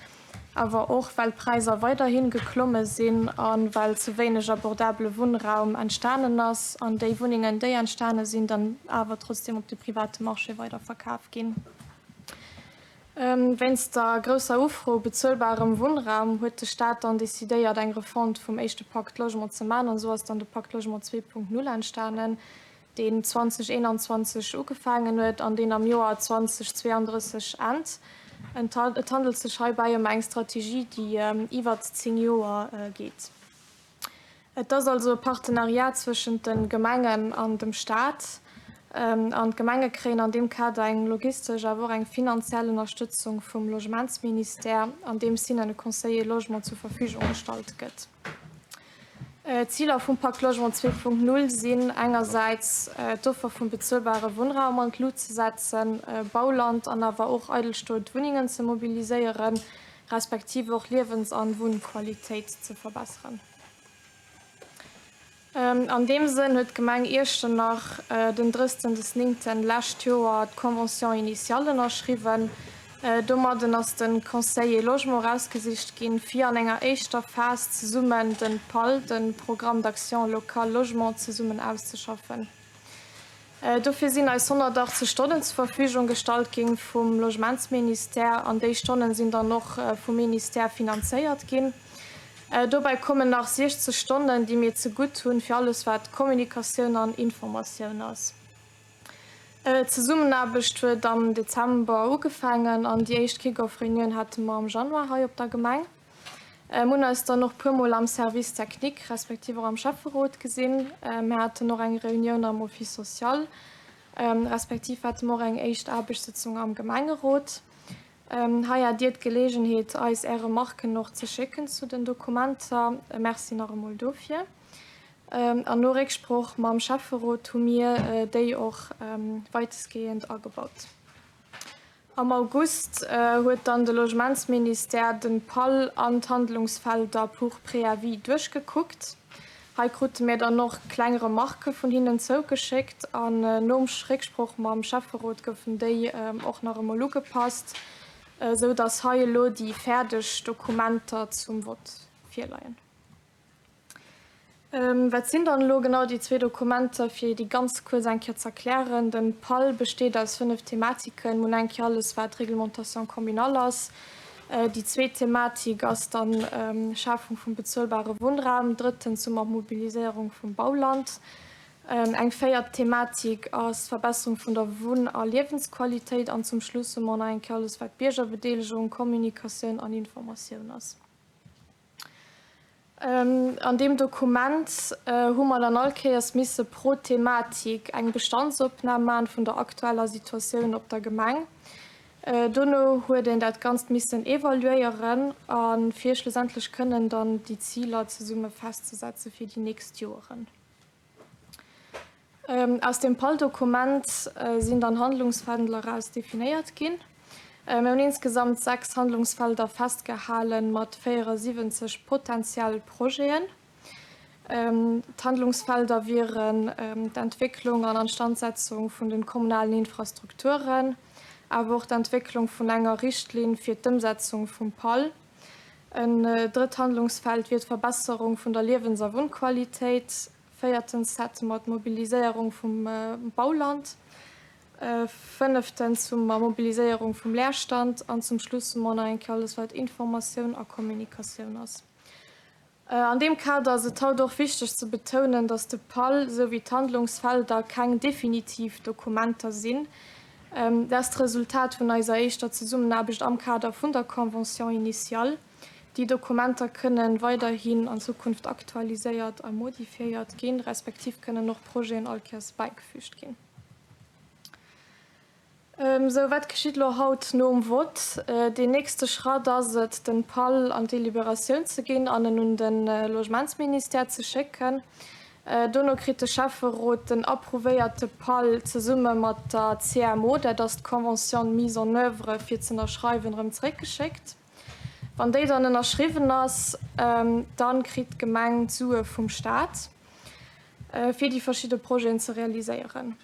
awer och well d'Präisser weiderhi geklomme sinn a well ze wéineg abordabele Wunnraum entstanen ass an déi Wunnengen, déi entstane sinn, dann awer trotzdeem op de private Marché weider verkaf ginn. Wéinst der grousser Ufro u bezuelbarem Wunnraum huet de Staat dann decidéiert, eng Refonte vum éischte Pacte Logement ze maachen an esou ass dann de Pacte Logement 2.0 entstanen, deen 2021 ugefaangen huet an deen am Joer 2032 ennt. Et handelt sech heibäi ëm eng Strategie, déi iwwert 10 Joer geet. Et ass also e Partenariat zwëschent de Gemengen an dem Staat. An d'Gemenge kréien an deem Kader eng logistesch, awer och eng finanziell Ënnerstëtzung vum Logementsministère, andeems hinnen e Conseiller Logement zur Verfügung gestallt gëtt. D'Ziler vum Pacte Logement 2.0 sinn engersäits d'Offer vum bezuelbare Wunnraum an d'Lut ze setzen, Bauland an awer och eidelstoend Wunnengen ze mobiliséieren, respektiv och Liewens an Wunnqualitéit ze verbesseren. An deem Sënn huet d'Gemeng Iechternach den 30 des Néngten lescht Joer d'Convention initiale ënnerschriwwen. Domadden ass de Conseiller Logement erausgesicht ginn, fir an enger éischter Phas zesummen de PAL, de Programme d'action locale logement, zesummen auszeschaffen. Dofir sinn eis 180 Stonnen zur Verfügung gestallt ginn vum Logementsministère an déi Stonnen sinn dann och vum Ministère finanzéiert ginn. Dobäi kommen nach 60 Stonnen, déi mir zegutt hunn, fir alles wat Kommunikatioun an Informatioun ass. D'Zesummenaarbecht huet am Dezember ugefaangen an déi éischt Kick-Off-Reunioun hate mer am Januar hei op der Gemeng. Mir hunn eis dann och puer Mol am Service technique respektiv och am Schäfferot gesinn. Mir haten och eng Reunioun am Office social respektiv hate mer och eng éischt Aarbechtssëtzung am Gemengerot. Hei hat Dir d'Geleegenheet eis Är Remarken och ze schécken zu den Dokumenter. Merci nach emol dofir. An no Récksproch mam Schäfferot hu mir déi och weitestgehend agebaut. Am August huet dann de Logementsministère de PAL an d'Handlungsfelder pour préavis duerchgekuckt. Hei krute mir dann och kleng Remarquë vun hinnen zougeschéckt an nom Récksproch mam Schäfferot goufen déi och nach emol ugepasst, esou datt hei elo déi fäerdeg Dokumenter zum Vott virleien. Wat sinn dann elo genau déi zwee Dokumenter, fir déi ganz kuerz eng Kéier z'erklären? Den PAL besteet aus 5 Thematiken. Mir hunn eng Kéier alles wat Réglementation communale ass. Déi zweet Thematik ass dann Schafung vum bezuelbare Wunnraum. Drëttens hu mer Mobiliséierung vum Bauland. Eng véiert Thematik ass d'Verbesserung vun der Wunn a Liewensqualitéit. An zum Schluss hu mer nach eng Kéier alles wat Biergerbedeelegung, Kommunikatioun an Informatioun ass. An deem Dokument hu mer dann all Kéiers misse pro Thematik eng Bestandsopnam maachen vun der aktueller Situatioun op der Gemeng. Dono huet een dat Ganzt missen evaluéieren a fir schlussendlech kënnen dann déi Ziler zesumme festzesetze fir déi nächst Joeren. Aus dem PAL-Dokument sinn dann Handlungsfelder eraus definéiert ginn. Mir hunn insgesamt 6 Handlungsfelder festgehale mat 74 potentiell Projeten. D'Handlungsfelder wieren d'Entwécklung an Anstandsetzung vun de kommunalen Infrastrukturen, awer och d'Entwécklung vun enger Richtlinn fir d'Ëmsetzung vum PAL. En drëtt Handlungsfeld wier d'Verbesserung vun der Liewens a Wunnqualitéit. Véiertens hätte mer d'Mobiliséierung vum Bauland. Fënneftens hu mer Mobiliséierung vum Leerstand. An zum Schluss hu mer nach eng Kéier alles, wat Informatioun a Kommunikatioun ass. An deem Kader ass et haut och wichteg ze betounen, dass de PAL esou wéi d'Handlungsfelder keng definitiv Dokumenter sinn. Dat ass d'Resultat vun eiser éischter Zesummenaarbecht am Kader vun der Convention initiale. Déi Dokumenter kënnen weiderhin an Zukunft aktualiséiert a modifiéiert ginn, respektiv kënnen och Projeten all Kéiers bäigefügt ginn. Sou, wat geschitt elo haut nom Vott? Deen nächste Schratt ass et, den PAL an d'Deliberatioun ze ginn an en un de Logementsministère ze schécken. Dono kritt de Schäfferot den approuvéierte PAL zesumme mat der CMO, dat ass d'Convention de mise en oeuvre, fir z'ënnerschreiwen, erëm zeréckgeschéckt. Wann déi dann ënnerschriwwen ass, da kritt d'Gemeng d'Sue vum Staat, fir déi verschidde Projeten ze realiséieren.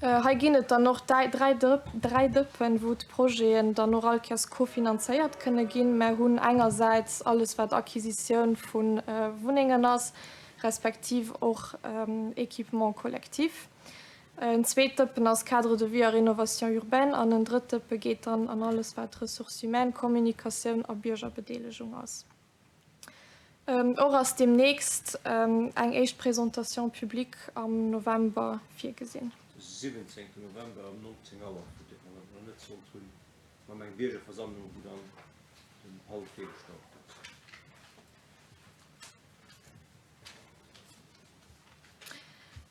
Hei ginn et dann och 3 Dëppen, wou d'Projeten dann och all Kéiers kofinanzéiert kënne ginn. Mär hunn engersäits alles, wat Acquisitioun vu Wunnengen ass, respektiv och Équipement collectif. En zweet Dëppen ass Cadre de vie a Rénovation urbaine an en drëtt Dëppe geet dann an alles, wat Ressources humaines, Kommunikatioun a Biergerbedeelegung ass. Och ass deemnächst eng éischt Présentation publique am November virgesinn. De 17 November ëm 19 Auer, fir déi dat nach net sollt hunn, hu mer eng Biergerversammlung, wou dann den PAL virgestallt gëtt.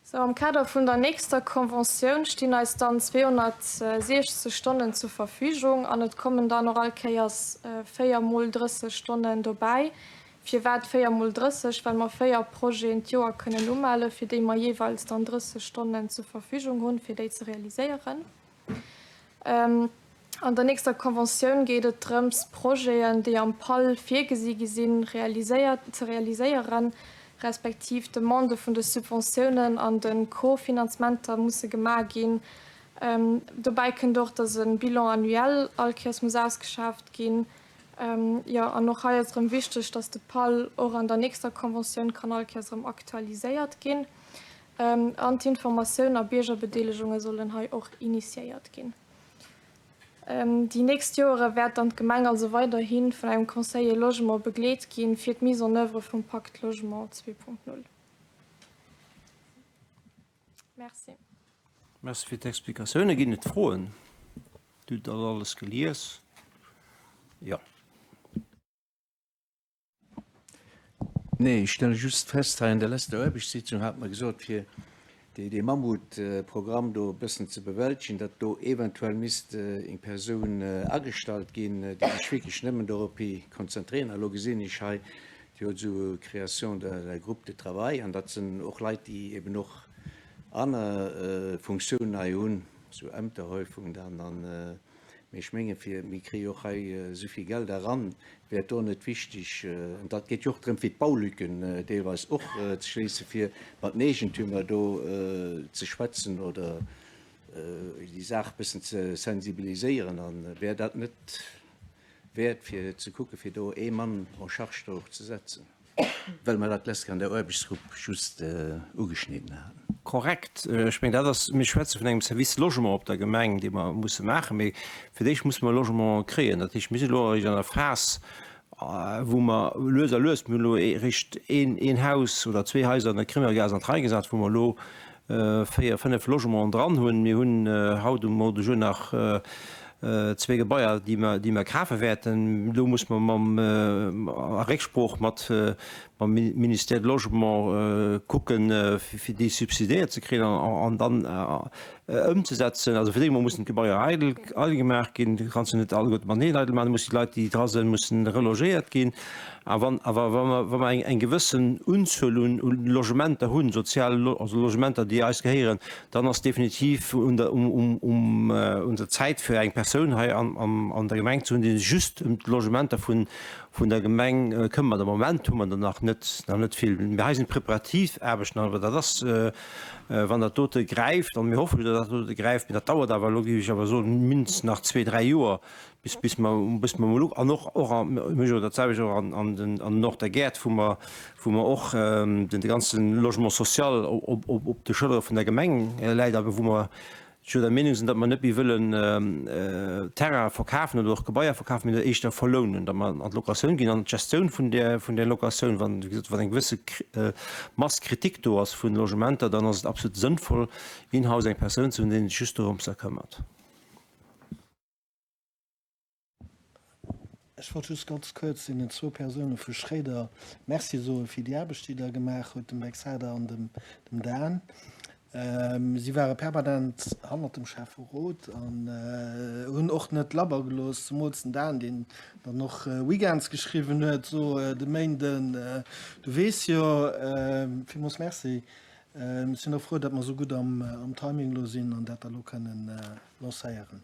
Sou, am Kader vun der nächster Conventioun stinn eis dann 260 Stonnen zur Verfügung an et kommen dann och all Kéiers 4 mol 30 Stonnen dobäi. Firwat 4 mol 30? Well mer 4 Projeten d'Joer kënnen umellen, fir déi mer jeeweils dann 30 Stonnen zur Verfügung hunn, fir déi ze realiséieren. An der nächster Conventioun geet et drëms, Projeten, déi am PAL virgesi gi sinn, realiséiert, ze realiséieren, respektiv d'Demandë vun de Subventiounen an de Kofinanzementer musse gemaach ginn. Dobäi kënnt och, datt e Bilan annuel all Kéiers muss ausgeschaaft ginn. Jo, an och hei ass erëm wichteg, datt de PAL och an der nächster Conventioun kann all Kéiers erëm aktualiséiert ginn. An d'Informatioun a Biergerbedeelegunge sollen hei och initiéiert ginn. Déi nächst Joere wäert dann d'Gemeng also weiderhi vun engem Conseiller Logement begleet ginn, fir d'Mise en oeuvre vum Pacte Logement 2.0. Merci. Merci fir d'Explikatioune. Ginn et Froen? Dir hutt dat alles gelies? Jo. Nee, ech stelle just fest, hei an der leschter Aarbechtssitzung hate mer gesot, fir dee Mammutprogramm do e bëssen ze bewältegen, datt do eventuell misst eng Persoun agestallt ginn, déi sech wierklech nëmmen dorophi konzentrieren. A lo gesinn ech hei, Dir hutt esou Création d'un groupe de travail, an dat sinn och Leit, déi eben och aner Funktiounen hei hunn, esou Ämterhäufung dann. An Mee ech menge fir, mir kréie jo och hei esou vill Geld eran, wär et do net wichteg, an dat geet jo och drëm fir d'Baulücken deelweis och ze schléissen, fir mat den Eegentümer do ze schwätzen oder déi Saach e bëssen ze sensibiliséieren. A wär dat net wäert fir ze kucken, fir do ee Mann en charge do och ze setzen? Well mer dat d'lescht Kéier an der Aarbechtsgrupp just ugeschnidden haten. Korrekt. Ech mengen, dat ass, mir schwätze vun engem Service Logement op der Gemeng, dee mer musse maachen. Mee fir d'éischt musse mer Logement kréien. Dat heescht, mir si elo eréischt an der Phas, wou mer lues a lues, mir hunn elo eréischt een, een Haus oder zwee Haiser an der Grimmergaass an d'Rei gesat, wou mer elo 4, 5 Logementen dran hunn. Mir hunn haut um Ordre du jour nach zwee Gebaier, déi mer, déi mer kafe wäerten. Elo muss mer mam, a Récksprooch mat mam Ministère de Logement kucken, fir déi subsidiéiert ze kréien an dann ëmzesetzen. Also fir d'éischt emol mussen d'Gebaier eidel, eidel gemaach ginn. Du kanns se net alleguerte mateneen eidel maachen. Da mussen déi Leit, déi dra sinn, mussen relogéiert ginn. A wann awer, wa mer, wa mer eng, eng gewëssen Unzuel un, un Logementer hunn, sozial, also Logementer, déi eis gehéieren, dann ass definitiv un der, um, um, um, un der Zäit fir eng Persoun hei an, an, an der Gemeng ze hunn, déi sech just ëm d'Logementer vun, vun der Gemeng këmmert. Am Moment hu mer der nach net, nach net vill. Mee hei sinn d'Preparativaarbechten, awer dat ass, wann dat dote gräift, an mir hoffen, datt dat dote gräift, mee dat dauert awer elo, géif ech awer soen, mindestens nach zwee, dräi Joer, bis, bis mer, bis mer emol, an och, och an, mir hu jo dat selwecht och an, an den, an den Nord der Gäert, wou mer, wou mer och den, de ganze Logement social op, op, op de Schëllere vun der Gemeng läit, awer wou mer. Jo der Meenung sinn, datt mer net méi wëllen Terraine verkafen oder och Gebaier verkafen, mee éischter verlounen, datt mer an d'Locatioun ginn an d'Gestioun vun där, vun där Locatioun, wann, wéi gesot, wann eng gewësse Mass critique do ass vu Logementer, dann ass et absolut sënnvoll, in-house eng Persoun ze hunn, déi sech just dorëmser këmmert. Ech wollt just ganz kuerz deenen zwou Persoune vu Schréider Merci soe fir déi Aarbecht, déi Der gemaach hutt, dem Bexada an dem Dan. Si ware permanent hannert dem Schäfferot an hunn och net labber gelooss, zemools den Dan, deen dann och Weekends geschriwwen huet, so de Méinden, du weess jo. Villmools Merci. Ech sinn och frou, datt mer esou gutt am Timing elo sinn an dat da elo kënnen lancéieren.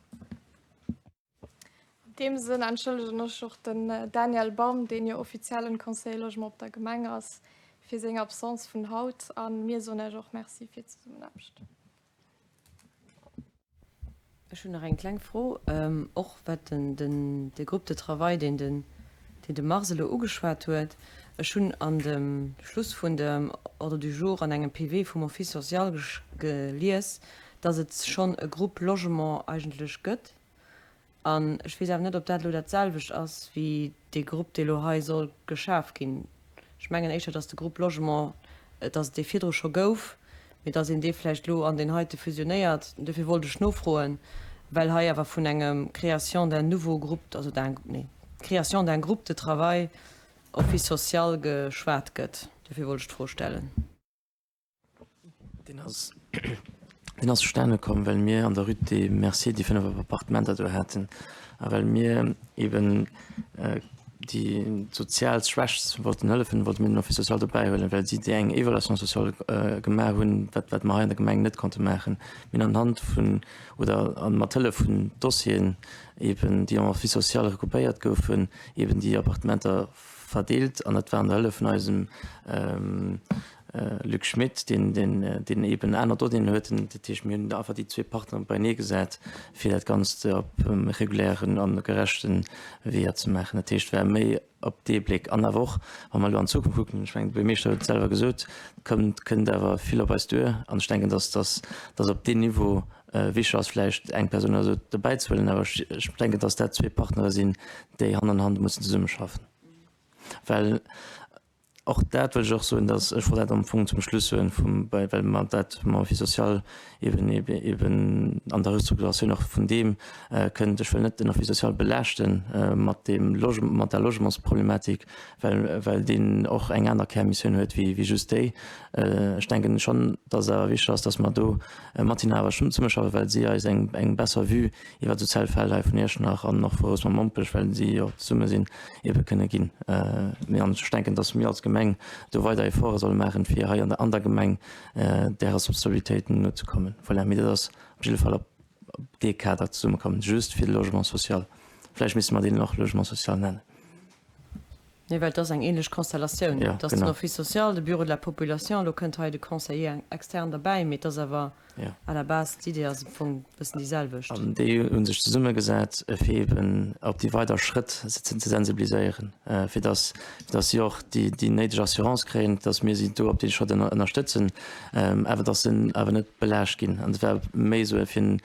An deem Sënn entschëllegen ech och den Daniel Baum, deen jo offiziellen Conseiller Logement op der Gemeng ass, fir seng Absence vun haut a mir soen Iech och Merci fir d'Zesummenaarbecht. Ech hunn nach eng kleng Fro, och wat den de Groupe de travail, deen den deen de Mars elo ugeschwat huet. Ech hunn an dem Schluss vun dem Ordre du jour an engem PV vum Office social gelies, dass et schonn e Groupe Logement eigentlech gëtt. An ech weess awer net, ob dat elo dat selwecht ass wéi dee Grupp, dee elo hei soll geschaf ginn. Ech mengen éischter, dass de Groupe Logement, dass et dee virdru scho gouf, mee dass een dee vläicht elo an deen heite fusionéiert. Dofir wollt ech nofroen, well hei awer vun engem Création d'un nouveau groupe, also d'un, nee, Création d'un groupe de travail Office social geschwat gëtt. Dofir wollt ech d'Fro stellen. Deen ass, deen ass zustane komm, well mir an der Rue des Merciers déi 5 Appartementer do haten a well mir eben déi sozial Schwächst wollten hëllefen, wollte mir den Office social dobäi huelen, well si déi eng Évaluation sociale gemaach hunn, wat, wat mer hei an der Gemeng net konnte maachen. Mir hunn anhand vun oder mat Hëllef vun Dossieren eben, déi am Office social recoupéiert goufen, eben déi Appartementer verdeelt an dat war an der Hëllef vun eisem Luc Schmit, deen, deen, deen eben aner Donnéeën huet. Dat heescht, mir hunn einfach déi zwee Partner beienee gesat, fir dat Ganzt op regulären a gerechte Weeër ze maachen. Dat heescht, war méi op dee Bléck. An awer och, wa mer elo an d'Zukunft kucken, ech mengen, de Buergermeeschter huet et selwer gesot, kënnt, kënnt awer vill op eis duer. An ech denken, dass, dass, dass op deem Niveau wichteg ass, vläicht eng Persoun oder esou dobäizehuelen. Awer ech, ech denken, dass dat zwee Partnere sinn, déi Hand an Hand mussen zesummeschaffen. Well Och dat wëll ech och soen, dass, ech wollt dat am Fong zum Schluss soen, vum, well mer dat mam Office social eben, eben an der Restrukturatioun och vun deem kënnt. Ech wëll net den Office social belaaschte mat deem Loge, mat der Logementsproblematik, well, well deen och eng aner Kärmissioun huet wéi, wéi just déi. Ech denken schonn, dass et awer wichteg ass, dass mer do mat hinnen awer schonn zesummeschaffen, well si eis eng, eng besser Vue iwwer d'sozial Fäll hei vun Iechternach an och vu Rouspert-Mompech, well si jo zesumme sinn, ebe kënne ginn. Mee an ech denken, dass mir als Gemeng do weider Efforte solle maachen, fir hei an der an der Gemeng där Responsabilitéit nozekommen. Voilà, mee dat ass op jidde Fall op dee Kader zesummekommen, just fir de Logement social. Vläicht misste mer deen och Logement social nennen. Nee, well et ass eng ähnlech Konstellatioun. Et ass den Office social, de Bureau de la population, elo kënnt hei de Conseiller externe derbäi, mee et ass awer à la base, d'Idee ass am Fong e bëssen déi selwecht. An déi hu sech zesummegesat, fir eeben op déi weider Schrëtt ze sensibiliséieren, fir dass, dass si och déi, déi néideg Assurance kréien, dass mir si do op deene Schrëtt ënnerstëtzen, awer dass se awer net belaascht ginn. An et war méi esou fir,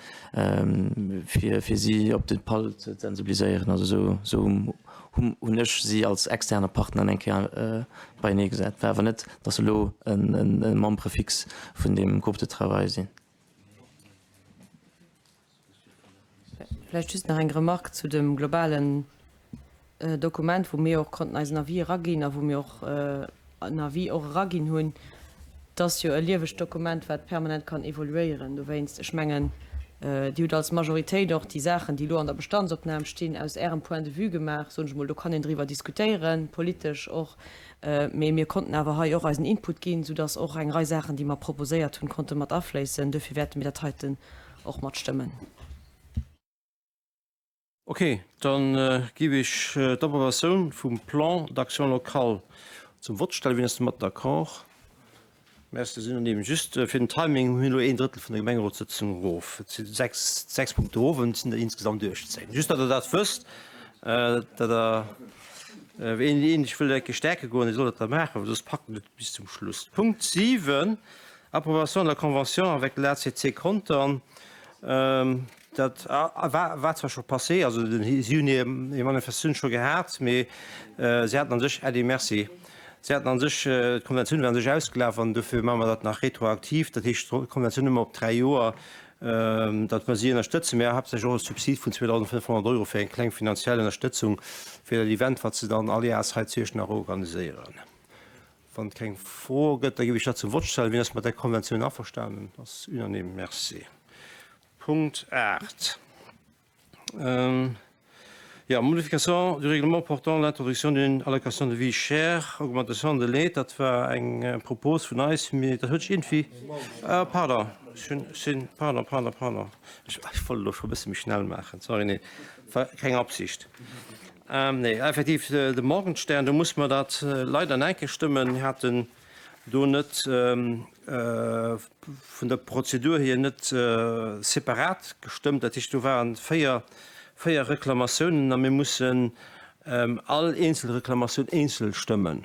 fir, fir si op de Pall ze sensibiliséieren. Also esou, esou hunn ech si als externe Partner eng Kéier beienee gesat. War awer net, datt se elo e Membre fixe vun deem Groupe de travail sinn. Vläicht just nach eng Remarque zu dem globalen Dokument, wou mir och konnten eisen Avis eraginn a wou mir och en Avis och eraginn hunn. Et ass jo e liewegt Dokument, wat permanent kann evoluéieren. Dowéinst, ech mengen, Dir hutt als Majoritéit och déi Saachen, déi elo an der Bestandsopnam stinn, aus Ärem Point de vue gemaach, soen ech emol. Do kann een driwwer diskutéieren, politesch och, mee mir konnten awer hei och eisen Input ginn, soudass och eng Rei Saachen, déi mer proposéiert hunn, konnte mat afléissen. Duerfir wäerte mir dat heiten och matstëmmen. Ok, dann giff ech d'Approbatioun vum Plan d'action local zum Vott stellen. Wien ass domat d'accord? Merci, da sinn unanime. Just fir den Timing, mir hunn elo een Drëttel vun der Gemengerotssëtzung erof. Et si 6, 6 Punkte erof an et sinn der insgesamt 18. Just datt Der dat wësst, datt Der, wien een ech wëll eng Kéier stäerke goen, dee soll dat da maachen, well soss packt en et bis zum Schluss. Punkt 7, Approbation de la convention avec l'ACC Contern. Dat war zwar scho passé, also si hunn hir Manifestatioun scho gehat, mee si haten a sech, Äddi, Merci, si haten a sech, d'Konventioun war a sech ausgelaf an dofir maache mer dat nach retroaktiv. Dat heescht, d'Konventioun hu mer op 3 Joer, datt mer si ënnerstëtzen, mä haaptsächlech och e Subsid vun 2.500 Euro fir eng kleng finanziell Ënnerstëtzung fir dat Event, wat se dann all Jahres hei zu Iechternach organiséieren. Wann et keng Fro gëtt, da géif ech dat zum Vott stellen. Wien ass mat där Konventioun averstanen? Ass unanime. Merci. Punkt 8, jo, Modification du règlement portant l'introduction d'une allocation de vie chère, augmentation de l'aide, dat war eng Propos vun eis, mee dat huet sech iergendwéi, ah pardon, ech hunn, sinn, pardon, pardon, pardon, ech wollt elo scho e bësse méi schnell maachen, sorry, nee, war keng Absicht. Nee, effektiv, de Morgenstern, do muss mer dat leider nach eng Kéier stëmmen. Mir haten do net vun der Prozedur hier net separat gestëmmt. Dat heescht, do waren véier, véier Reklamatiounen a mir mussen all eenzel Reklamatioun eenzel stëmmen.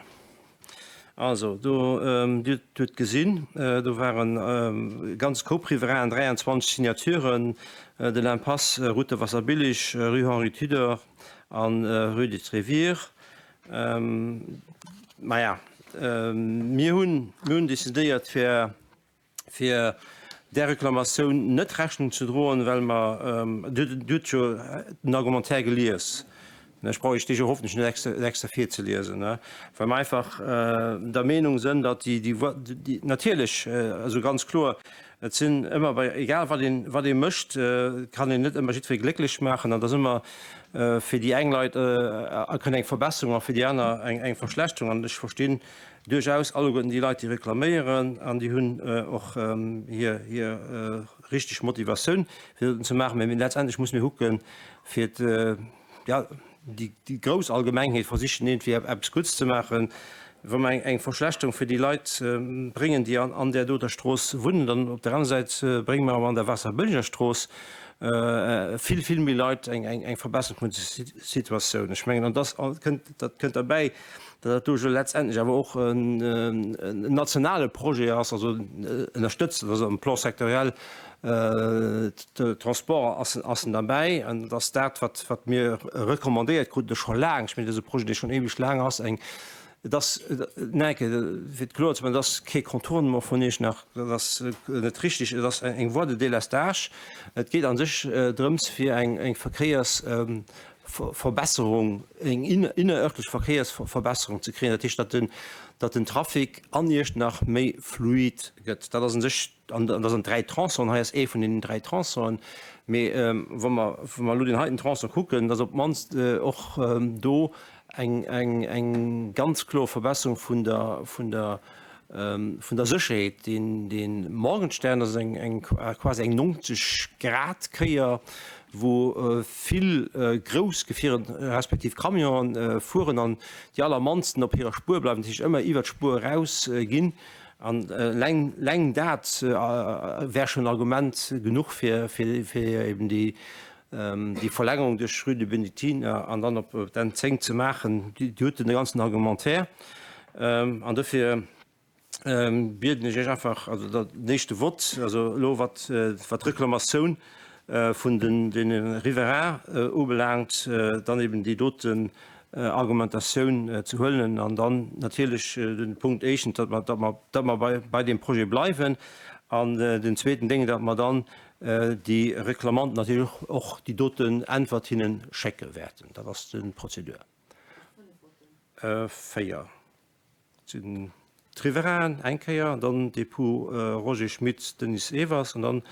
Also, do, Dir hutt gesinn, do waren e ganz Koup Riverainen, 23 Signaturen, de l'Impasse Route de Wasserbillig, Rue Henri Tudor an Rue des Trévires. Maja, mir hunn, mir hunn decidéiert, fir, fir där Reklamatioun net Rechnung ze droen, well mer, Dir hutt jo den Argumentaire gelies, ech brauch Iech dee jo hoffentlech net extra, extra virzeliesen, well mer einfach der Meenung sënn, datt déi, déi, natierlech, also ganz kloer, et sinn ëmmer bei, egal wat een, wat ee mécht, kann een net ëmmer jiddweree glécklech maachen an et ass ëmmer fir déi eng Leit kënnt eng Verbesserung a fir déi aner eng, eng Verschlechterung an ech verstinn Duerchaus alleguerten déi Leit, déi reklaméieren, an déi hunn och hir richteg Motivatioun, fir dat ze maachen. Mä letztendlech musse mir kucken, fir déi grouss Allgemengheet versichen, iergendwéi eppes Gutts ze maachen. Wa mer eng Verschlechterung fir déi Leit bréngen, déi an där doter Strooss wunnen, dann op der aner Säit brénge mer awer an der Waasserbëlleger Strooss vill, vill méi Leit eng Verbesserung vun der Situatioun. Ech mengen, an dat kënnt derbäi, datt dat do jo letztendlech awer och en nationale Projet ass, also ënnerstëtzt, also am Plan sectoriel Transport ass ass en derbäi an et ass dat, wat wat mir recommandéiert kruten, scho laang, ech mengen, dëse Projet, dee schonn eweg laang ass, eng, et ass, nach eng Kéier, fir et kloer ze maachen, et ass kee Contournement vun Iechternach, dat ass net richtig, et ass eng Voie de délestage. Et geet a sech drëms, fir eng eng Verkéiers Verbesserung, eng innerörtlech Verkéiersverbesserung ze kréien, dat heescht, datt den, datt den Trafic an Iechternach méi fluid gëtt. Dat ass u sech, an dat ass an 3 Tronçonen, hei ass ee vun deenen 3 Tronçonen, mee wa mer, wa mer elo deen heiten Tronçon kucken, da ass op d'mannst och do eng, eng, eng ganz kloer Verbesserung vun der, vun der, vun der Sécherheet. Deen, dee Morgenstern ass eng, eng quasi eng 90 Grad Kéier, wou vill grouss Gefierer respektiv Camionen fueren an déi allermannsten op hirer Spuer bleiwen, dat heescht ëmmer iwwer d'Spuer eraus ginn. An eleng, eleng dat wär schonn Argument genuch fir, fir, fir eben déi, déi Verlängerung duerch d'Rue des Bénédictines an dann op d'N 10 ze maachen. Dir hutt den ganzen Argumentaire. An dofir bieden ech Iech einfach, also den éischte Vott, also elo wat d'Reklamatioun vun deene Riverains ubelaangt, dann eben déi doten Argumentatioun ze huelen an dann natierlech de Punkt éischtens, datt mer, datt mer bei deem Projet bleiwen an den zweeten Déng, datt mer dann déi Reklamanten natierlech och déi doten Äntwert hinne schécke wäerten. Dat ass de Prozedur. 4 sinn d'Riverainen eng Kéier, dann d'Epoux Roger Schmit, Denise Ewers an dann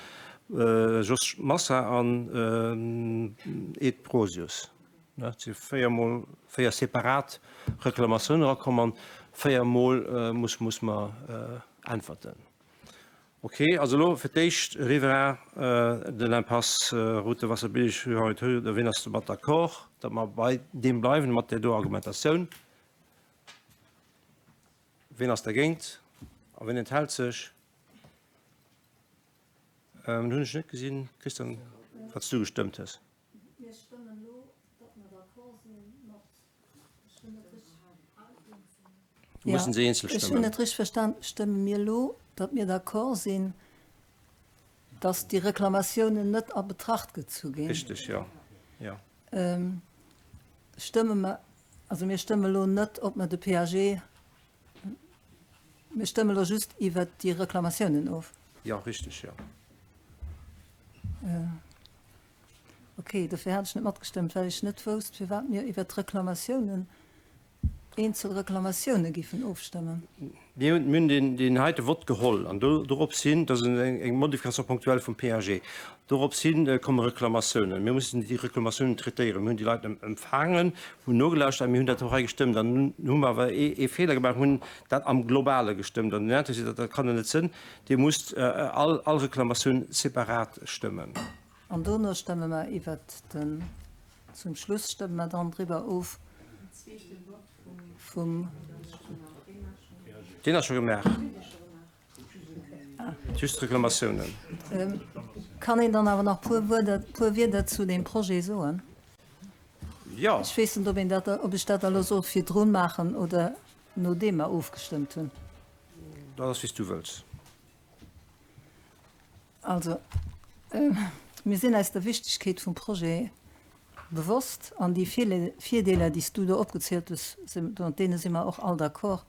Jos Massa an Ed Brosius. Et si 4 mol 4 separat Reklamatiounen erakomm an 4 mol muss muss mer äntwerten. Ok, also elo fir d'éischt Riverains de l'impasse Route de Wasserbillig, Rue Henri Tudor. Wien ass domat d'accord, datt mer bei deem bleiwen, mat där do Argumentatioun? Wien ass dergéint a wien enthält sech? Hunn ech net gesinn, Christian, wat s du gestëmmt hues. Mir stëmmen elo, datt mer d'accord si mat, ech hunn net richteg. Mussen se eenzel Ech hunn stëmmen. net richteg verstan, stëmme mir elo, datt mir d'accord sinn? Dass déi Reklamatiounen net a Betracht gezu ginn. Richtig, jo. Jo. Stëmme mer, also mir stëmme elo net, ob mer de PAG, mir stëmme elo just iwwert déi Reklamatiounen of. Jo, richtig, jo. Ok, dofir hat ech net matgestëmmt, well ech net wousst, firwat mir iwwert d'Reklamatiounen, eenzel Reklamatioune giffen ofstëmmen. Mir hunn deen heite Vott geholl an dorops hin, dat ass eng Modification ponctuelle vum PAG, dorops hin komme Reklamatiounen. Mir mussen déi Reklamatiounen traitéieren. Mir hunn déi Leit empfaangen, hunn nogelauschtert a mir hunn dat och hei gestëmmt. An nun hu mer awer ee Feeler gemaach, hunn dat am Globale gestëmmt. An den Intérêt seet, dat kann et net sënn, Dir musst all Reklamatioun separat stëmmen. An dono stëmme mer iwwert den, zum Schluss stëmme mer dann driwwer of vum. Deen ass scho gemaach. Just d'Reklamatiounen. Kann een dann awer nach puer Wuerder, puer Wierder zu deem Projet soen? Jo. Ech weess net, ob een dat, ob ech dat da elo soll virdrun maachen oder nodeem mer ofgestëmmt hunn. Dat ass wéi s du wëlls. Also, mir sinn eis der Wichtigkeet vum Projet bewosst an déi Virdeeler, déi s du do opgezielt hues, mat deene si mer och all d'accord.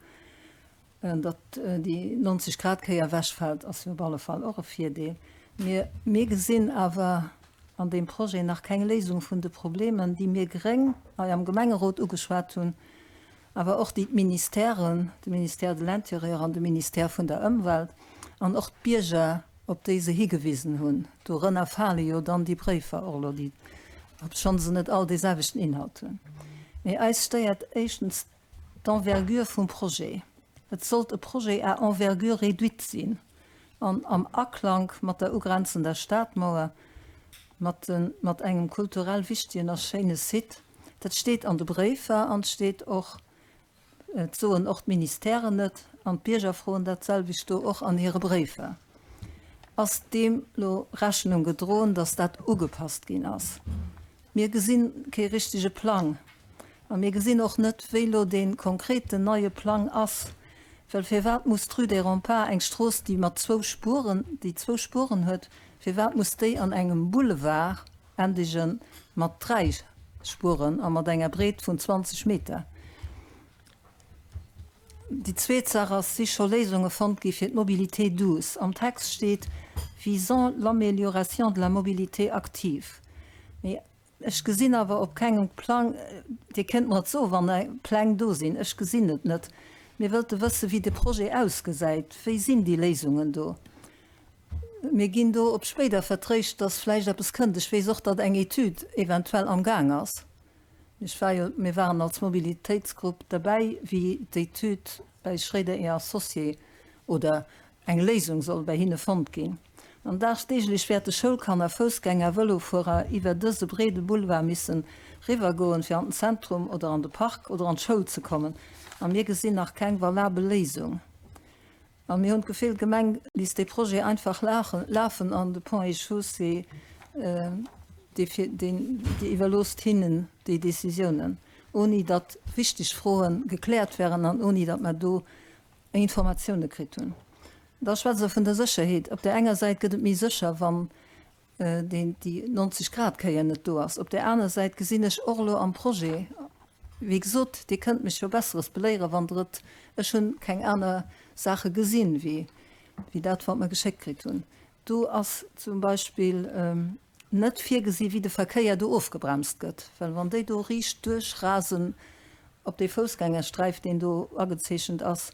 Datt déi 90 Grad Kéier ewechfält, ass jo op alle Fall och e Virdeel. Mir, mir gesinn awer an deem Projet nach keng Léisung vun de Problemen, déi mir Gréng hei am Gemengerot ugeschwat hunn, awer och déi d'Ministèren, de Ministère de l'Intérieur an de Ministère vun der Ëmwelt, an och d'Bierger, op déi se higewisen hunn. Dorënner fale jo dann déi Bréifer och elo, déi, obschonn se net all deeselwechten Inhalt hunn. Mee eis stéiert éischtens d'Envergure vum Projet. Et sollt e Projet à envergure réduite sinn an am Aklank mat der ugrenzender Stadmauer, mat de, mat engem kulturell wichtegen a schéine Site. Dat steet an de Bréifer an et steet och, et soen och d'Ministèren et an d'Bierger froen dat selwecht do och an hire Bréifer. Ass deem lo Rechnung gedroen, datt dat ugepasst ginn ass? Mir gesinn kee richtege Plang a mir gesinn och net, wéi lo dee konkreten neie Plang ass. Well firwat muss d'Rue des Remparts, eng Strooss, déi mat zwou Spuren, déi zwou Spuren huet, firwat muss déi an engem Boulevard endege mat dräi Spuren a mat enger Breet vun 20 Meter? Déi zweet Saach ass, si scho Léisunge fonnt gi fir d'Mobilité douce? Am Text steet visant l'amélioration de la mobilité active. Mee ech gesinn awer op kengem Plang, Dir kënnt mer et soen, wann Pläng do sinn, ech gesinn et net. Mir wëlte wëssen, wéi de Projet ausgesäit. Wéi sinn déi Léisungen do? Mir ginn do op spéider vertréischt, dass vläicht eppes kënnt. Ech weess och, datt eng Etüd eventuell amgaang ass. Ech war jo, mir waren als Mobilitéitsgrupp derbäi, wéi d'Etüd bäi Schréider et Associés oder eng Léisung soll bäi hinne fonnt ginn. An dagdeeglech wäerte Schoulkanner, Foussgänger, Vëlofuerer iwwer dëse breede Boulevard missen riwwergoen, fir an den Zentrum oder an de Park oder an d'Schoul ze kommen. A mir gesinn nach keng valabel Léisung. A mir hunn d'Gefill, d'Gemeng léisst dee Projet einfach lafen an de Ponts et Chaussées, déi iwwerloosst hinnen déi Décisiounen, ouni datt wichteg Froe gekläert wären an ouni datt mer do Informatioune kritt hunn. Da schwätzt Der vun der Sécherheet. Op där enger Säit gëtt et méi sécher, wann deen déi 90 Grad Kéier net do ass. Op där aner Säit gesinn ech och elo am Projet, wéi gesot, Dir kënnt mech jo Besseres beléieren, wann Der et, ech hunn keng aner Saache gesinn, wéi dat, wat mer geschéckt kritt hunn. Do ass zum Beispill net virgesi wéi de Verkéier do ofgebremst gëtt, well wann déi do riicht duerch rasen op dee Foussgängersträif, deen do agezeechent ass,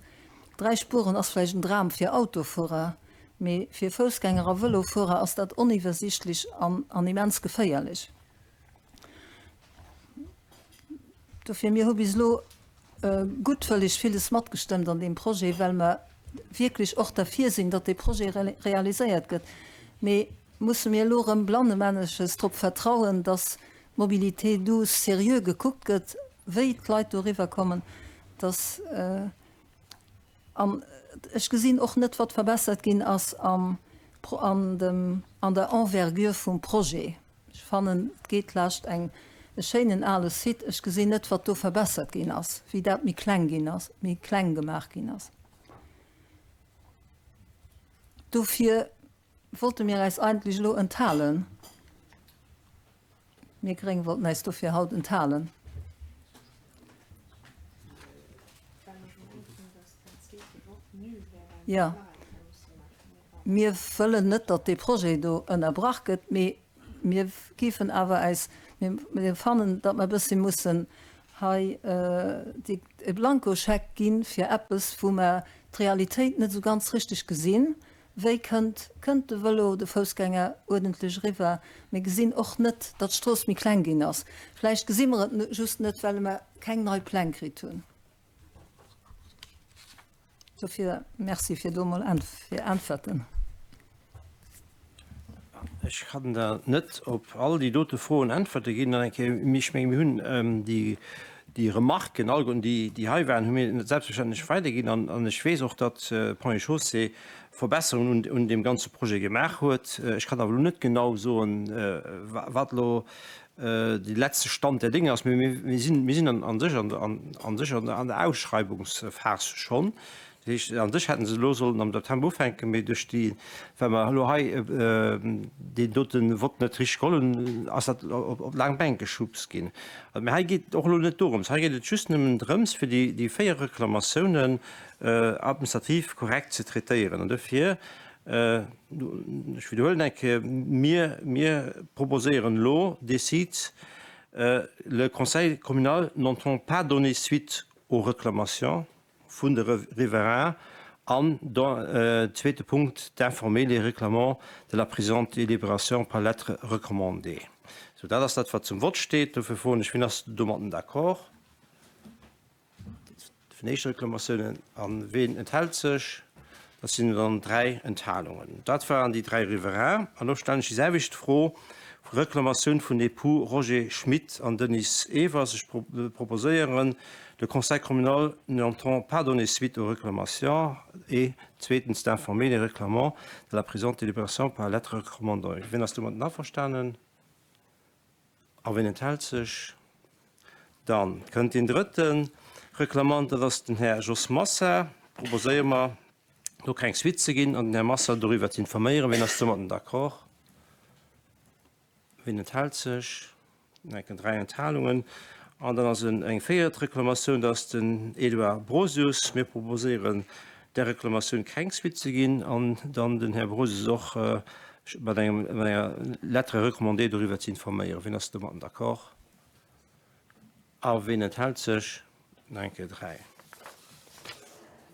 dräi Spuren ass vläicht en Dram fir Autofuerer, Mee fir Foussgänger a Vëlofuerer ass dat oniwwersichtlech an an immens geféierlech. Dofir, mir hu bis elo guttwëlleg villes matgestëmmt an deem Projet, well mer wierklech och derfir sinn, datt dee Projet realiséiert gëtt. Mee musse mir elo erëm blannemännesches drop vertrauen, datt d'Mobilité douce seriö gekuckt gëtt, wéi d'Leit doriwwer kommen, datt, An ech gesinn och net, wat verbessert ginn ass am, an dem, an der Envergure vum Projet. Ech fannen, et geet laascht eng, e schéinen ale Site. Ech gesinn net, wat do verbessert ginn ass, wéi dat méi kleng ginn ass, méi kleng gemaach ginn ass. Dofir. Wollte mir eis eigentlech elo enthalen. Mir Gréng wollten eis dofir haut enthalen. Jo, mir wëllen net, datt dee Projet do ënnerbrach gëtt, mee mir géifen awer eis, mir fannen, datt mer e bëssi mussen hei e Blankoscheck gi fir eppes, wou mer d'Realitéit net esou ganz richteg gesinn. Wéi kënnt, kënnt de Vëlo, de Foussgänger uerdentlech eriwwer? Mir gesinn och net, datt d'Strooss méi kleng ginn ass. Vläicht gesi mer et just net, well mer keng nei Pläng kritt hunn. Dofir Merci fir do emol fir Äntwerten. Ech kann der net op all déi dote Froen Äntwerte ginn. Dann eng Kéier, ech menge mir hunn déi, déi Remarken alleguerten, déi, déi hei waren, hu mir selbstverständlech weiderginn. An, an ech weess och, datt Ponts et Chaussées Verbesserungen un, un deem ganze Projet gemaach huet. Ech kann awer elo net genau soen, wat elo de letzte Stand der Dinge ass. Mee mir sinn, mir sinn an, an sech an, an, an sech an der, an der Ausschreibungsphas schonn. Dat heescht, an sech hätte se elo sollen am September ufänken, mee duerch déi, well mer elo hei deen dote Vott net richteg geholl hunn, ass dat op, op laang Bänk geschubst ginn. Mee hei geet et och elo net dorëms. Hei geet et just nëmmen drëms, fir déi, déi 4 Reklamatiounen administrativ korrekt ze traitéieren. An dofir, ech widderhuelen eng Kéier, mir, mir proposéieren elo, décide, Le Conseil communal n'entend pas donner suite aux réclamations vun de Riverains an, zweete Punkt, d'informer les réclamants de la présente délibération par lettre recommandée. Sou, dat ass dat, wat zum Vott steet. Dofir froen ech, Wien ass domatten d'accord? Vun éischte Reklamatiounen. A ween enthält sech? Dat sinn dann 3 Enthalungen. Dat waren déi 3 Riverains. An elo stellen ech déi selwecht Fro vu Reklamatioun vun Époux Roger Schmit an Denise Ewers. Ech proposéieren, Le Conseil communal n'entend pas donner suite aux réclamations et, zweetens, d'informer les réclamants de la présente délibération par lettre recommandée. Wien ass domatten averstanen? A wien enthält sech? Dann kënnt deen drëtte Reklamant, dat ass den Här Jos Massa. Proposéiere mer, do keng Suite ze ginn an den Här Massa doriwwer ze informéieren. Wien ass domatten d'accord? Wien enthält sech? Enken 3 Enthalungen. An dann ass eng véiert Reklamatioun, dat ass den Edouard Brosius. Mir proposéieren, där Reklamatioun keng Suite ze ginn an dann den Här Brosius och mat engem, mat enger Lettre recommandée doriwwer ze informéieren. Wien ass domatten d'accord? A wien enthält sech? Eng Kéier 3.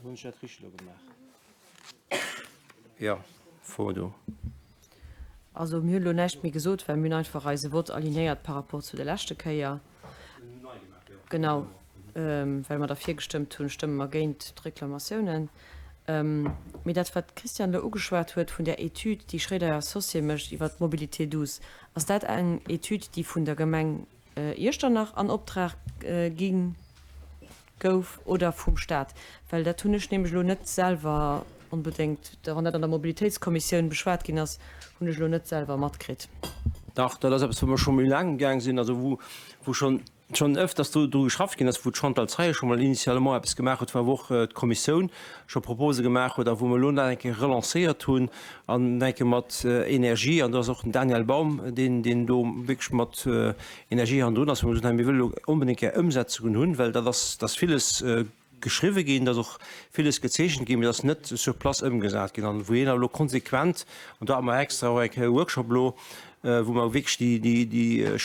Hunn ech dat richteg elo gemaach? Jo, Fro do. Also mir hunn elo näischt méi gesot, well mir hunn einfach eise Vott alignéiert par rapport zu der leschte Kéier. Genau, well mer derfir gestëmmt hunn, stëmme mer géint d'Reklamatiounen. Mee dat, wat d'Christiane elo ugeschwat huet vun där Etüd, déi Schréider et Associés mécht iwwert d'Mobilité douce, ass dat eng Etüd, déi vun der Gemeng Iechternach an Optrag gi gouf oder vum Stat? Well dat hunn ech nämlech elo net selwer onbedéngt, wann dat an der Mobilitéitskommissioun beschwat ginn ass, hunn ech elo net selwer matkritt. Dach, dat ass eppes, wou mer scho méi laang amgaang sinn, also wou, wou schonn, schonn ëfters dru, dru geschafft ginn ass, wou d'Chantal Zeyer scho mol initialement eppes gemaach huet, wou awer och d'Kommissioun scho Propose gemaach huet a wou mer elo nach eng Kéier relancéiert hunn an eng Kéier mat Energie, an do ass och den Daniel Baum, deen, deen do wierklech mat Energie hannendrun ass, wou mer gesot hunn, mir wëlle elo onbedéngt gär Ëmsetzungen hunn, well dat ass, dat ass villes geschriwwe ginn, et ass och villes gezeechent ginn, mee et ass net sur place ëmgesat ginn. An wou een awer elo konsequent, an do hate mer extra och eng Kéier e Workshop elo, wou mer wierklech déi, déi, déi,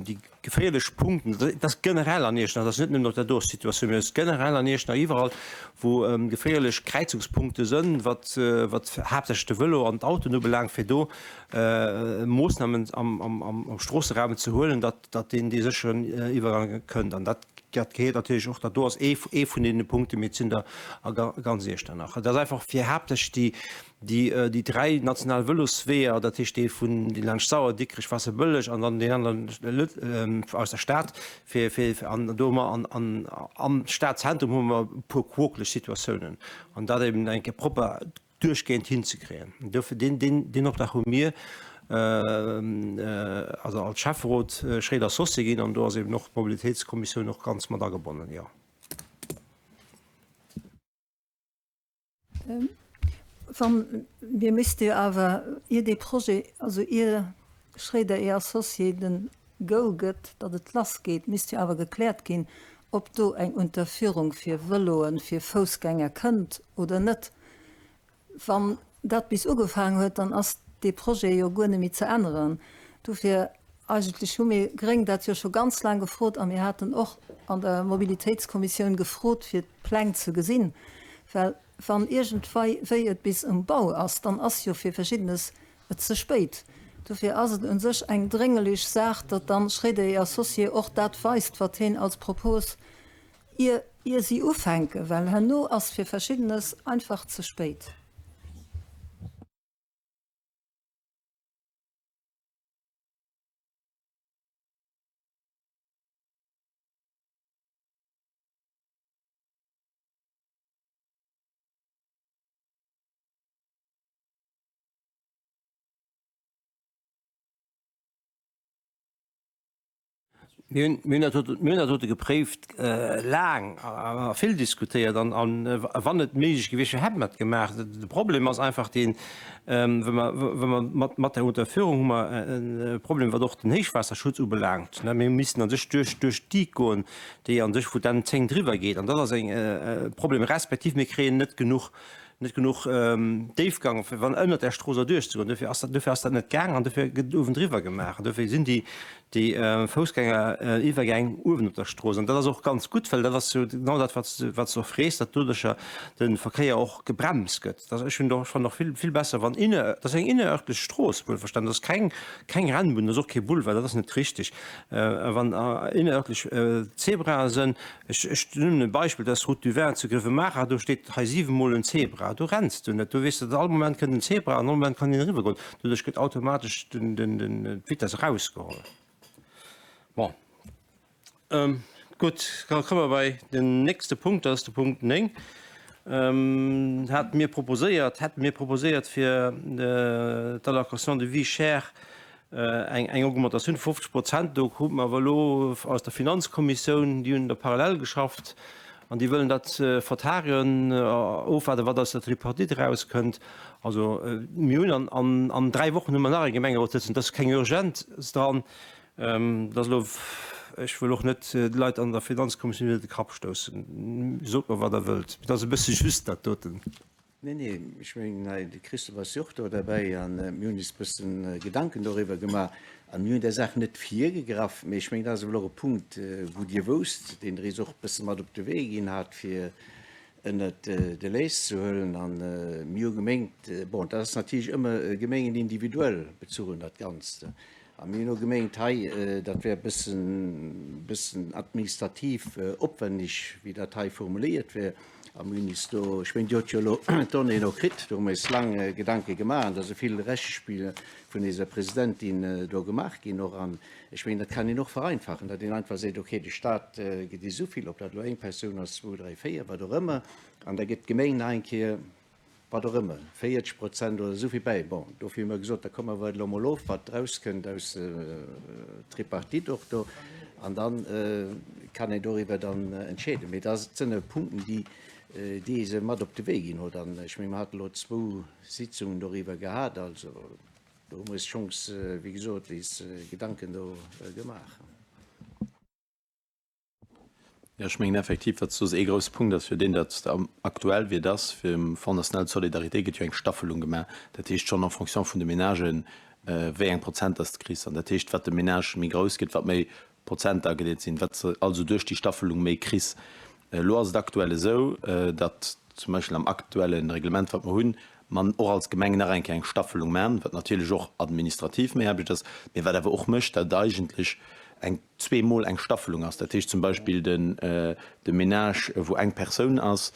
déi geféierlech Punkten, dat ass generell an Iechternach, dat ass net nëmmen op der do Situatioun, mee dat ass generell an Iechternach iwwerall, wou geféierlech Kräizungspunkte sënn, wat, wat haaptsächlech de Vëlo an d'Autoen ubelaangt, fir do Moossnamen am, am, am Stroosseraum ze huelen, datt, datt deen dee sécheren Iwwergang kënnt. An dat Dat gehéiert natierlech och, dat do ass ee, ee vun deene Punkten, mee et sinn der a ganz Iechternach. Et ass einfach fir haaptsächlech déi, déi, déi 3 national Vëlosweeër, dat heescht dee vun, dee laanscht Sauer, Dikrech, Waasserbëlleg an dann deen aneren aus der Stad, fir, fir, an do hu mer an, an, am Stadzentrum hu mer e puer quokeleg Situatiounen an dat eben eng Kéier propper duerchgehend hinzekréien. Dofir deen, deen, deen Optrag hu mir also als Schäfferot schréit associé ginn an do ass eben och d'Mobilitéitskommissioun och ganz mat agebonnen, jo. Wann, mir misste jo awer, ier dee Projet, also ier Schréider et Associés den Go gëtt, datt et lassgeet, misst jo awer gekläert ginn, ob do eng Unterführung fir Vëloen, fir Foussgänger kënnt oder net. Wann dat bis ugefaangen huet, dann ass dee Projet jo guer net méi ze änneren. Dofir, eigentlech hu mir Gréng dat jo scho ganz laang gefrot a mir haten och an der Mobilitéitskommissioun gefrot, fir d'Pläng ze gesinn, well wann iergendwei wéi et bis um Bau ass, dann ass jo fir Verschiddenes et ze spéit. Dofir ass et u sech eng dréngelech Saach, datt dann Schréider et Associés och dat weist, wat heen als Propos ier ier si ufänken, well herno ass fir Verschiddenes einfach ze spéit. Mir hunn dat dote gepréift, laang a vill diskutéiert an wann et méiglech gewiescht wär, hätte mer et gemaach. De Problem ass einfach deen, wa mer mat der Unterführung hu mer e Problem, wat och den Héichwaasserschutz ubelaangt. Mir missten a sech duerch d'Digue goen, déi a sech wou d'N 10 driwwer geet an dat ass e Problem, respektiv mir kréien net genuch net genuch Déifgang fir wann ënnert där Strooss erduerch ze goen. Dofir ass dat, dofir ass dat net gaang an dofir gëtt et uewendriwwer gemaach. An dofir sinn déi, déi Foussgängeriwwergäng uewen op der Strooss. An dat ass och ganz gutt, well dat ass jo genau dat, wat s de, wat s de och frees, datt doduercher de Verkéier och gebremst gëtt. Dat, ech hunn och, ech fannen och vill, vill besser, wann inne, dat ass eng innerörtlech Strooss, wuelverstanen, dat ass keng, keng Rennbunn, dat ass och kee Boulevard, dat ass net richtig. Wann innerörtlech Zebrae sënn, Ech hunn e Beispill, dat ass d'Route du Vin zu Grevenmacher, do steet hei siwemol en Zebra. Do renns du net, do weess de, datt all Moment kënnt en Zebra an all Moment kann een eriwwer goen. Doduerch gëtt automatesch d'Vitess erausgeholl. Bon, gutt, da komme mer bei den nächste Punkt, dat ass de Punkt 9. Hate mir proposéiert, hätte mir proposéiert fir d'Allocation de vie chère Eng Augmentatioun vu 50 Prozent, do krute mer awer elo aus der Finanzkommissioun, déi hunn da parallel geschafft an déi wëllen dat vertagen, ofwaarden, wat aus der Tripartite erauskënnt. Also mir hunn an an 3 Wochen hu mer nach eng Gemengerotssëtzung, et ass keng Urgence dran. Dat ass elo, ech wëll och net de Leit an der Finanzkommissioun iwwer de Kapp stoussen, sot mer wat der wëllt, mee et ass e bësse just dat doten. Nee, nee, ech mengen hei, de Christophe ass jo och do derbäi a mir hunn eis e bëssen Gedanken doriwwer gemaach a mir hunn där Saach net virgegraff, mee ech mengen, dat ass ewell och e Punkt, wou Dir wousst, deen Der eis och e bësse mat op de Wee ginn hat, fir ënnert de Léis ze huelen. A mir hu gemengt, bon, dat ass natierlech ëmmer gemengenindividuell bezuchen, dat Ganzt. A mir hunn och gemengt hei, dat wär e bëssen, bëssen administrativ opwenneg, wéi dat hei formuléiert wär. A mir hunn eis do, ech mengen, Dir hutt jo elo d'Donnéeën och kritt, do hu mir eis laang Gedanke gemaach an da si vill Rechespiller vun eiser Presidentin do gemaach ginn och. An ech mengen, dat kann een och vereinfachen, datt een einfach seet, okay, de Stat gëtt eis esou vill, ob dat elo eng Persoun ass, zwou, dräi, véier, wat och ëmmer, an da gëtt d'Gemeng nach eng Kéier, wat och ëmmer, 40 Prozent oder esou vill bäi. Bon, dofir hu mir gesot, da komme mer elo emol of, wat erauskënnt aus der Tripartite och do, an da kann een doriwwer dann entscheeden. Mee dat sinn e Punkten, déi déi ee se mat op de Wee ginn huet. An ech menge mer hate elo zwou Sitzungen doriwwer gehat, also do hu mer eis schonns, wéi gesot, eis Gedanken do gemaach. Jo, ech mengen effektiv, wat soss ee grousse Punkt ass, fir deen dat aktuell wéi et ass, fir um Fonds national de solidarité gëtt jo eng Staffelung gemaach, dat heescht schonn en fonction vun de Ménagen, wéi eng Prozenter s de kriss. An dat heescht, wat de Ménage méi grouss gëtt, wat méi Prozenter agedeelt sinn, wat s de also duerch déi Staffelung méi kriss. Elo ass et aktuell esou, datt zum Beispill am aktuelle Reglement, wat mer hunn, mer och als Gemeng nach eng Kéier eng Staffelung maachen, wat natierlech och administrativ méi Aarbecht ass, mee wat awer och mécht, datt eigentlech eng zweemol eng Staffelung ass. Dat heescht zum Beispill den de Ménage, wou eng Persoun ass,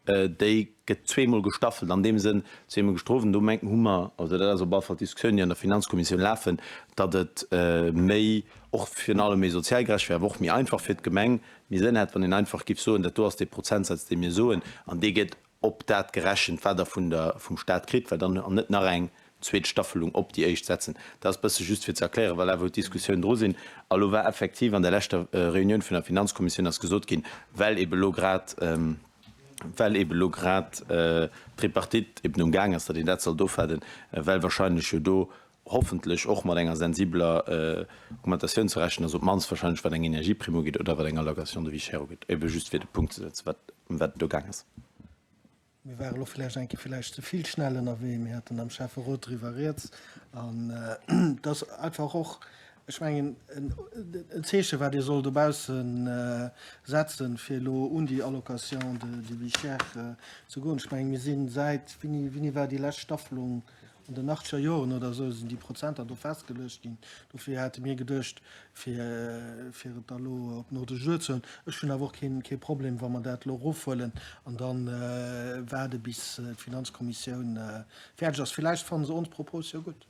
déi gëtt zweemol gestaffelt, an deem Sënn zweemol gestroft. An do mengen, hu mer, also dat ass op alle Fall d'Diskussioun, déi an der Finanzkommissioun lafen, datt et méi, och virun allem méi sozial gerecht wär, awer och méi einfach fir d'Gemeng, méi Sënn hätt, wann een einfach géif soen, dat do ass dee Prozentsaz, dee mir soen, an dee gëtt op dat gerechent, wat Der vun der, vum Stat kritt, well dann, an net nach eng zweet Staffelung op déi éischt setzen. Dat ass e bësse just fir ze erklären, well awer d'Diskussioun dru sinn. A lo war effektiv an der leschter Reunioun vun der Finanzkommissioun ass gesot ginn, well ebe lo grad. Well eeben elo grad d'Tripartite eeben um Gaang ass, datt een dat sollt ofwaarden, well wahrscheinlech jo do hoffentlech och mat enger sensibeler Augmentatioun ze rechnen ass, op d'mannst wahrscheinlech wat eng Energieprimm ugeet oder wat eng Allocation de vie chère ugeet. Eebe just fir de Punkt ze setzen, wat, ëm wat et do gaang ass. Mir ware lo vläicht eng Kéier vläicht ze vill schnell ënnerwee. Mir haten am Schäfferot driwwer rieds. An et ass einfach och, ech mengen, en Zeeche wat ee soll dobausse setzen, fir elo un déi Allocation de vie chère ze goen. Ech mengen, mir si säit, wéini, wéini war déi lescht Staffelung? An den achtzeger Joren oder esou sinn déi Prozenter do festgeluecht ginn. Dofir hate mir geduecht, fir, fir et da lo op den Ordre du jour ze huelen. Ech hunn awer och keen, kee Problem, wa mer dat elo erofhuelen an da waarde bis d'Finanzkommissioun fäerdeg ass. Villäicht fanne se ons Propos jo gutt.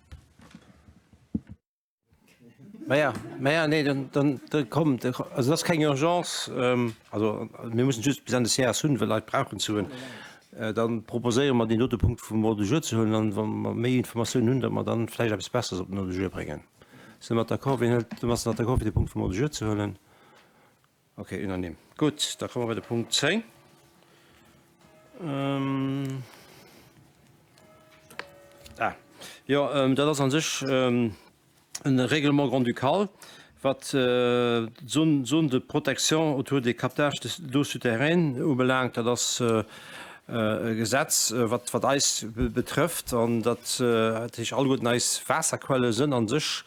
Maja, maja, nee, dann, dann, dann kommt, also das ist keng Urgence, ähm, also mir mussen just bis Enn des Jahres hunn, well Leit brauchen Suen. Äh, dann proposéiere mer deen dote Punkt vum Ordre du jour ze huelen an wa mer méi Informatiounen hunn, datt mer dann vläicht eppes Besseres op den Ordre du jour bréngen. Sinn der mat d'accord? Wien hëlt, wien ass mat d'accord fir de Punkt vum Ordre du jour ze huelen? Ok, unanime. Gutt, da komme mer bei de Punkt 10. Ähm, ah, jo, ähm, dat ass an sech ähm, en Règlement grand-ducal, wat äh, d'Zone, Zone de protection autour des captages d'eau souterraine ubelaangt. Dat ass äh, e Gesetz, wat, wat eis betrëfft an dat, äh, dat heescht alleguerten eis Waasserquelle sënn an sech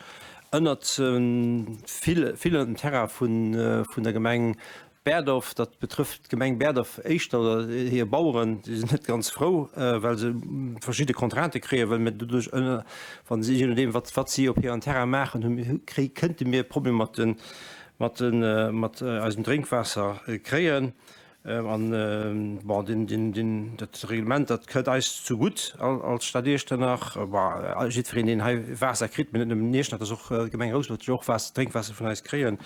Ënnert vill, vill ënnert dem Terrain vun, vun der Gemeng Berdorf. Dat betrëfft d'Gemeng Berdorf éischter oder hir Baueren. Déi sinn net ganz frou, well se verschidde Contraintë kréien, well mir doduerch ënner, wa si, je nodeem wat, wat si op hiren Terrain maachen, hu mir, kréi, kënnte mir Problemer mat de, mat de, mat eisem Drénkwaasser kréien. An, bon, deen, deen, deen, dat Reglement, dat kënnt eis zegutt als Stad Iechternach. Bon, jiddwereen, deen hei Waasser kritt, mee net nëmmen Iechternach, dat ass och d'Gemeng Rouspert, déi och Waasser, Drénkwaasser vun eis kréien.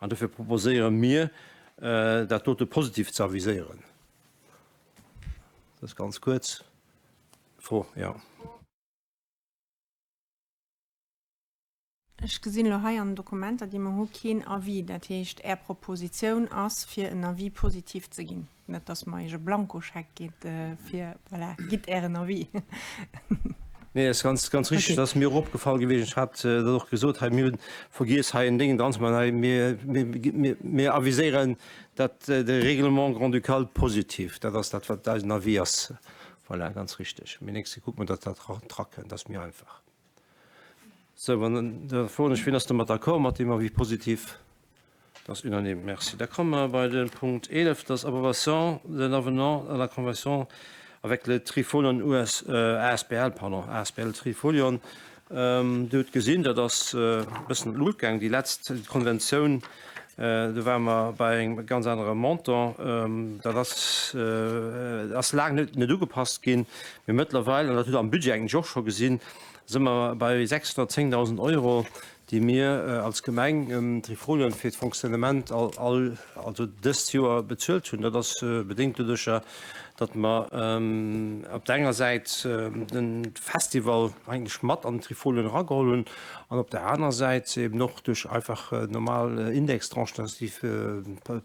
An dofir proposéiere mir, dat dote positiv ze aviséieren. Dat ass ganz kuerz. Fro, jo. Ech gesinn elo hei an den Dokumenter, déi mer hu, keen Avis. Dat heescht, Är Propositioun ass, fir en Avis positif ze ginn. Net, dass mer Iech e Blankoscheck gitt, fir, voilà, gitt Ären Avis. Nee, dat ass ganz, ganz richtig. Dat ass mir och opgefall gewiescht. Ech hat dat och gesot hei. Mir hunn vergiess, hei en Déngen dran ze maachen. Hei, mir, mir, mir aviséieren dat, de Règlement grand-ducal positif. Dat ass dat, wat eisen Avis ass. Voilà, ganz richtig. Mee nächste kucke mer, datt dat drakënnt. Dat ass méi einfach. Sou, an da froen ech, Wien ass domat d'accord, mat deem Avis positif? Dat ass unanime. Merci. Da komme mer bei de Punkt 11, dat ass Approbation d'un avenant à la convention avec le Trifolion US, asbl, pardon, asbl Trifolion. Dir hutt gesinn, dat ass e bëssen an d'Lut gaang, déi letzt Konventioun. Do ware mer bei engem ganz anere Montant. Dat ass, ass laang net, net ugepasst ginn. Mee mëttlerweil, an dat hutt Der am Budget eigentlech och scho gesinn, si mer bei 610.000 Euro, déi mir als Gemeng Trifolion fir d'Fonctionnement all, also dëst Joer bezuelt hunn. Dat ass bedéngt doduercher, datt mer op der enger Säit de Festival eigentlech mat an den Trifolion erageholl hunn an op der anerer Säit eben och duerch einfach normal Indextranchen, respektiv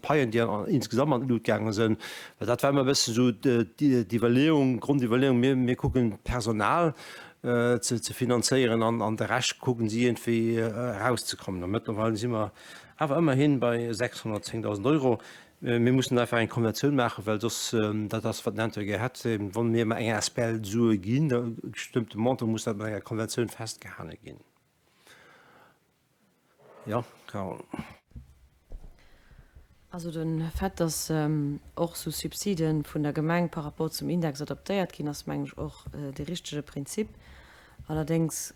Paien, déi insgesamt an d'Lut gaange sinn. Well dat war ëmmer e bëssen esou d'Iwwerleeung, d'Grondiwwerleeung, mir, mir kucken d'Personal ze, ze finanzéieren an, an de Rescht kucken si iergendwéi erauszekommen. A mëttlerweile si mer awer ëmmerhin bei 610.000 Euro. Mir mussen einfach eng Konventioun maachen, well soss, dat ass wat den Intérêt hätt, wa mir eng asbl Sue ginn, e bestëmmte Montant, muss dat mat enger Konventioun festgehale ginn. Jo, Carole. Also de Fait, dass och esou Subside vun der Gemeng par rapport zum Index adaptéiert ginn, ass mengen ech och dee richtege Prinzip. Allerdéngs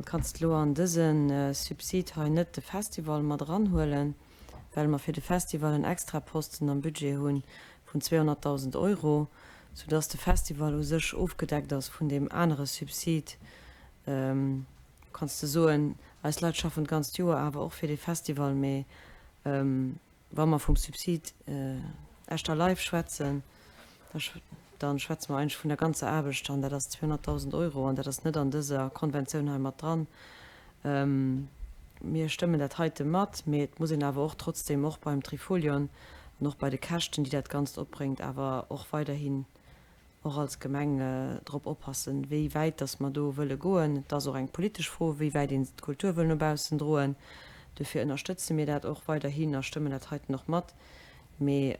kanns de elo an dëse Subsid hei net de Festival mat eranhuelen, well mer fir de Festival en extra Posten am Budget hu vun 200.000 Euro, soudass de Festival u sech ofgedeckt ass vun deem anere Subsid. Kanns de soen, eis Leit schaffen d'ganzt Joer awer och fir dee Festival, mee wa mer vum Subsid Echter Live schwätzen, da schwätze mer eigentlech vun der ganzer Aarbecht an dat ass 200.000 Euro an dat ass net an dëser Konventioun hei mat dran. Mir stëmmen dat heite mat, mee et muss een awer och trotzdeem och beim Trifolion. An och bei de Käschten, déi dat Ganzt opbréngt, awer och weiderhin och als Gemeng drop oppassen, wéi wäit dass mer do wëlle goen. Et ass och eng politesch Fro, wéi wäit een d'Kultur wëll no baussen droen. Dofir ënnerstëtze mir dat och weiderhin a stëmmen dat heiten och mat. Mee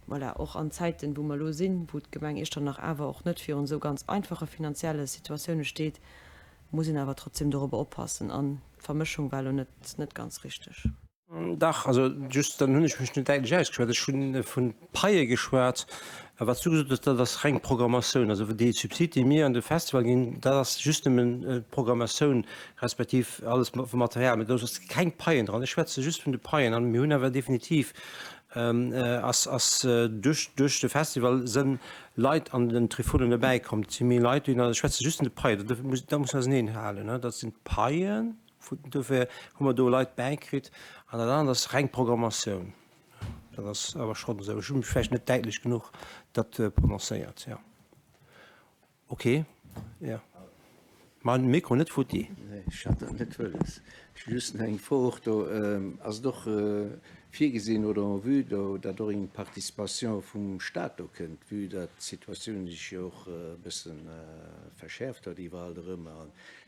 voilà, och an Zäiten, wou mer elo sinn, wou d'Gemeng Iechternach awer och net virun esou ganz einfache finanzielle Situatioune steet, muss een awer trotzdem dorobber oppassen. An d'Vermëschung war elo net net ganz richteg. Dach, also just, dann hunn ech mech net däitlech ausgeschwat. Ech hu vu Paie geschwat. A wat s du gesot hues, dat ass reng Programmatioun. Also dee Subsid, dee mir an de Festival ginn, dat ass just nëmmen d'Programmatioun, respektiv alles vum Material. Mee do ass keng Paien dran. Ech schwätze just vun de Paien. An mir hunn awer definitiv, ass, ass duerch, duerch de Festival sënn Leit an den Trifolion dobäi komm. Et si méi Leit dohin. An ech schwätze just vun de Paien. Dat muss, dat muss auseneen halen, dat sinn d'Paien. Dofir hu mer do Leit bäikritt. An dat anert ass reng Programmatioun. Dat ass awer schonn esou. Ech hu mech vläicht net däitlech genuch dat prononcéiert. Jo. Okay. Jo. Mä den Mikro net futti. Nee, ech hat dat net wëlles. Ech hu just nach eng Fro och do. Ass et och virgesinn oder en vue do, datt och eng Participation vum Stat do kënnt, vue datt d'Situatioun sech jo och e bësse verschäerft huet iwwerall erëm?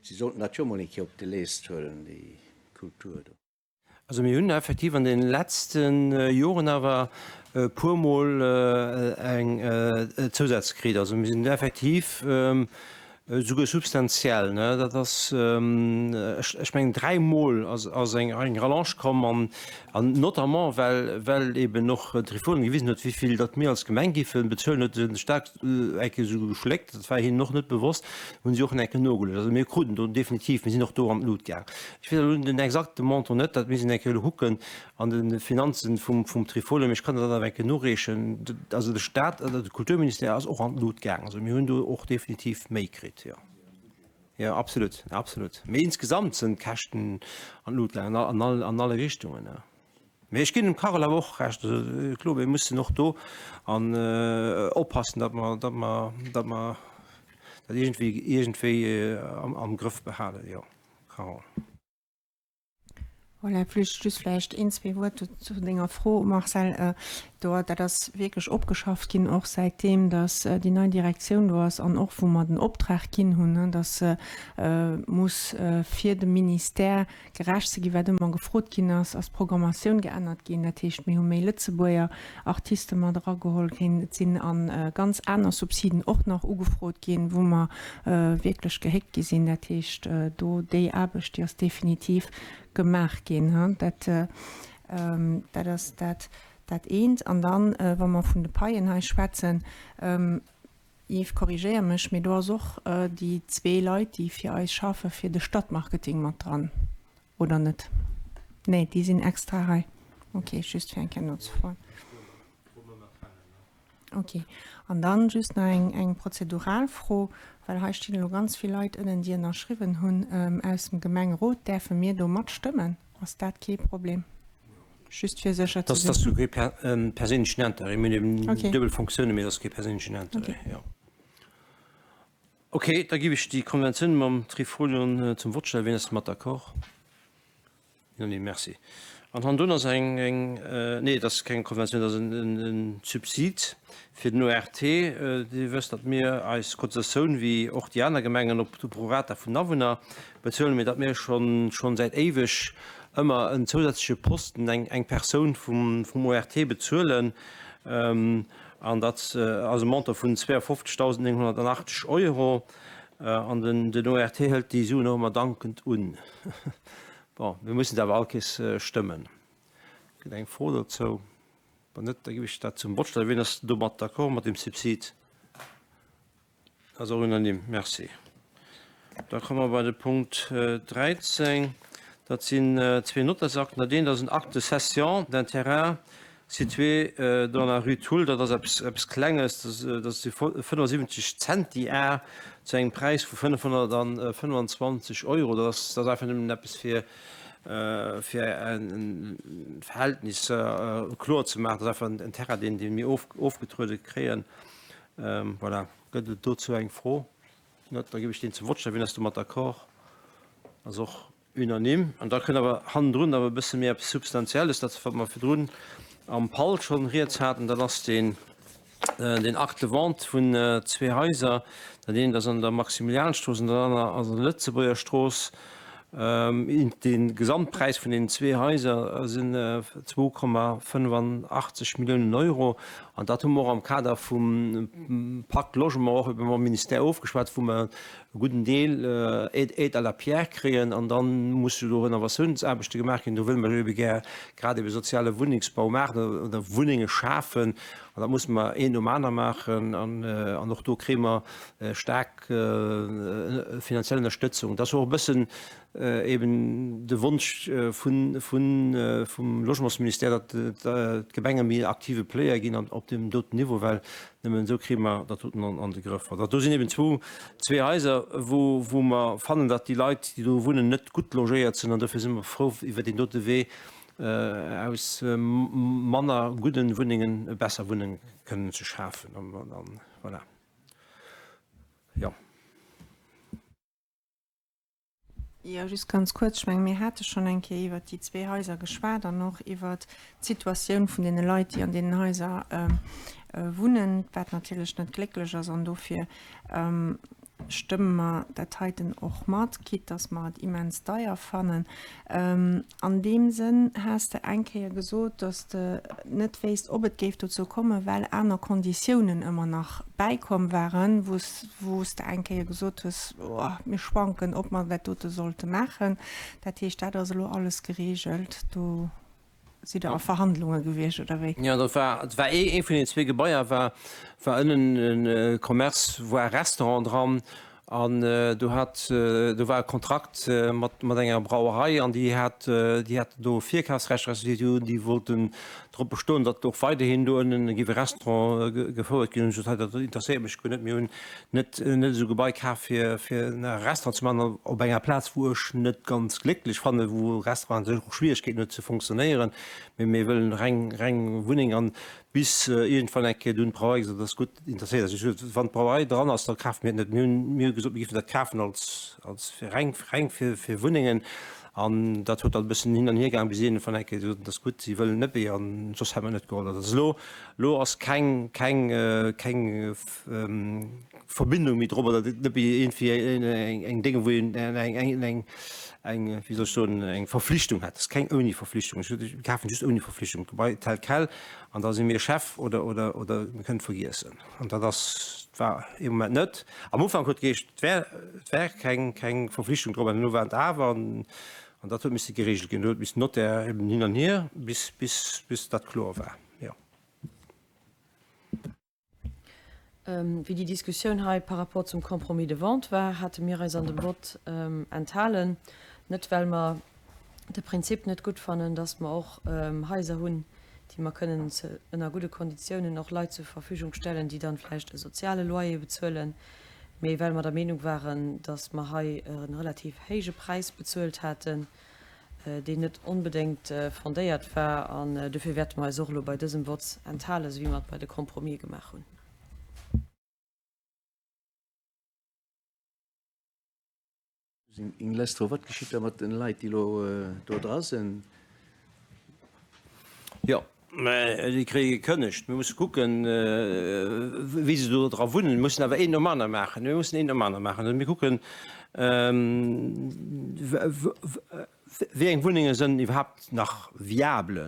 Si sollten dat jo mol eng Kéier op de Leest huelen, déi Kultur do. Also mir hunn effektiv an de letzte Joren awer e puermol eng Zousätz kritt. Also mir sinn effektiv esouguer substantiell, ne, dat ass, ech mengen dräimol ass eng Rallonge komm an notamment well well eben och d'Reform gewisen huet, wéi vill datt mir als Gemeng géife bezuelen, huet de Stat eng Kéier esou geschléckt, dat war hinnen och net bewosst, hunn si och eng Kéier nogeluecht. Also mir kruten do definitiv, mir sinn och do an d'Lut gaang. Ech weess elo den exakte Montant net, dat misst een eng Kéier elo kucken an de Finanzen vum, vum Trifolion, mee ech kann dat awer eng Kéier noreechen. Also de Stat, oder de Kulturministère ass och an d'Lut gaang. Also mir hunn do och definitiv méi kritt, jo. Jo, absolut, absolut. Mee insgesamt sinn d'Käschten an d'Lut gaangen, an all, an alle Richtungen. Mee ech ginn dem Carole awer och Recht. Also kloer, mir mussen och do an oppassen, datt mer, datt mer, datt mer dat iergendwéi, iergendwéi am, am Grëff behalen. Jo, Carole. Voilà, vläicht just vläicht een, zwee Wuert zu denger Fro, Marcel. Do, dat ass wierklech opgeschafft ginn, och säitdeem datt déi nei Direktioun do ass an och wou mer den Optrag ginn hunn, datt muss fir de Ministère Gerecht ze ginn, wat ëmmer gefrot ginn ass, ass d'Programmatioun geännert ginn. Dat heescht, mir hu méi Lëtzebuerger Artiste mat erageholl ginn. Et sinn a ganz aner Subsiden och nach ugefrot ginn, wou mer wierklech gehéckt gi sinn. Dat heescht, do déi Aarbecht, déi ass definitiv gemaach ginn. Dat, dat ass dat, dat eent. An dann, wa mer vun de Paien hei schwätzen, Yves, korrigéier mech, mee do ass och déi zwee Leit, déi fir eis schaffe fir de Stadtmarketing mat dran, oder net? Nee, déi sinn extra hei. Ok, just fir eng Kéier nozefroen. Ok, an dann just nach eng, eng prozedural Fro, well hei stinn elo ganz vill Leit ënnen, déi ënnerschriwwen hunn aus dem Gemengerot. Däerfe mir do matstëmmen? Ass dat kee Problem? Just fir sécher ze sinn. Dat ass kee perséinlechen Interêt. Mir hunn eben duebel Fonctiounen, mee dat ass kee perséinlechen Interêt, jo. Okay, da giff ech déi Konventioun mam Trifolion zum Vott stellen. Wien ass domat d'accord? Unanime, merci. An hannendrun ass eng, eng, nee, dat ass keng Konventioun, dat ass en Subsid fir den ORT. Dir wësst, datt mir eis Cotisatioun, wéi och déi aner Gemengen, op de Prorata vun den Awunner bezuelen, mee datt mir schonn, schonn säit éiweg ëmmer en zousätzleche Posten, eng, eng Persoun vum, vum ORT bezuelen. An dat ass e Montant vun 52.980 Euro. An den, den ORT hëlt déi Suen och ëmmer dankend un. Bon, mir mussen se awer all Kees stëmmen. Gëtt eng Fro dozou? Wann net, da ginn ech dat zum Vott stellen. Wien ass domat d'accord, mat deem Subsid? Ass och unanime. Merci. Da komme mer bei de Punkt 13. Dat sinn zwee Notarsakten. Dat eent ass en Acte de cession d'un terrain situé dans la rue Thull. Dat ass eppes, eppes Klenges. Dat si 75 Centi-Ar zu engem Präis vu 525 Euro. Dat ass, dat ass einfach nëmmen eppes fir, fir en Verhältnis kloer ze maachen. Dat ass einfach en Terrain, deen, dee mir ofgetruede kréien. Voilà. Gëtt et dozou eng Fro? Net? Da ginn ech deen zum Vott stellen. Wien ass domat d'accord? Ass och unanime. An da kënnt awer hannendrun awer e bësse méi eppes Substantielles, dat wat mer virdrun. am PAL schonn rieds haten. Dat ass deen den Acte de vente vun zwee Haiser. Dat eent ass an der Maximilianstrooss an dat anert ass an der Lëtzebuerger Strooss. De Gesamtpräis vun deenen zwee Haiser sinn 2,85 Milliounen Euro. An dat hu mer och am Kader vum Pacte Logement och ebe mam Ministère ofgeschwat, wou mer e gudden Deel Aide à la pierre kréien. An da musse do Renovatiounsaarbechte gemaach ginn. Do wëlle mer ebe gär grad ebe soziale Wunnengsbau maachen oder Wunnenge schafen. An dat musse mer een nom aner maachen. An och do kréie mer staark finanziell Ënnerstëtzung. Dat ass och e bëssen eben de Wonsch vun, vum Logementsministère, datt d'Gemenge méi en aktive Player ginn op deem doten Niveau, well nëmmen esou kréie mer dat doten an de Grëff. An do sinn eben zwou, zwee Haiser, wou, wou mer fannen, datt déi Leit, déi do wunnen, net gutt logéiert sinn. An dofir si mer frou iwwer deen dote Wee, aus manner gudden Wunnengen besser Wunnenge kënnen ze schafen. An voilà. Jo. Jo, just ganz kuerz. Ech menge mir hate schonn eng Kéier iwwert déi zwee Haiser geschwat an och iwwert d'Situatioun vun deene Leit, déi an deenen Haiser wunnen, wat natierlech net glécklech ass. An dofir stëmme mer dat heiten och mat, quitte dass mer et immens deier fannen. An deem Sënn has de eng Kéier gesot, dass de net wéisst, ob et géif dozou kommen, well aner Konditiounen ëmmer nach bäikomm waren, wou s, wou s de eng Kéier gesot hues, Oh, mir schwanken, ob mer dat dote sollte maachen. Dat heescht, dat ass elo alles geregelt. Do sidd Der a Verhandlunge gewiescht, oder wéi? Jo, dat war, et war ee vun den zwee Gebaier war, war ënnen e Commerce voire Restaurant dran an do hat, do war e Kontrakt mat, mat enger Brauerei an déi hat, déi haten do Virkafsrecht respektiv déi wollten drop bestoen, datt och weiderhin do ënnen géif e Restaurant gefouert ginn. Hunn ech gesot, hei dat interesséiert mech guer net, mir hunn net net esou Gebai kaf fir fir e Restaurant ze maachen op enger Plaz wou ech net ganz glécklech fannen, wou Restauranten sech och Schwierigkeeten huet ze fonctionnéieren, mee mir wëllen reng reng Wunneng an bis iergendwann eng Kéier dunn d'Brauerei gesot huet, ass gutt, interesséiert eis. Ech hu gesot, wann d'Brauerei dran ass, da kafe mir et net. Mir hunn mir hu gesot, mir géifen dat kafen als als fir reng reng fir fir Wunnengen an dat huet dann e bëssen hin an hier gaang bis iergendwann eng Kéier gesot huet, ass gutt, si wëllen net méi an soss hätt mer net geholl. Dat ass elo elo ass keng keng keng Verbindung méi drop oder net méi iergendwéi eng Dénge wou een eng eng eng wéi soll ech soen eng Verflichtung hätt. Et ass keng ouni Verflichtung. Ech mir kafen just ouni Verflichtung d'Gebai tel quel an da si mir Chef oder oder oder mir kënnen et vergiessen. An dat ass war ee Moment net. Am Ufank huet geheescht, et wär et wär keng keng Verflichtung drop an elo war et awer an an dat huet misse geregelt ginn. Do huet missen Notaire eben hin an hier bis bis bis dat kloer war, jo. Wéi déi Diskussioun hei par rapport zum Compromis de vente war, hate mir eis an dem Vott enthalen. Net well mer de Prinzip net gutt fannen, dass mer och Haiser hunn, déi mer kënnen ënner gudde Konditiounen och Leit zur Verfügung stellen, déi dann vläicht e soziale Loyer bezuelen, mee well mer der Meenung waren, dass mer hei e relativ héije Präis bezuelt haten, deen net onbedéngt fondéiert war, an dofir wäerte mer eis och elo bei dësem Vott enthalen, esou wéi mer et bei de Compromis gemaach hunn. Eng lescht Fro, Wat geschitt da mat den Leit, déi elo do dra sinn? Jo, mä déi kréie gekënnegt. Mir musse kucken, wéi se do dra wunnen. Mir mussen awer een nom aner maachen. Mir mussen een nom aner maachen. Also mir kucken, wéi eng Wunnenge sënn iwwerhaapt nach viable.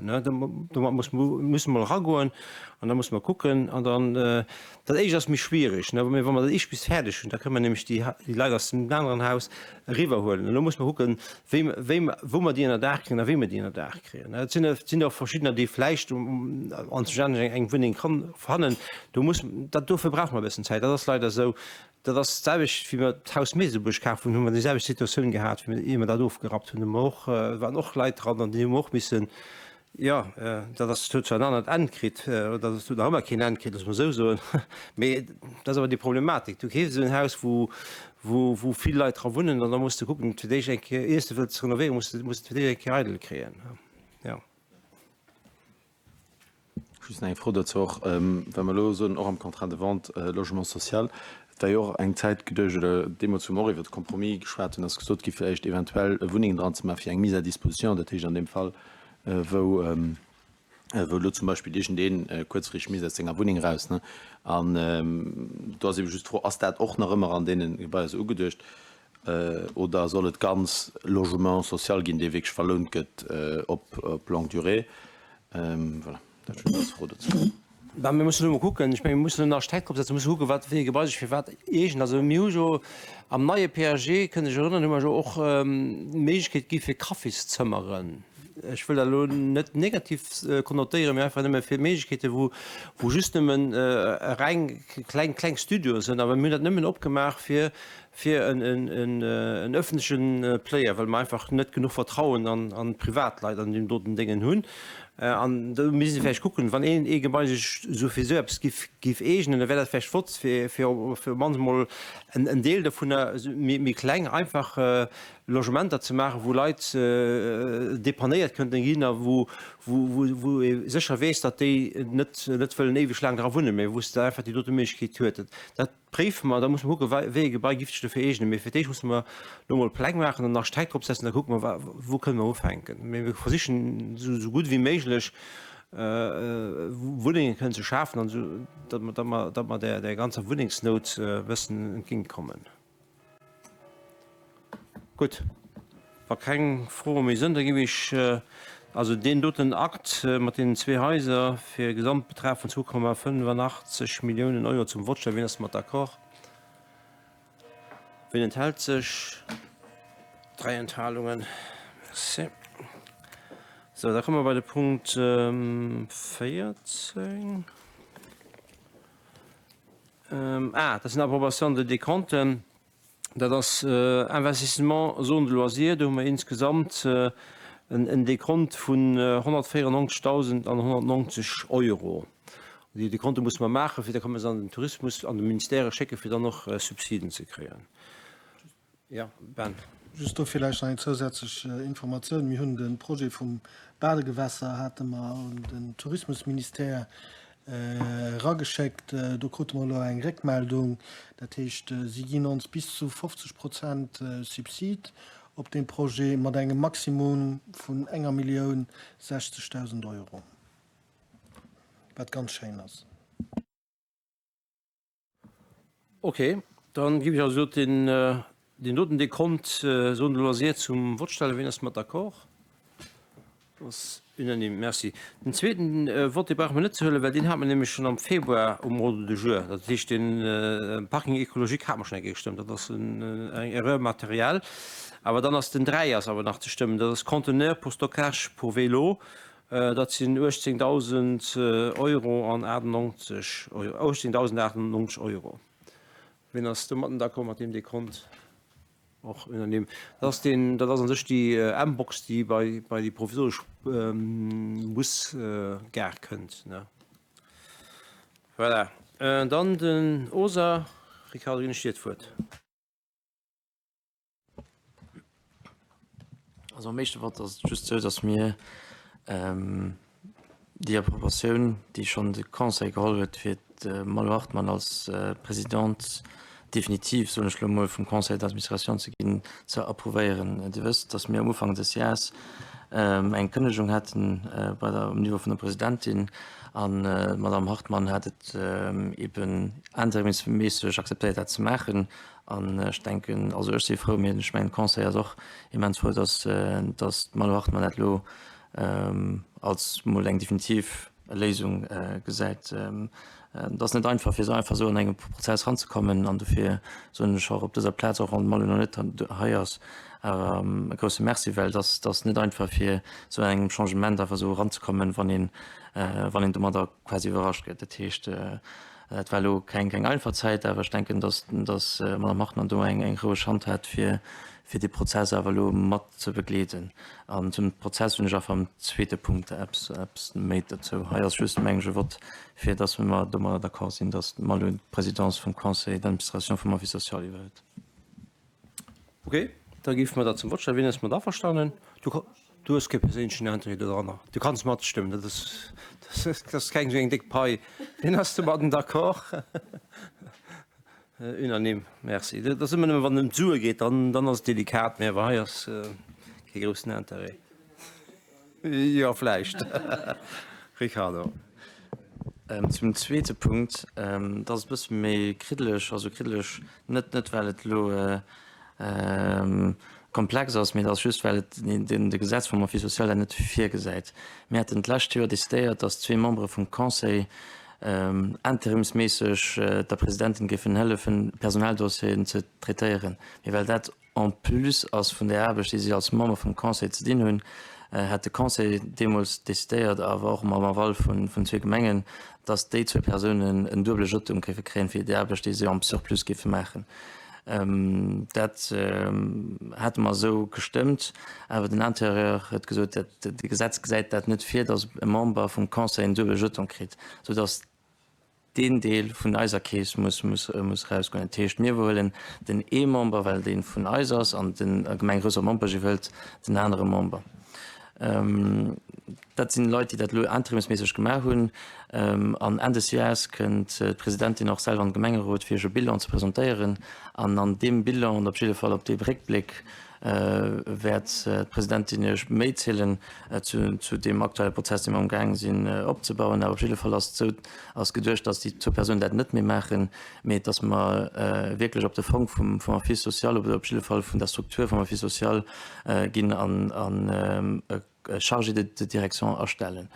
Domat muss musse mer eragoen an da musse mer kucken. An dann, dat éischt ass méi schwierig, mä wa mer dat éischt bis fäerdeg hunn, da kënne mer nämlech déi Leit aus dem aneren Haus eriwwerhuelen. Elo musse mer kucken, wéi, wéi, wou mer déi ënnerdaach kréien a wéi mer déi ënnerdaach kréien. Et sinn, et sinn och verschiddener, déi vläicht anzwousch eng Wunneng fannen. Do muss, dat, dofir brauche mer e bëssen Zäit. Dat ass leider esou. Dat ass d'selwecht, wéi mer d'Haus Meesebuerg kaf hunn, hu mer déi selwecht Situatioun gehat, wéi ier mer dat ofgerappt hunn. Hu mer och, waren och Leit dran an déi hu mer och missen, jo, dat ass, huet zwar en anert Enn kritt, oder et huet nach ëmmer keen Enn kritt, loosse mer esou soen, mee dat ass awer déi Problematik. Du keefs esou en Haus, wou, wou, wou vill Leit dra wunnen an da muss de kucken, fir d'éischt eng Kéier, ier s de wëlls renovéieren, muss de, muss de fir d'éischt eng Kéier eidel kréien, jo. Just nach eng Fro dozou och, well mer elo soen, och am Contrat de vente Logement social, et war jo och eng Zäit geduecht, oder deemools, wou mer och iwwert de Compromis geschwat hunn, ass gesot gi vläicht eventuell Wunnengen dran ze maachen fir eng Mise à disposition, dat heescht an deem Fall, wou. Wou elo zum Beispill iergendeen kuerzfristeg misst aus senger Wunneng raus, ne? An do ass ebe just d'Fro, Ass dat och nach ëmmer an deene Gebaier esou ugeduecht oder soll et ganz Logement social ginn, dee wierklech verlount gëtt op longue durée? Voilà, dat just als Fro dozou. Bah, mir mussen elo mol kucken. Ech mengen, mir mussen en Architekt drop setzen, mir musse kucken, wat wéi e Gebai sech fir wat eegent. Also mir hu jo am neie PAG, kënnt Iech erënneren, hu mer jo och d'Méiglechkeet gi fir Kaffiszëmmeren. Ech wëll dat elo net negativ konnotéieren, mee einfach nëmme fir Méiglechkeeten, wou, wou just nëmmen reng kleng, kleng Studioe sinn. Awer mir hunn dat nëmmen opgemaach fir, fir en, en, en, en öffentleche Player, well mer einfach net genuch Vertrauen an, an d'Privatleit an deem doten Déngen hunn. An do misst ee vläicht kucken, wann een ee Gebai sech esou fir esou eppes giff, giff eegnen, da wär dat vläicht flott, fir, fir op d'mannst emol en, en Deel dovunner méi, méi kleng einfach Logementer ze maachen, wou Leit depannéiert kënnten ginn a wou ee sécher weess, datt déi net net wëllen éiweg laang dra wunnen, mä wou s de einfach déi dote Méiglechkeet huet. Dat préife mer. Da musse mer kucken, wéi ee Gebai giff sech dofir eegnen. Mee fir d'éischt musse mer elo mol Pläng maachen an en Architekt drop setzen, da kucke mer, wou kënne mer ufänken. Mee mir versichen esou gutt ewéi méiglech Wunnenge kënnen ze schafen an esou, datt mer där ganzer Wunnengsnout e bëssen entgéintkommen. Gutt, wa keng Froe méi sënn, da géif ech also deen doten Akt mat deenen zwee Haiser fir e Gesamtbetrag vun 2,85 Milliounen Euro zum Vott stellen. Wien ass domat d'accord? Wien enthält sech? Dräi Enthalungen. Merci. Sou, da komme mer bei de Punkt 14. Ah, dat sinn Approbations de décompten. Dat ass Investissement Zone de loisirs. Do hu mer insgesamt en Dekont vun 194.190 Euro. Déi Dekonte musse mer maachen, fir da kann mer se an den Tourismus, an de Ministère schécken, fir dann och Subsiden ze kréien. Jo, Ben. Just do villäicht nach eng zousätzlech Informatioun, Mir hunn de Projet vum Badegewässer hate mer un den Tourismusministère erageschéckt. Do krute mer elo eng Réckmeldung. Dat heescht, si ginn ons bis zu 50 Prozent Subsid op deem Projet mat engem Maximum vun enger Millioun 60.000 Euro, wat ganz schéin ass. Ok, dann giff ech also den deen doten Dekont Zone de loisirs zum Vott stellen. Wien ass mat d'accord? Ass unanime. Merci. Den zweeten Vott, dee brauche mer net ze huelen, well deen hate mer nämlech schonn am Februar um Ordre du jour. Dat heescht, den Parking écologique hate mer schonn eng Kéier gestëmmt. Dat ass eng Erreur matérielle. Awer dann ass den 3 ass awer nach ze stëmmen. Dat ass Conteneur pour stockage pour vélo. Dat sinn 18.000 Euro an 98 Euro, 18.098 Euro. Wien ass domatten d'accord mat deem Dekont? Och unanime. Dat ass deen, dat ass an sech déi M-Box, déi bei, bei déi provisoresch Busgare kënnt, ne? Voilà. Dann den OSA. Ricardo, ginn ech dir d'Wuert. Also am éischte Vott ass et just esou, datt mir déi Approbatioun, déi schonn de Conseil geholl huet, fir d'Malou Hartmann als Présidente définitive, soen ech elo emol, vum Conseil d'administration ze ginn, ze approuvéieren. Dir wësst, datt mir am Ufank des Jahres eng Kënnegung haten bei der, um Niveau vun der Presidentin an d'Madame Hartmann hat et eeben interimsméisseg akzeptéiert, dat ze maachen. An ech denken, also ech si frou, mee ech mengen de Conseil ass och immens frou, dass, dass d'Malou Hartmann dat elo als mol eng definitiv Léisung gesäit. Et ass net einfach, fir esou einfach esou an engem Prozess eranzekommen. An dofir soen ech och op dëser Plaz, och wann d'Malou nach net hei ass, awer e grouse Merci, well et ass, et ass net einfach, fir esou an engem Changement einfach esou eranzekommen, wann een, wann een domadder quasi iwwerrascht gëtt. Dat heescht, Et war elo keng keng einfach Zäit, awer ech denken, datt datt d'Madame Hartmann do eng eng roueg Hand hat, fir fir dee Prozess awer elo mat ze begleeden. An zum Prozess hunn ech einfach am zweete Punkt eppes eppes méi dozou. Hei ass just, mengen ech, e Vott, fir datt mer domadder d'accord sinn, datt d'Malou d'Présidence vum Conseil d'administration vum Office social iwwerhëlt. Ok, da géife mer dat zum Vott stellen. Wien ass mat averstanen? Du, du hues kee perséinlechen Interêt dodranner. Du kanns matstëmmen, dat ass, dat ass keng esou eng déck Pai. Wien ass domadden d'accord? Unanime, merci. Dat ass ëmmer nëmme wann et ëm d'Sue geet, dann, dann ass et delikat, mä awer hei ass kee groussen Interêt. Jo, vläicht. Ricardo. Zum zweete Punkt, dat ass e bësse méi kriddeleg, also kriddeleg net, net well et elo komplex ass, mee et ass just, well et de Gesetz vum Office social dat net virgesäit. Mir haten d'lescht Joer decidéiert, datt zwee Membere vum Conseil interimsméisseg der Presidentin géifen hëllefen, Personaldossieren ze traitéieren. Mee well dat en plus ass vun där Aarbecht, déi si als Member vum Conseil ze dinn hunn, hat de Conseil deemools decidéiert, awer och mam Aval vun zwee Gemengen, dass déi zwou Persounen en duebele Jeton géife kréien, fir déi Aarbecht, déi si en surplus géife maachen. Dat hate mer esou gestëmmt, awer den Intérieur huet gesot, dat de Gesetz gesäit dat net vir, dass e Member vum Conseil en duebele Jeton kritt, soudass deen Deel vun eiser Keess muss erausgoen. Dat heescht, mir iwwerhuelen den ee Member, well dee vun eis ass, an d'Gemeng Rësel-Mompech iwwerhëlt den anere Member. Dat sinn Leit, déi dat elo interimsméisseg gemaach hunn. An Enn des Jahres kënnt d'Presidentin och selwer an de Gemengerot, fir iech e Bilan ze presentéieren. An an deem Bilan, an op jidde Fall op deem Réckbléck, wäert d'Presidentin iech méi zielen zu deem aktuelle Prozess, dee mer amgaang sinn opzebauen. Awer op jidde Fall ass et esou, ass geduecht, datt déi zwou Persounen dat net méi maachen, mee datt mer wierklech op de Fong vum Office social oder op jidde Fall vun der Struktur vum Office social ginn an e Chargé de direction astellen.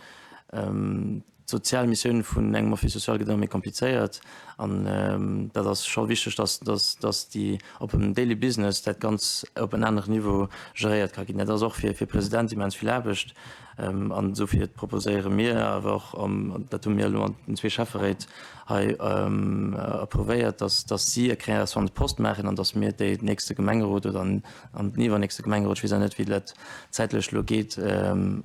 D'sozial Missioun vun engem Office social gëtt ëmmer méi komplizéiert an dat ass scho wichteg, dass, dass, dass déi op dem Daily Business dat ganz op en aneren Niveau geréiert ka ginn. Dat ass och fir fir President immens vill Aarbecht an dofir proposéiere mir awer och, dat hu mir elo an den zwee Schäfferéit hei approuvéiert, dass, dass si e Création de poste maachen an dass mir déi nächste Gemengerot oder an den iwwernächste Gemengerot, ech weess nach net wéi dat zäitlech elo geet,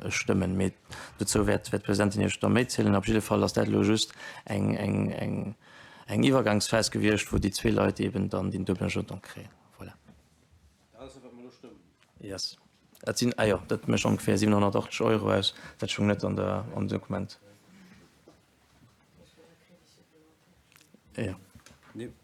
stëmmen. Mee Dozou wäert d'Presidentin Iech da méi zielen. Op jidde Fall ass dat elo just eng Iwwergangsphas gewiescht, wou déi zwee Leit eeben dann deen duebelen Jeton kréien. Voilà. Dat ass dat, wat mer elo stëmmen. Yes. Dat sinn, ah jo, dat mécht ongeféier 780 Euro aus. Dat stoung net an der, am Dokument. Jo.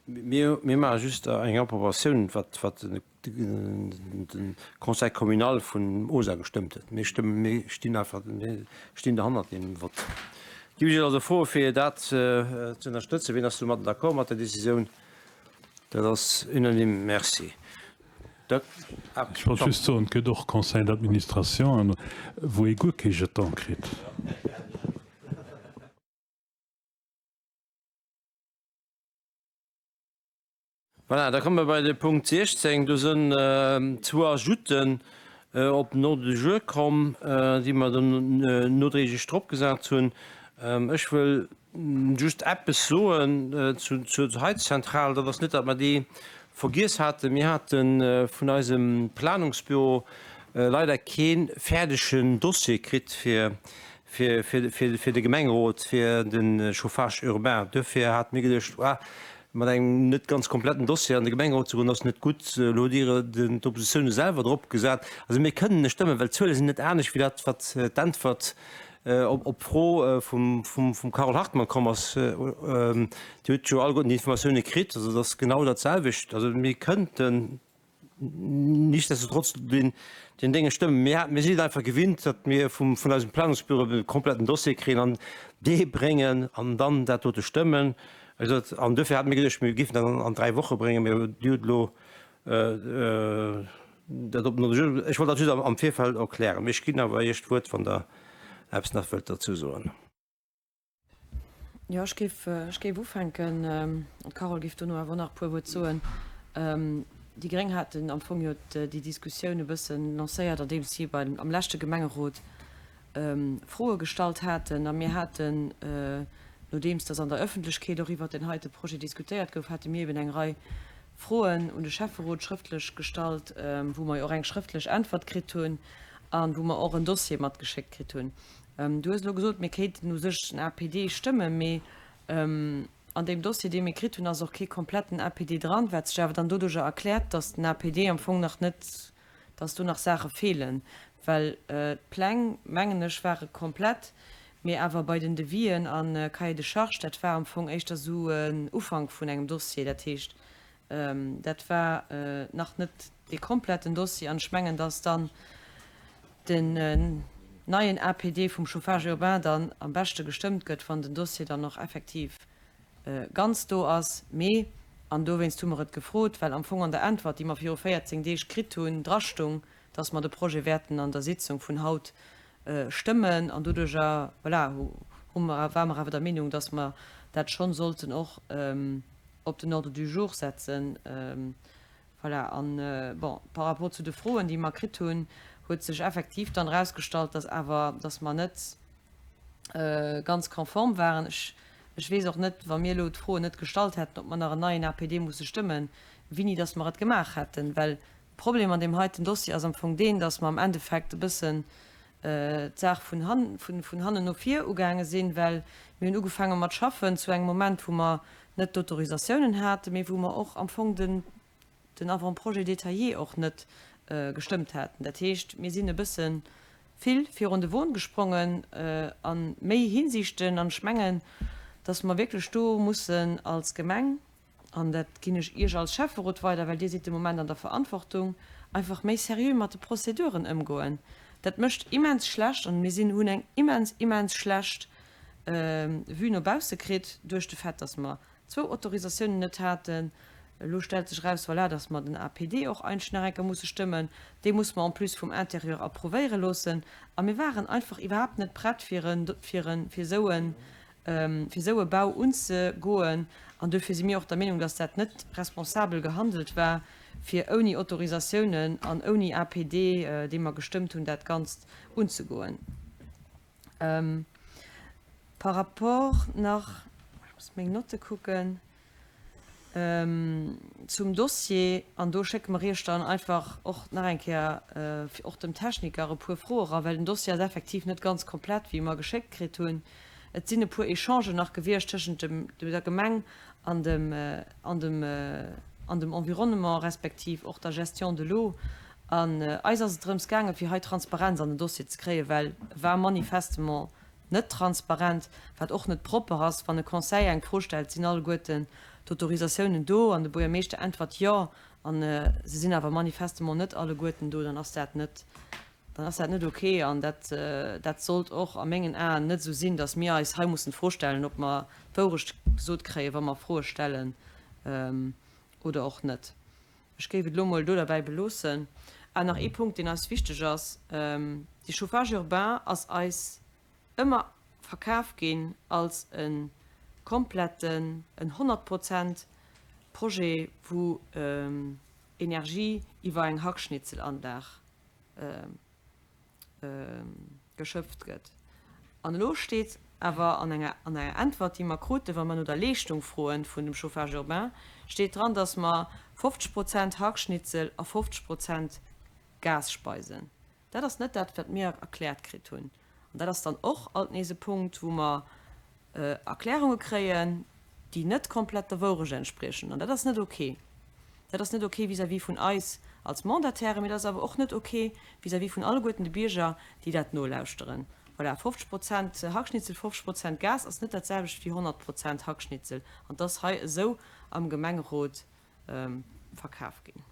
Mir maache just eng Approbatioun, wat de Conseil communal vun OSA gestëmmt huet. Mir stëmmen, mir stinn einfach, mir stinn derhannert deem Vott. Ginn ech also froe fir dat ze ënnerstëtzen. Wien ass domadden d'accord mat der Décisioun? Dat ass unanime. Merci. Dat, ah, Ech wollt just soen, et gëtt och Conseils d'administration, wou ee guer kee Jeton kritt. Voilà, da komme mer bei de Punkt 16. Do sënn zwou Ajouten op den Ordre du jour komm, déi mer dann nodréiglech dropgesat hunn. Ech wëll just eppes soen zur Heizzentral. Dat ass net, datt mer déi vergiess haten. Mir hate vun eisem Planungsbüro leider kee fäerdegen Dossier kritt fir de Gemengerot, fir de Chauffage urbain. Duerfir hate mir geduecht, ah, Mat engem net ganz kompletten Dossier an de Gemengerot ze goen, ass net gutt. Elo hutt Dir d'Oppositioun selwer drop gesat. Also mir kënnen net stëmmen, well d'Zuele sinn net anescht wéi dat, wat d'Äntwert op d'Fro vum Carole Hartmann komm ass. Dir hutt jo alleguerten déi Informatioune kritt. Also et ass genau dat selwecht. Also mir kënnten Nichtsdestotrotz den Dénge stëmmen. Mir mir sinn et einfach gewinnt, datt mir vum vun eisem Planungsbüro e kompletten Dossier kréien an dee bréngen an dann dat dote stëmmen. Wéi gesot, an duerfir hate mir geduecht, mir géifen dat an 3 Woche bréngen, mä Dir hutt elo dat op den Ordre du jour. Ech wollt dat just am Virfeld erklären. Mee ech ginn awer Iech d'Wuert, wann Der eppes nach wëllt derzou soen. Jo, ech géif, ech géif ufänken an d'Carole géif dono awer och nach e puer Wuert soen. Déi Gréng haten am Fong jo déi Diskussioun e bëssen lancéiert, andeems si bei am leschte Gemengerot Froe gestallt haten. A mir haten, nodeems datt an der Ëffentlechkeet och iwwert deen heite Projet diskutéiert gouf, hate mir eben eng Rei Froen un de Schäfferot schrëftlech gestallt, wou mer jo och eng schrëftlech Äntwert kritt hunn a wou mer och en Dossier matgeschéckt kritt hunn. Du hues elo gesot, mir kéinten u sech den APD stëmmen, mee an deem Dossier, dee mir kritt hunn, ass och kee kompletten APD dran, wat sech awer dann doduerjer erkläert, datt den APD am Fong nach net, datt do nach Saache feelen. Well d'Pläng, mengen ech, ware komplett, mee awer bei den Devisen a Cahier de charges, dat war am Fong éischter esou en Ufank vun engem Dossier. Dat heescht, dat war nach net dee kompletten Dossier an ech mengen, datt dann den. neien APD vum Chauffage urbain dann am beschte gestëmmt gëtt, wann den Dossier dann och effektiv ganz do ass. Mee, an dowéinst hu mer et gefrot, well am Fong an der Äntwert, déi mer viru 14 Deeg kritt hunn, drastung, dass mer de Projet wäerten an der Sitzung vun haut stëmmen. An doduerjer, voilà, hu mer, ware mer awer der Meenung, dass mer dat schonn sollten och op den Ordre du jour setzen. Voilà, an, bon, par rapport zu de Froen, déi mer kritt hunn, huet sech effektiv dann erausgestallt, dass awer, dass mer net ganz konform waren. Ech, ech weess och net, wa mir elo d'Froen net gestallt hätten, ob mer nach en neien APD musse stëmmen, wéini dass mer et gemaach hätten. Well de Problem an deem heiten Dossier ass am Fong deen, dass mer am Endeffekt e bëssen d'Saach vun han, vun hannen no vir ugaange sinn, well mir hunn ugefaange mat schaffen zu engem Moment, wou mer net d'Autorisatiounen haten, mee wou mer och am Fong den, den Avant-projet détaillé och net gestëmmt haten. Dat heescht, mir sinn e bësse vill virun de Won gesprongen a méi Hinsichten. An ech mengen, dass mer wierklech do mussen als Gemeng, an dat ginn ech Iech als Schäfferot weider, well Dir sidd de Moment an der Verantwortung, einfach méi seriö mat de Prozeduren ëmgoen. Dat mécht immens schlecht an mir sinn, hunn eng immens, immens schlecht Vue no bausse kritt duerch de Fait, dass mer zwou Autorisatiounen net haten. Elo stellt sech eraus, voilà, dass mer den APD och eigentlech nach eng Kéier musse stëmmen. Dee muss mer en plus vum Intérieur approuvéiere loossen. A mir waren einfach iwwerhaapt net prett, fir en, fir en, fir esou en, fir esou e Bau unzegoen. An duerfir si mir och der Meenung, dass dat net responsabel gehandelt war, fir ouni Autorisatiounen an ouni APD, dee mer gestëmmt hunn, dat Ganzt unzegoen. Par rapport nach, ech muss meng Notte kucken, zum Dossier, an do schécke mer Iech dann einfach och nach eng Kéier, och dem Techniker, e puer Froe era, well den Dossier ass effektiv net ganz komplett, wéi mer geschéckt kritt hunn. Et sinn e puer Echangen nach gewiescht tëschent dem, der Gemeng an dem, an dem, an dem Environnement respektiv och der Gestion de l'eau. An eis ass et drëms gaangen, fir hei Transparenz an den Dossier ze kréien, well e war manifestement net transparent, wat och net propper ass, wann e Conseiller eng Fro stellt, sinn alleguerten d'Autorisatiounen do an de Buergermeeschter äntwert jo an se sinn awer manifestement net alleguerten do, dann ass dat net, dann ass dat net ok. An dat, dat sollt och a mengen Aen net esou sinn, datt mir eis hei mussen d'Fro stellen, ob mer d'Wourecht gesot kréien, wa mer Froe stellen oder och net. Ech géif et elo mol do derbäi beloossen. Ah, nach ee Punkt, deen eis wichteg ass, De Chauffage urbain ass eis ëmmer verkaf ginn als e kompletten, en 100 Prozent Projet, wou Energie iwwer eng Hackschnitzelanlag geschöpft gëtt. An elo steet awer an enger an enger Äntwert, déi mer kruten, wa mer no der Leeschtung froen vun dem Chauffage urbain, steet dran, dass mer 50 Prozent Hackschnitzel a 50 Prozent Gas speisen. Dat ass net dat, wat mir erkläert kritt hunn. An dat ass dann och alt nees e Punkt, wou mer Erklärunge kréien, déi net komplett der Wourecht entspriechen. An dat ass net ok. Dat ass net ok vis-à-vis vun eis als Mandatairen, mee dat ass awer och net ok vis-à-vis vun alleguerten de Bierger, déi dat nolauschteren. Voilà, 50 Prozent Hackschnitzel, 50 Prozent Gas ass net dat selwecht wéi 100 Prozent Hackschnitzel. An 't ass hei esou am Gemengerot verkaf ginn.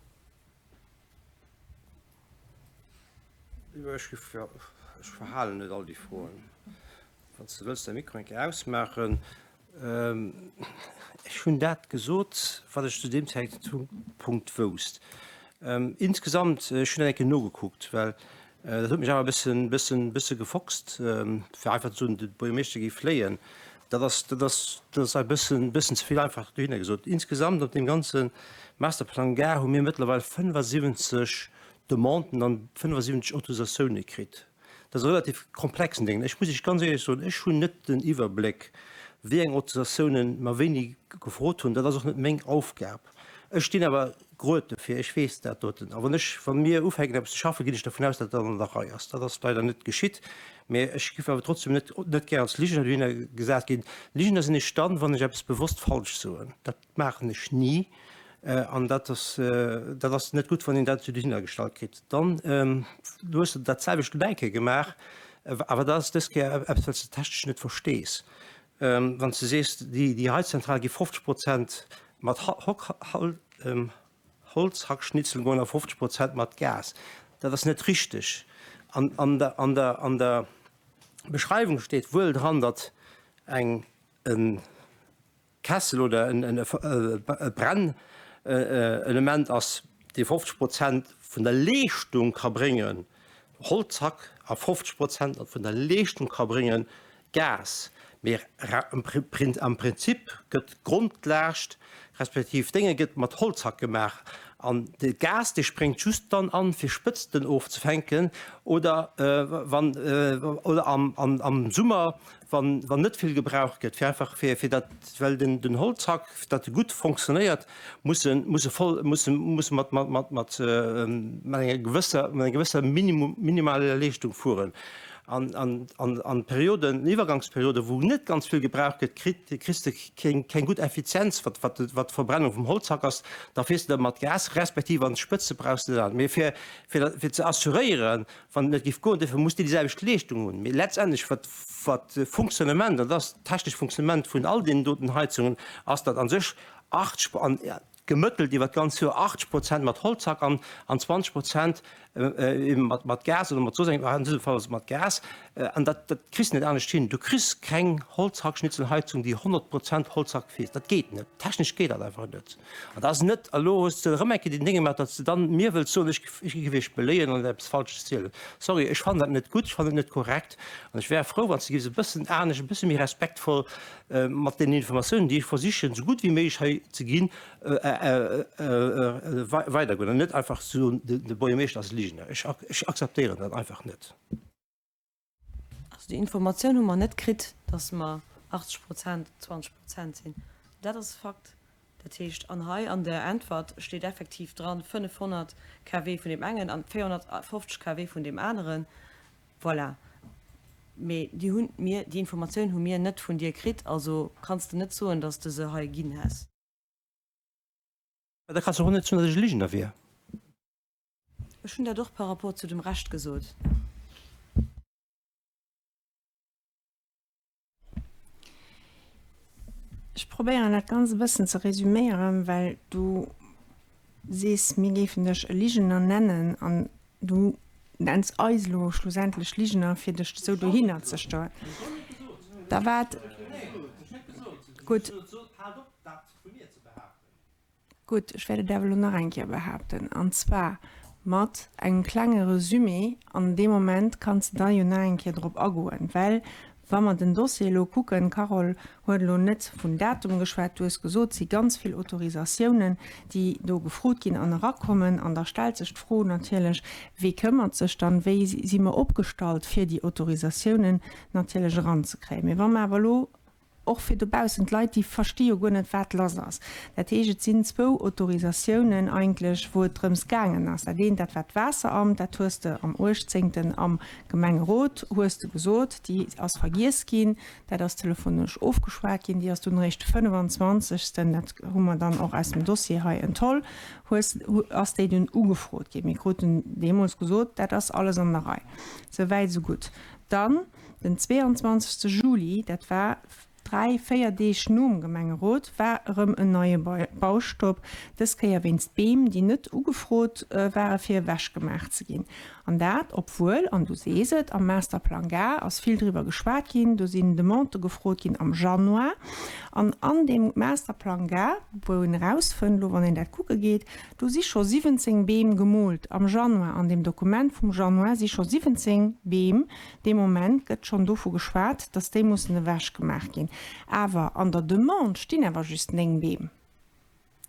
Ech verhalen net all déi Froen. Wann s de wëlls däi Mikro eng Kéier ausmaachen. Ech hunn dat gesot, wat ech zu deem Zäitpunkt wousst. Insgesamt, ech hunn dat eng Kéier nogekuckt, well dat huet mech awer e bëssen, bëssen, bësse gefoxt, fir einfach ze soen, de Buergermeeschter géif léien. Dat ass, dat ass, dat ass e bëssen, bëssen ze vill einfach dohinner gesot. Insgesamt op deem ganze Masterplang Gare hu mir mëttlerweil 75 Demanden an 75 Autorisatioune kritt. Dat ass e relativ komplexen Ding. Ech muss Iech ganz éierlech soen, ech hunn net den Iwwerbléck, wéi eng Autorisatiounen mer wéini gefrot hunn. Dat ass och net meng Aufgab. Ech stinn awer grued dofir, ech weess dat doten. A wann ech, wa mir ufänken eppes ze schaffen, ginn ech dervun aus, datt dat an der Rei ass. Dat ass leider net geschitt. Mä ech géif awer trotzdem net, net gär als Ligener dohinner gesat ginn. Ligener sinn ech dann, wann ech eppes bewosst falsch soen. Dat maachen ech ni. An dat ass, dat ass net gutt, wann een dat esou dohinner gestallt kritt. Dann, du hues dat selwecht elo eng Kéier gemaach, awer dat ass dës Kéier eppes, wat s de technesch net verstees. Wann s de sees, déi Heizentral gi 50 Prozent mat Holzhackschnitzel goen a 50 Prozent mat Gas, dat ass net richteg. An an der, an der, an der Beschreiwung steet wuel dran, datt eng e Kessel oder en e Brennelement ass, dee 50 Prozent vun der Leeschtung ka bréngen, Holzhack, a 50 Prozent vun der Leeschtung ka bréngen, Gas. Mee am Prinzip gëtt d'Grondlaascht respektiv Dénge gëtt mat Holzhack gemaach an de Gas dee spréngt just dann an fir Spëtzten ofzefänken oder wann oder am Summer wann wann net vill gebraucht gëtt fir einfach fir fir dat well den den Holzhack fir datt e gutt fonctionnéiert muss e muss e voll muss e muss mat mat mat mat mat enger gewësser mat enger gewësser Minimum minimaler Leeschtung fueren. An an an an Perioden Iwwergangsperiode wou net ganz vill gebraucht gëtt kritt kriss de keng keng gutt Effizienz wat wat wat d'Verbrennung vum Holzhack ass, da fiers de da mat Gas respektiv an d'Spëtze brauchs de dat. Mee fir fir dat fir ze assuréieren wann et net géif goen, dofir muss déi déi selwecht Leeschtung hunn. Mee letztendlech, wat, wat de Fonctionnement, an dat ass d'technescht Fonctionnement vun all deenen doten Heizungen, ass, datt a sech 80, an gemëttelt iwwer d'ganz Joer, 80 Prozent mat Holzhack an, an 20 Prozent ebe mat, mat Gas oder mat soss engem, an dësem Fall ass et mat Gas. An dat, dat kriss de net anescht hin. Du kriss keng Holzhackschnitzelheizung, déi 100 Prozent Holzhack fiert. Dat geet net. Technesch geet dat einfach net. An dat ass net, elo hues de erëm eng Kéier deen Ding gemaach, datt s de dann mir wëlls soen, ech ech géif iech beléien an eppes Falsches zielen. Sorry, ech fannen dat net gutt, ech fannen et net korrekt an ech wär frou, wann s de géifs e bëssen anescht, e bësse méi respektvoll mat deenen Informatiounen, déi ech versichen, esou gutt wéi méiglech hei ze ginn, weidergoen an net einfach soen, de Buergermeeschter ass e Ligener. Ech ech akzeptéieren dat einfach net. Also déi Informatioun hu mer net kritt, datt mer 80 Prozent, 20 Prozent sinn. Dat ass e Fakt. Dat heescht, an hei an der Äntwert steet effektiv dran, 500 kW vun deem engen an 450 kW vun deem aneren. Voilà. Mee déi hunn mir, déi Informatioun hu mir net vun dir kritt. Also kanns de net soen, datt s de se hei ginn häss. Mä da kanns de och net soen, datt ech e Ligener wier. Ech hunn dat och par rapport zu dem Rescht gesot. Ech probéieren dat Ganzt e bëssen ze resüméieren, well du sees, mir géifen dech e Ligener nennen an du nenns eis elo schlussendlech Ligener, fir dech esou dohinner ze stoen. Da wat? Gutt. Gutt, ech wäert et awer elo nach eng Kéier behaapten, an zwar mat engem klenge Resumé, an dee Moment kanns de da jo nach eng Kéier drop agoen, well wa mer den Dossier elo kucken, d'Carole huet elo net vun Datum geschwat, du hues gesot, et si ganz vill Autorisatiounen, déi do gefrot ginn an erakommen, an da stellt sech d'Fro natierlech, Wee këmmert sech dann, wéi si mer opgestallt, fir déi Autorisatiounen natierlech eranzekréien? Mee wa mer awer elo Och fir dobaussen, d'Leit, déi versti jo guer net, wat lass ass. Dat heescht, et sinn zwou Autorisatiounen eigentlech, wou et drëms gaangen ass. Dat eent, dat war d'Waasseramt, dat hues de am uechtzéngten am Gemengerot hues de gesot, déi ass vergiess ginn, dat ass telefonesch ofgeschwat ginn, déi ass dunn eréischt de fënnefenzwanzegsten, dat hu mer dann och aus dem Dossier hei entholl, hues, ass déi dunn ugefrot ginn. Mir kruten deemools gesot, dat ass alles an der Rei. Sou wäit, sou gutt. Dann. Den 22 Juli, dat war dräi, véier Deeg nom Gemengerot, war erëm en neie Baustopp, dës Kéier wéinst Beem, déi net ugefrot ware fir ewechgemaach ze ginn. An dat obwuel, an du sees et, am Masterplang Gare ass vill driwwer geschwat ginn, do sinn Demandë gefrot ginn am Januar. An an deem Masterplang Gare, wou een erausfënnt elo wann een dat kucke geet, Do si scho 17 Beem gemoolt am Januar. An deem Dokument vum Januar si scho 17 Beem. Dee Moment gëtt schonn dovu geschwat, datt déi mussen ewechgemaach ginn. Awer an der Demande stinn awer just 9 Beem.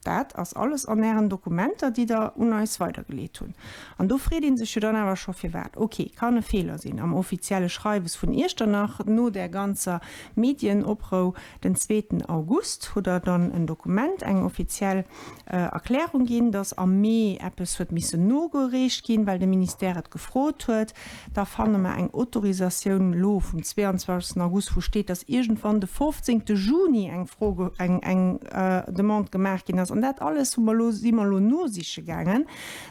Dat ass alles an Ären Dokumenter, déi Der un eis weidergeleet hunn. An do freet ee sech jo dann awer scho firwat. Ok, kann e Feeler sinn am offizielle Schreiwes vun Iechternach no där ganzer Medienoprou den zweeten August hutt Der dann en Dokument, eng offiziell Erklärung ginn, dass am Mee eppes huet missen nogereecht ginn, well de Ministère et gefrot huet. Da fanne mer eng Autorisatioun elo vum 22. August, wou steet, dass iergendwann de 15. Juni eng Fro, eng, eng Demande gemaach ginn ass. An dat alles hu mer elo, si mer elo nosiche gaangen,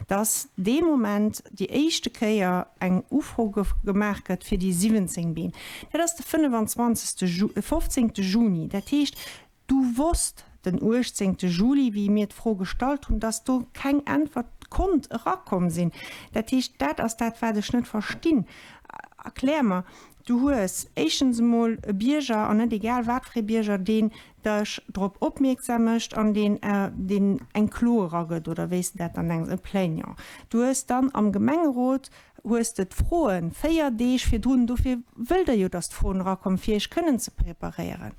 dass dee Moment déi éischte Kéier eng Ufro gemaach gëtt fir déi 17 Beem. Dat ass de 25. Ju, 15. Juni. Dat heescht, Du wosst den 18 Juli, wéi mir d'Fro gestallt hunn, dass do keng Äntwert. Konnt erakomm sinn. Dat heescht, dat ass dat, wat ech net verstinn. Erklär mer, du hues éischtens emol e Bierger, an net egal wat fir ee Bierger, deen dech drop opmierksam mécht an deen, deen eng Klo eragëtt, oder wéi s de dat dann nenns, e Plaignant. Du hues dann am Gemengerot hues de d'Froen 4 Deeg virdrun, dofir wëllt Der jo, dass d'Froen erakommen, fir Iech kënnen ze preparéieren.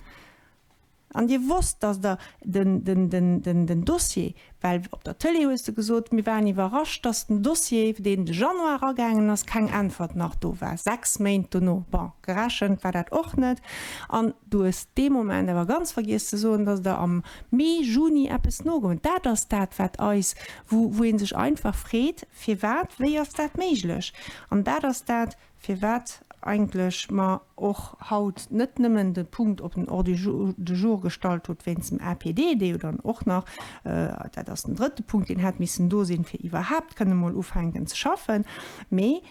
An Dir wosst, dass Der den Dossier, well op der Tëlee hues de gesot, mir waren iwwerrascht, dass den Dossier, deen de Januar eragaangen ass, keng Äntwert nach do war, 6 Méint dono. Bon, gerechent war dat och net. An du hues dee Moment awer ganz vergiess ze soen, dass Der am Mee, Juni eppes nogeholl hutt. Dat ass dat, wat eis, wou ee sech einfach freet, Firwat, wéi ass dat méiglech? An dat ass dat, firwat eigentlech mer och haut net nëmmen de Punkt op den Ordre du jour gestallt hutt wéinst dem APD, dee jo dann och nach, dat ass den drëtte Punkt, deen hätt missen do sinn, fir iwwerhaapt kënne mol ufänken ze schaffen, mee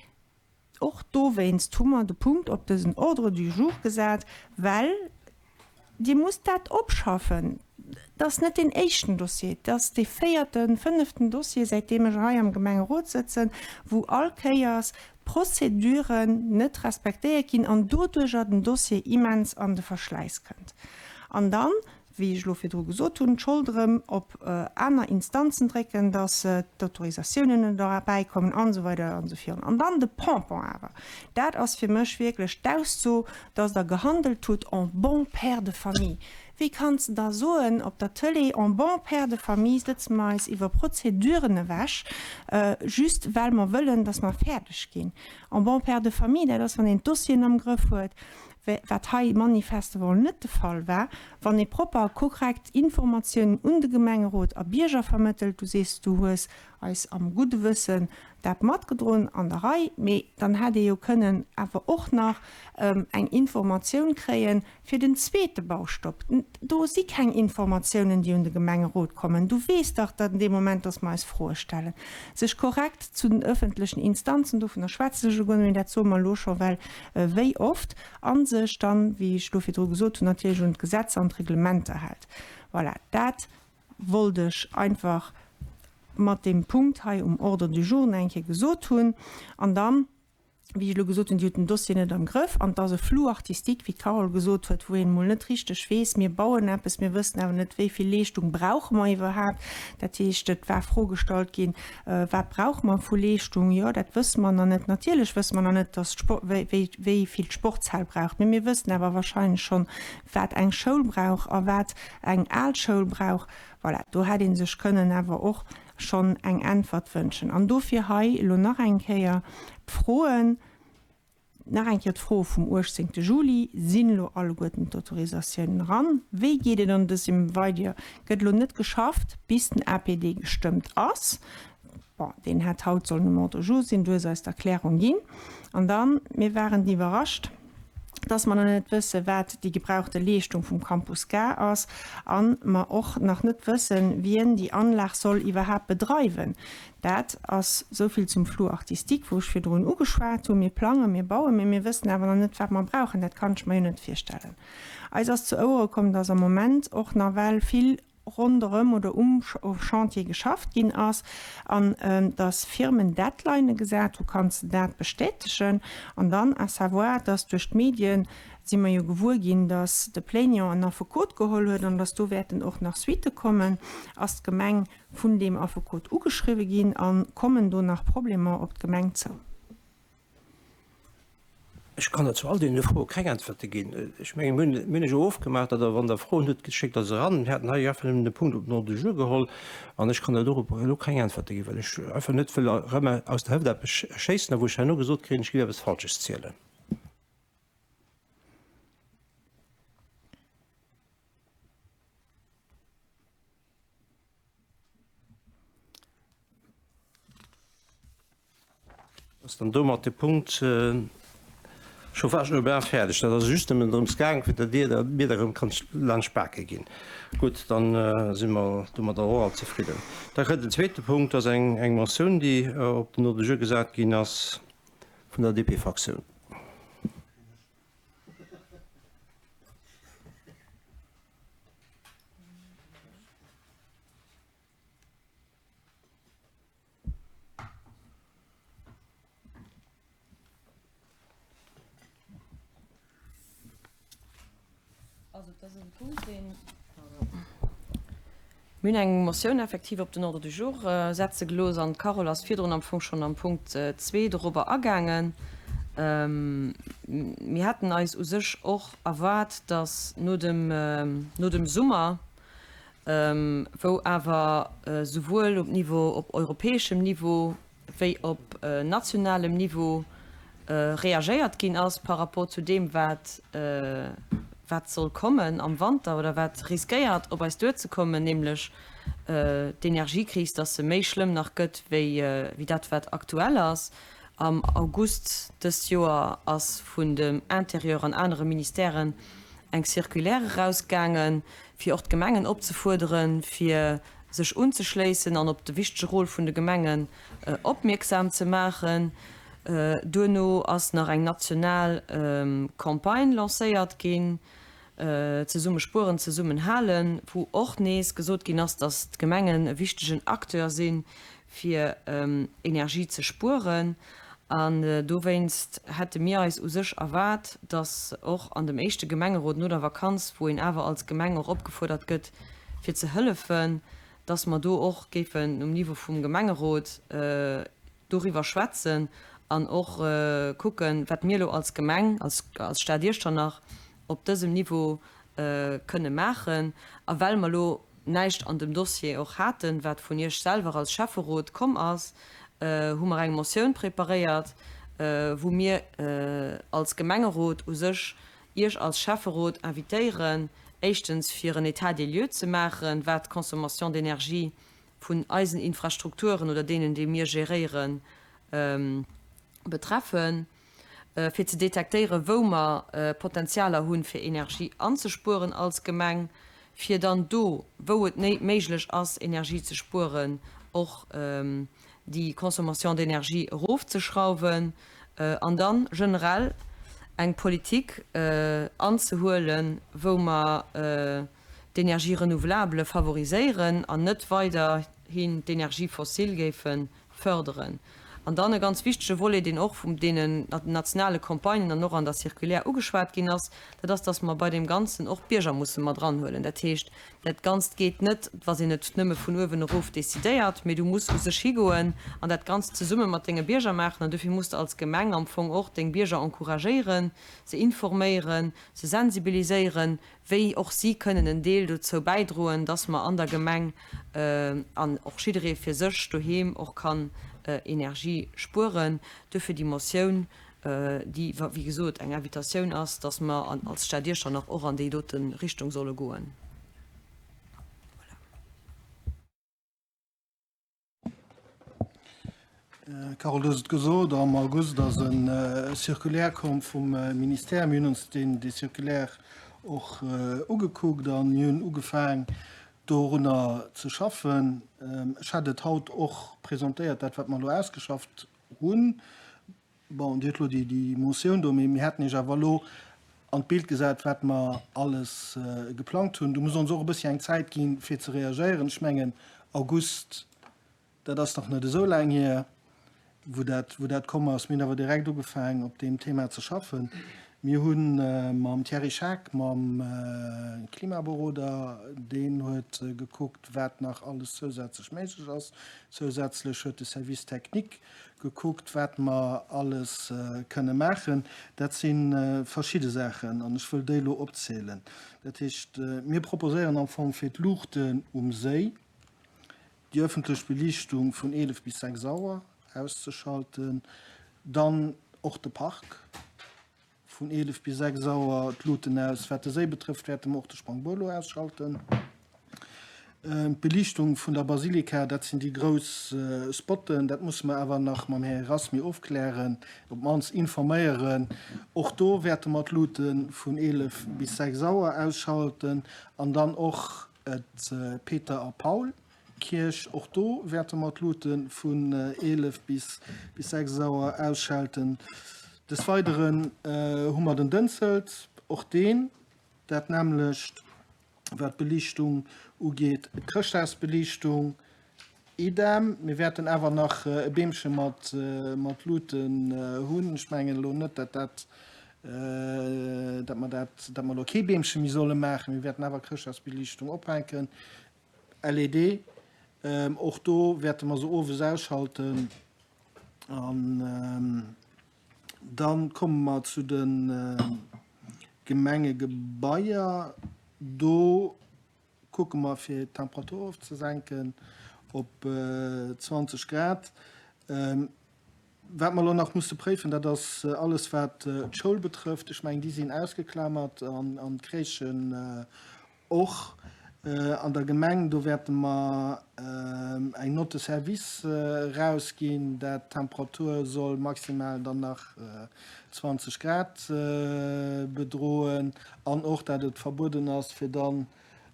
och dowéinst hu mer de Punkt op dësen Ordre du jour gesat, well Dir musst dat opschaffen. Et ass net deen éischten Dossier, et ass dee véierten, fënneften Dossier, säitdeem ech hei am Gemengerot sëtzen, wou all Kéiers d'Prozeduren net respektéiert ginn an doduerjer den Dossier immens an de Verschläiss kënnt. An dann, wéi ech elo virdru gesot hunn, d'Schold erëm op aner Instanzen drécken, dass d'Autorisatiounen net erbäikommen an esou weider an esou virun. An dann de Pompon awer, dat ass fir mech wierklech d'Ausso, dass Der gehandelt hutt en bon père de famille. Wéi kanns de da soen op der Tëlee, en bon père de famille sëtze mer eis iwwer Prozeduren ewech, just well mer wëllen, dass mer fäerdeg ginn. En bon père de famille, dat ass, wann een d'Dossieren am Grëff huet, wat hei manifestement net de Fall war, wann ee propper a korrekt Informatiounen un de Gemengerot a Bierger vermëttelt. Du sees, du hues eis am gudde Wëssen dat matgedroen, an der Rei, mee dann hätt ee jo kënnen awer och nach eng Informatioun kréie fir den zweete Baustopp. Do si keng Informatiounen, déi un de Gemengerot kommen. Du weess dach, datt an deem Moment, datt mer eis Froe stellen, sech korrekt zu den öffentlechen Instanzen, dovunner schwätzen ech elo guer net méi, dat soe mer elo scho well wéi oft, a sech dann, wéi ech elo virdru gesot hunn, natierlech un d'Gesetzer an d'Reglementer hält. Voilà, dat wollt ech einfach mat deem Punkt hei um Ordre du jour nach eng Kéier gesot hunn. An dann, wéi ech elo gesot hunn, Dir hutt den Dossier net am Grëff an et ass e Flou artistique, wéi d'Carole gesot huet, wou een emol net richteg weess, mir bauen eppes, mir wëssen awer net, wéi vill Leeschtung brauche mer iwwerhaapt. Dat heescht, et war Fro gestallt ginn, Wat brauche mer vu Leeschtung? Jo, dat wësse mer nach net. Natierlech wësse mer nach net, dass d'Sport, wéi, wéi vill d'Sportshal braucht, mee mir wëssen awer wahrscheinlech schonn, wat eng Schoul brauch a wat eng al Schoul brauch. Voilà, do hätt ee sech kënnen awer och schonn eng Äntwert wënschen. An dofir hei elo nach eng Kéier d'Froen, nach eng Kéier d'Fro vum 18. Juli, Sinn elo alleguerten d'Autorisatiounen eran? Wéi geet et an dësem weider? Gëtt elo net geschafft, bis den APD gestëmmt ass? Bon, deen hätt haut sollen um Ordre du jour sinn. Du hues eis d'Erklärung ginn. An dann, mir waren iwwerrascht, dass mer nach net wëssen, wat déi gebrauchte Leeschtung vum Campus Gare ass a mer och nach net wëssen, wien déi Anlag soll iwwerhaapt bedreiwen. Dat ass esou vill zum Flou artistique, wou ech virdrun ugeschwat hunn. Mir plangen, mir bauen, mee mir wëssen awer nach net, wat mer brauchen. Dat kann ech mer jo net virstellen. Eis ass zu Ouere komm, dass am Moment och nawell vill ronderëm oder um Chantier geschafft ginn ass an dass Firmen Deadlinë gesat hu, kanns de dat bestätegen? An dann à savoir, dass duerch d'Medien si mer jo gewuer ginn, dass de Plaignant en Affekot geholl huet an dass do wäerten och nach Suitte kommen. Ass d'Gemeng vun deem Affekot ugeschriwwe ginn a kommen do nach Problemer op d'Gemeng zou? Ech kann der zu all deene Froe keng Äntwerte ginn. Ech mengen, mir hunn, mir hunn lech jo ofgemaach, datt Der, wann Der Froen hutt, schéckt Der se eran. Mir haten hei einfach nëmmen de Punkt op den Ordre du jour geholl an ech kann der dorop elo keng Äntwerte ginn, well ech einfach net wëll erëm aus der Hëft eppes schéissen a wou ech herno gesot kréien, ech géif eppes Falsches zielen. Ass dann domat de Punkt Chauffage urbain fäerdeg? Dat ass just nëmmen drëms gaang, fir datt Dir der, mir der erëm kann laanscht bake ginn. Gutt, dann si mer domadder och all zefridden. Da kënnt den zweete Punkt, dat ass eng, eng Motioun, déi op den Ordre du jour gesat ginn ass vun der DP-Fraktioun. Also et ass e Punkt, deen, pardon, mir hunn eng Motioun effektiv op den Ordre du jour setze gelooss an d'Carole ass virdrun am Fong schonn am Punkt zwee dorobber agaangen. Mir hätten eis u sech och erwaart, datt no dem, no dem Summer, wou awer souwuel um Niveau, op europäeschem Niveau wéi op nationalem Niveau reagéiert ginn ass par rapport zu deem, wat, wat soll kommen am Wanter oder wat riskéiert op eis duerzekommen, nämlech d'Energiekris, dass se méi schlëmm nach gëtt wéi, wéi dat, wat aktuell ass. Am August dëst Joer ass vun dem Intérieur an anere Ministèren eng Circulaire erausgaangen, fir och d'Gemengen opzefuerderen, fir sech unzeschléissen an op de wichtege Rôle vun de Gemengen opmierksam ze maachen. Duerno ass nach eng national Campagne lancéiert ginn, Zesumme spueren, zesummen halen, wou och nees gesot ginn ass, datt d'Gemengen e wichtegen Acteur sinn, fir Energie ze spueren. An dowéinst hätte mir eis u sech erwaart, datt och an dem éischte Gemengerot no der Vakanz, wou een awer als Gemeng och opgefuerdert gëtt, fir ze hëllefen, datt mer do och géifen um Niveau vum Gemengerot doriwwer schwätzen an och kucken, wat mir elo als Gemeng, als Stad Iechternach op dësem Niveau kënne maachen. A well mer elo näischt an dem Dossier och haten, wat vun Iech selwer als Schäfferot komm ass, hu mer eng Motioun preparéiert, wou mir als Gemengerot u sech Iech als Schäfferot invitéieren, éischtens fir en État des lieux ze maachen, wat d'Consommation d'énergie vun eisen Infrastrukturen oder deenen, déi mir geréieren, betreffen, fir ze detektéieren, wou mer Potenzialer hunn, fir Energie anzespueren als Gemeng, fir dann do, wou et méiglech ass, Energie ze spueren, och déi Consommation d'énergie erofzeschrauwen an dann generell eng Politik anzehuelen, wou mer d'Énergies renouvelables favoriséieren an net weiderhin d'Énergies fossiles géife fërderen. An dann e ganz wichtege Volet, deen och vun deenen nationale Campagnen an och an der Circulaire ugeschwat ginn ass, dat ass, dass mer bei deem Ganzen och d'Bierger musse mat eranhuelen. Dat heescht, dat Ganzt geet net, wa een et nëmme vun uewen erof decidéiert, mee du muss u sech higoen an dat Ganzt zesumme mat denge Bierger maachen. An dofir muss de als Gemeng am Fong och deng Bierger encouragéieren, se informéieren, se sensibiliséieren, wéi och si kënnen en Deel dozou bäidroen, dass mer an der Gemeng an och jidderee fir sech doheem och kann Energie spueren. Duerfir déi Motioun, déi, wéi gesot, eng Invitatioun ass, dass mer als Stad Iechternach och an déi dote Richtung solle goen. Voilà. Carole, du hues et gesot, am August ass e Circulaire komm vum Ministère. Mir hunn ons deen, dee Circulaire och ugekuckt a mir hunn ugefaang dorunner ze schaffen. Ech hat et haut och presentéiert, dat wat mer elo ausgeschafft hunn. Bon, Dir hutt elo déi Motioun do, mee mir hätten Iech awer elo an d'Bild gesat, wat mer alles geplangt hunn. Du muss ons och e bëssi eng Zäit ginn, fir ze reagéieren. Ech mengen, August, dat ass nach net esou laang hier, wou dat, wou dat komm ass. Mir hunn awer direkt ugefaangen, op deem Thema ze schaffen. Mir hu mam Thierry Schaack, mam Klimaberoder, deen huet gekuckt, wat nach alles zousätzlech méiglech ass. Zousätzlech huet de Service technique gekuckt, wat mer alles kënne maachen. Dat si verschidde Saachen an ech wëll déi elo opzielen. Dat heescht, mir proposéieren am Fong fir d'Luuchten um Séi, déi ëffentlech Beliichtung vun 11 bis 6 Auer auszeschalten, dann och de Park. Vun 11 bis 6 Auer d'Luuten aus. Wat de Séi betrëfft, wäerte mer och de Sprangbuer ausschalten. D'Beliichtung vun der Basilika, dat sinn déi grouss Spotten. Dat musse mer awer nach mam Här Erasmy ofklären, op d'mannst informéieren. Och do wäerte mer d'Luute vun 11 bis 6 Auer ausschalten. An dann och d'Peter a Paul. Kierch. Och do wäerte mer d'Luute vun 11 bis 6 Auer ausschalten. Des Weideren hu mer den Dënzelt, och deen dat nämmlecht wat d'Beliichtung ugeet, d'Chrëschtdagsbeliichtung idem. Mir wäerten awer nach e Beemche mat Luuten hunn. Ech mengen elo net, datt dat. Dat mer dat, dat mer elo kee Beemche méi solle maachen. Mir wäerten awer Chrëschtdagsbeliichtung ophänken, LED. Och do wäerte mer se owes ausschalten. An da komme mer zu de Gemengegebaier. Do kucke mer fir d'Temperatur ofzesenken op 20 Grad. Wat mer elo nach musse préifen, dat ass alles wat d'Schoul betrëfft. Ech mengen, déi sinn ausgeklamert an d'Crèchen och. An der Gemeng, do wäerte mer eng Note de service erausginn, dat d'Temperatur soll maximal dann nach 20 Grad bedroen an och dat et verbueden ass, fir dann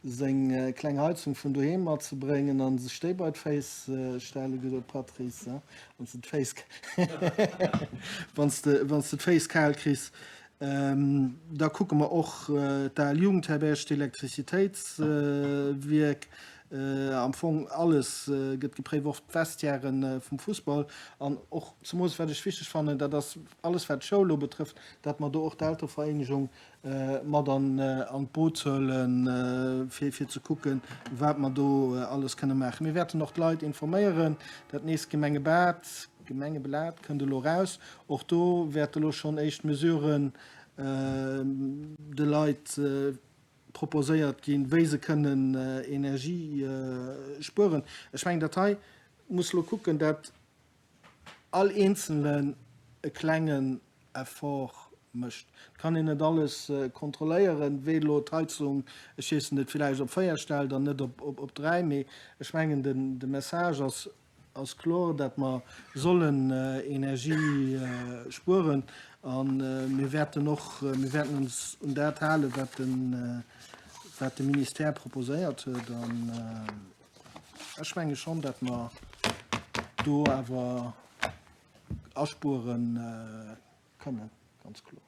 seng kleng Heizung vun doheem matzebréngen an sech déi bei d'Féiss stellen, gesot Patrice, wann s de d'Féiss wann s de wann s de d'Féiss kal kriss. Da kucke mer och d'al Jugendherberg, d'Elektrizitéitswierk, am Fong alles gëtt gepréift, och d'Vestiairen vum Fussball an och zemoos wat ech wichteg fannen, dat ass alles wat d'Schoul elo betrëfft, dat mer do och d'Elterevereenegung mat an d'Boot huelen, fir ze kucken, wat mer do alles kënne maachen. Mir wäerten och d'Leit informéieren. Dat nächst Gemengebad, Gemengeblat kënnt elo eraus. Och do wäerte elo schonn éischt Mesuren de Leit proposéiert ginn, wéi se kënnen Energie spueren. Ech mengen, dat hei muss elo kucken, dat all Eenzelen e klengen Effort mécht. Et kann een net alles kontrolléieren, wéi elo d'Heizung, ech weess net, villäicht op 4 stellt an net op 3, mee ech mengen de Message ass ass kloer, dat mer sollen Energie spueren a mir wäerten och, mir wäerten ons un dat halen, wat de wat de Ministère proposéiert huet an ech menge schonn, dat mer do awer aspuere kënnen, ganz kloer.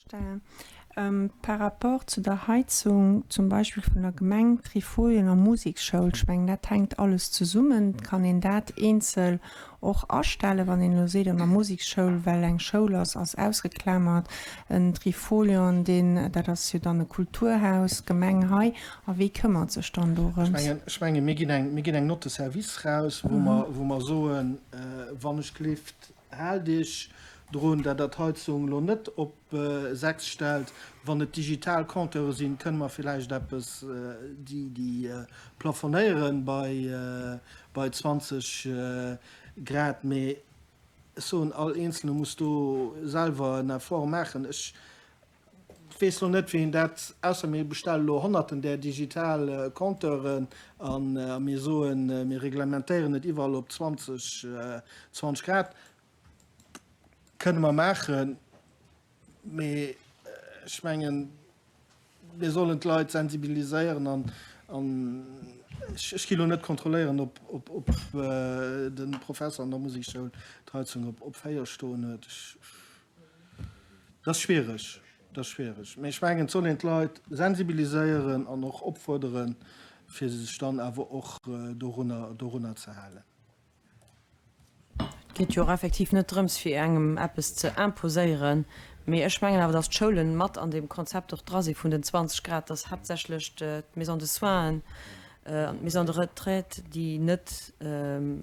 Stellen. Par rapport zu der Heizung zum Beispill vun der Gemeng, Trifolien a Musekschoul, ech mengen dat hänkt alles zesummen, kann een dat eenzel och astellen, wann een elo seet an der Musekschoul, well eng Schoul ass, ass ausgeklamert, en Trifolion, deen, dat ass jo dann e Kulturhaus, d'Gemeng hei, a wie këmmert sech dann dorëms? Ech menge mir ginn eng, mir ginn eng Note de service raus, wou mer, wou mer soen, wann ech gelift, haalt Iech drun, dat Der d'Heizung elo net op 6 stellt. Wann et digital Compteure sinn, kënne mer villäicht eppes déi, déi plafonéiere bei, bei 20 Grad. Mee ech soen, all Eenzelne muss do selwer en Effort maachen. Ech weess lo net, wéi een dat, ausser mir bestelle lo Honnerten där digital Compteuren a mir soen, mir reglementéieren et iwwerall op 20, 20 Grad. Kënne mer maachen, mee ech mengen, mir sollen d'Leit sensibiliséieren an ech gi lo net kontrolléieren, ob de Professer an der Musekschoul d'Heizung op 4 stoen huet. Dat ass schwiereg, dat ass schwiereg. Mee ech mengen, et soll een d'Leit sensibiliséieren an och opfuerderen, fir sech dann awer och dorunner, dorunner ze halen. Et geet jo och effektiv net drëms, fir engem eppes ze imposéieren. Mee ech mengen awer, dass d'Schoulen mat an deem Konzept och dra si vun den 20 Grad, dass haaptsächlech d'Maison de soins an d'Maison de retraite, déi net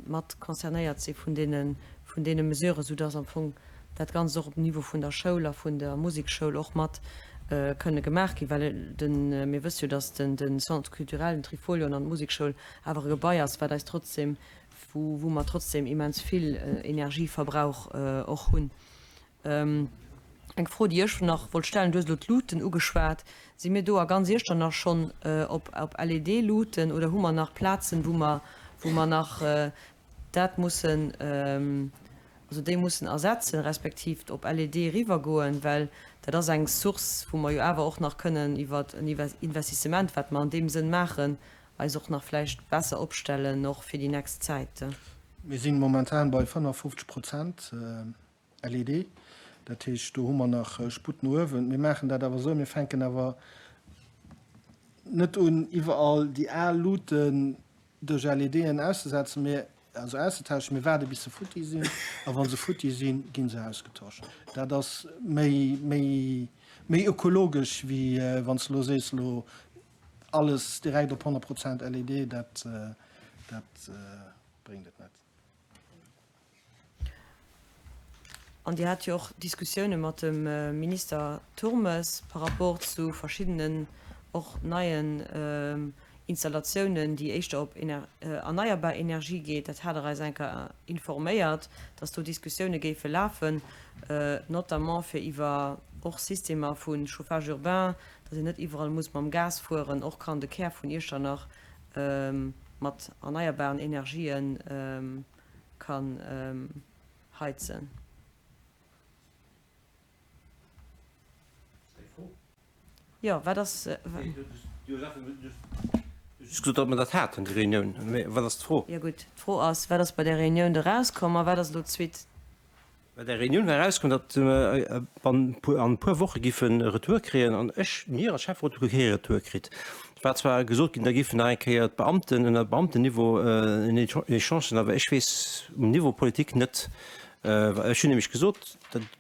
mat concernéiert si vun deene, vun deene Mesuren, soudass am Fong dat Ganzt och op dem Niveau vun der Schoul a vun der Musekschoul och mat kënne gemaach ginn, well de, mir wësse jo, dass den, de Centre culturel, den Trifolion an d'Musekschoul awer e Gebai ass, wat eis trotzdem, wou, wou mer trotzdem immens vill Energieverbrauch och hunn. Eng Fro, déi ech nach wollt stellen, Du hues elo d'Luuten ugeschwat. Si mir do a ganz Iechternach schonn op LED-Luuten oder hu mer nach Plazen, wou mer, wou mer nach dat mussen, also déi mussen ersetzen, respektiv op LED eriwwergoen? Well dat ass eng Source, wou mer jo awer och nach kënnen iwwer en Investissement, wat mer an deem Sënn maachen, eis och nach vläicht besser opstellen, och fir déi nächst Zäit. Mir si momentan bei 55 Prozent. LED, dat heescht do hu mer nach Sputt no uewen. Mir maachen dat awer esou, mir fänken awer net un iwwerall déi al Luuten duerch LEDen auszesetzen. Mir also auszetauschen. Mir waarde bis se futti sinn a wa se futti sinn, gi se ausgetosch. Dat ass méi, méi, méi ökologesch wéi wann s de elo sees, elo alles direkt op 100 Prozent LED, dat, dat bréngt et net. An Dir hat jo och Diskussioune mat dem Minister Turmes par rapport zu verschiddenen och neien Installatiounen, déi éischter op erneierbar Energie geet. Dat hat Der eis eng Kéier informéiert, dass do Diskussioune géife lafen, notamment fir iwwer och Systemer vu Chauffage urbain, dass een net iwwerall muss mam Gas fueren, och kann de Kär vun Iechternach mat erneierbaren Energien kann heizen. Jo, wat ass. Du hues just gesot, datt mer dat haten, déi Reunioun. Mä wat ass d'Fro? Jo gutt, d'Fro ass, wat ass bei där Reunioun erauskomm a wat ass elo d'Suite? Bei där Reunioun war erauskomm, datt mer an e puer Woche giffen e Retour kréien. An ech, mir als Schäfferot hu kee Retour kritt. Et war zwar gesot ginn, da giffen nach eng Kéier d'Beamten ënner Beamtenniveau en Echange sinn, awer ech weess um Niveau politique net, ech hunn nämlech gesot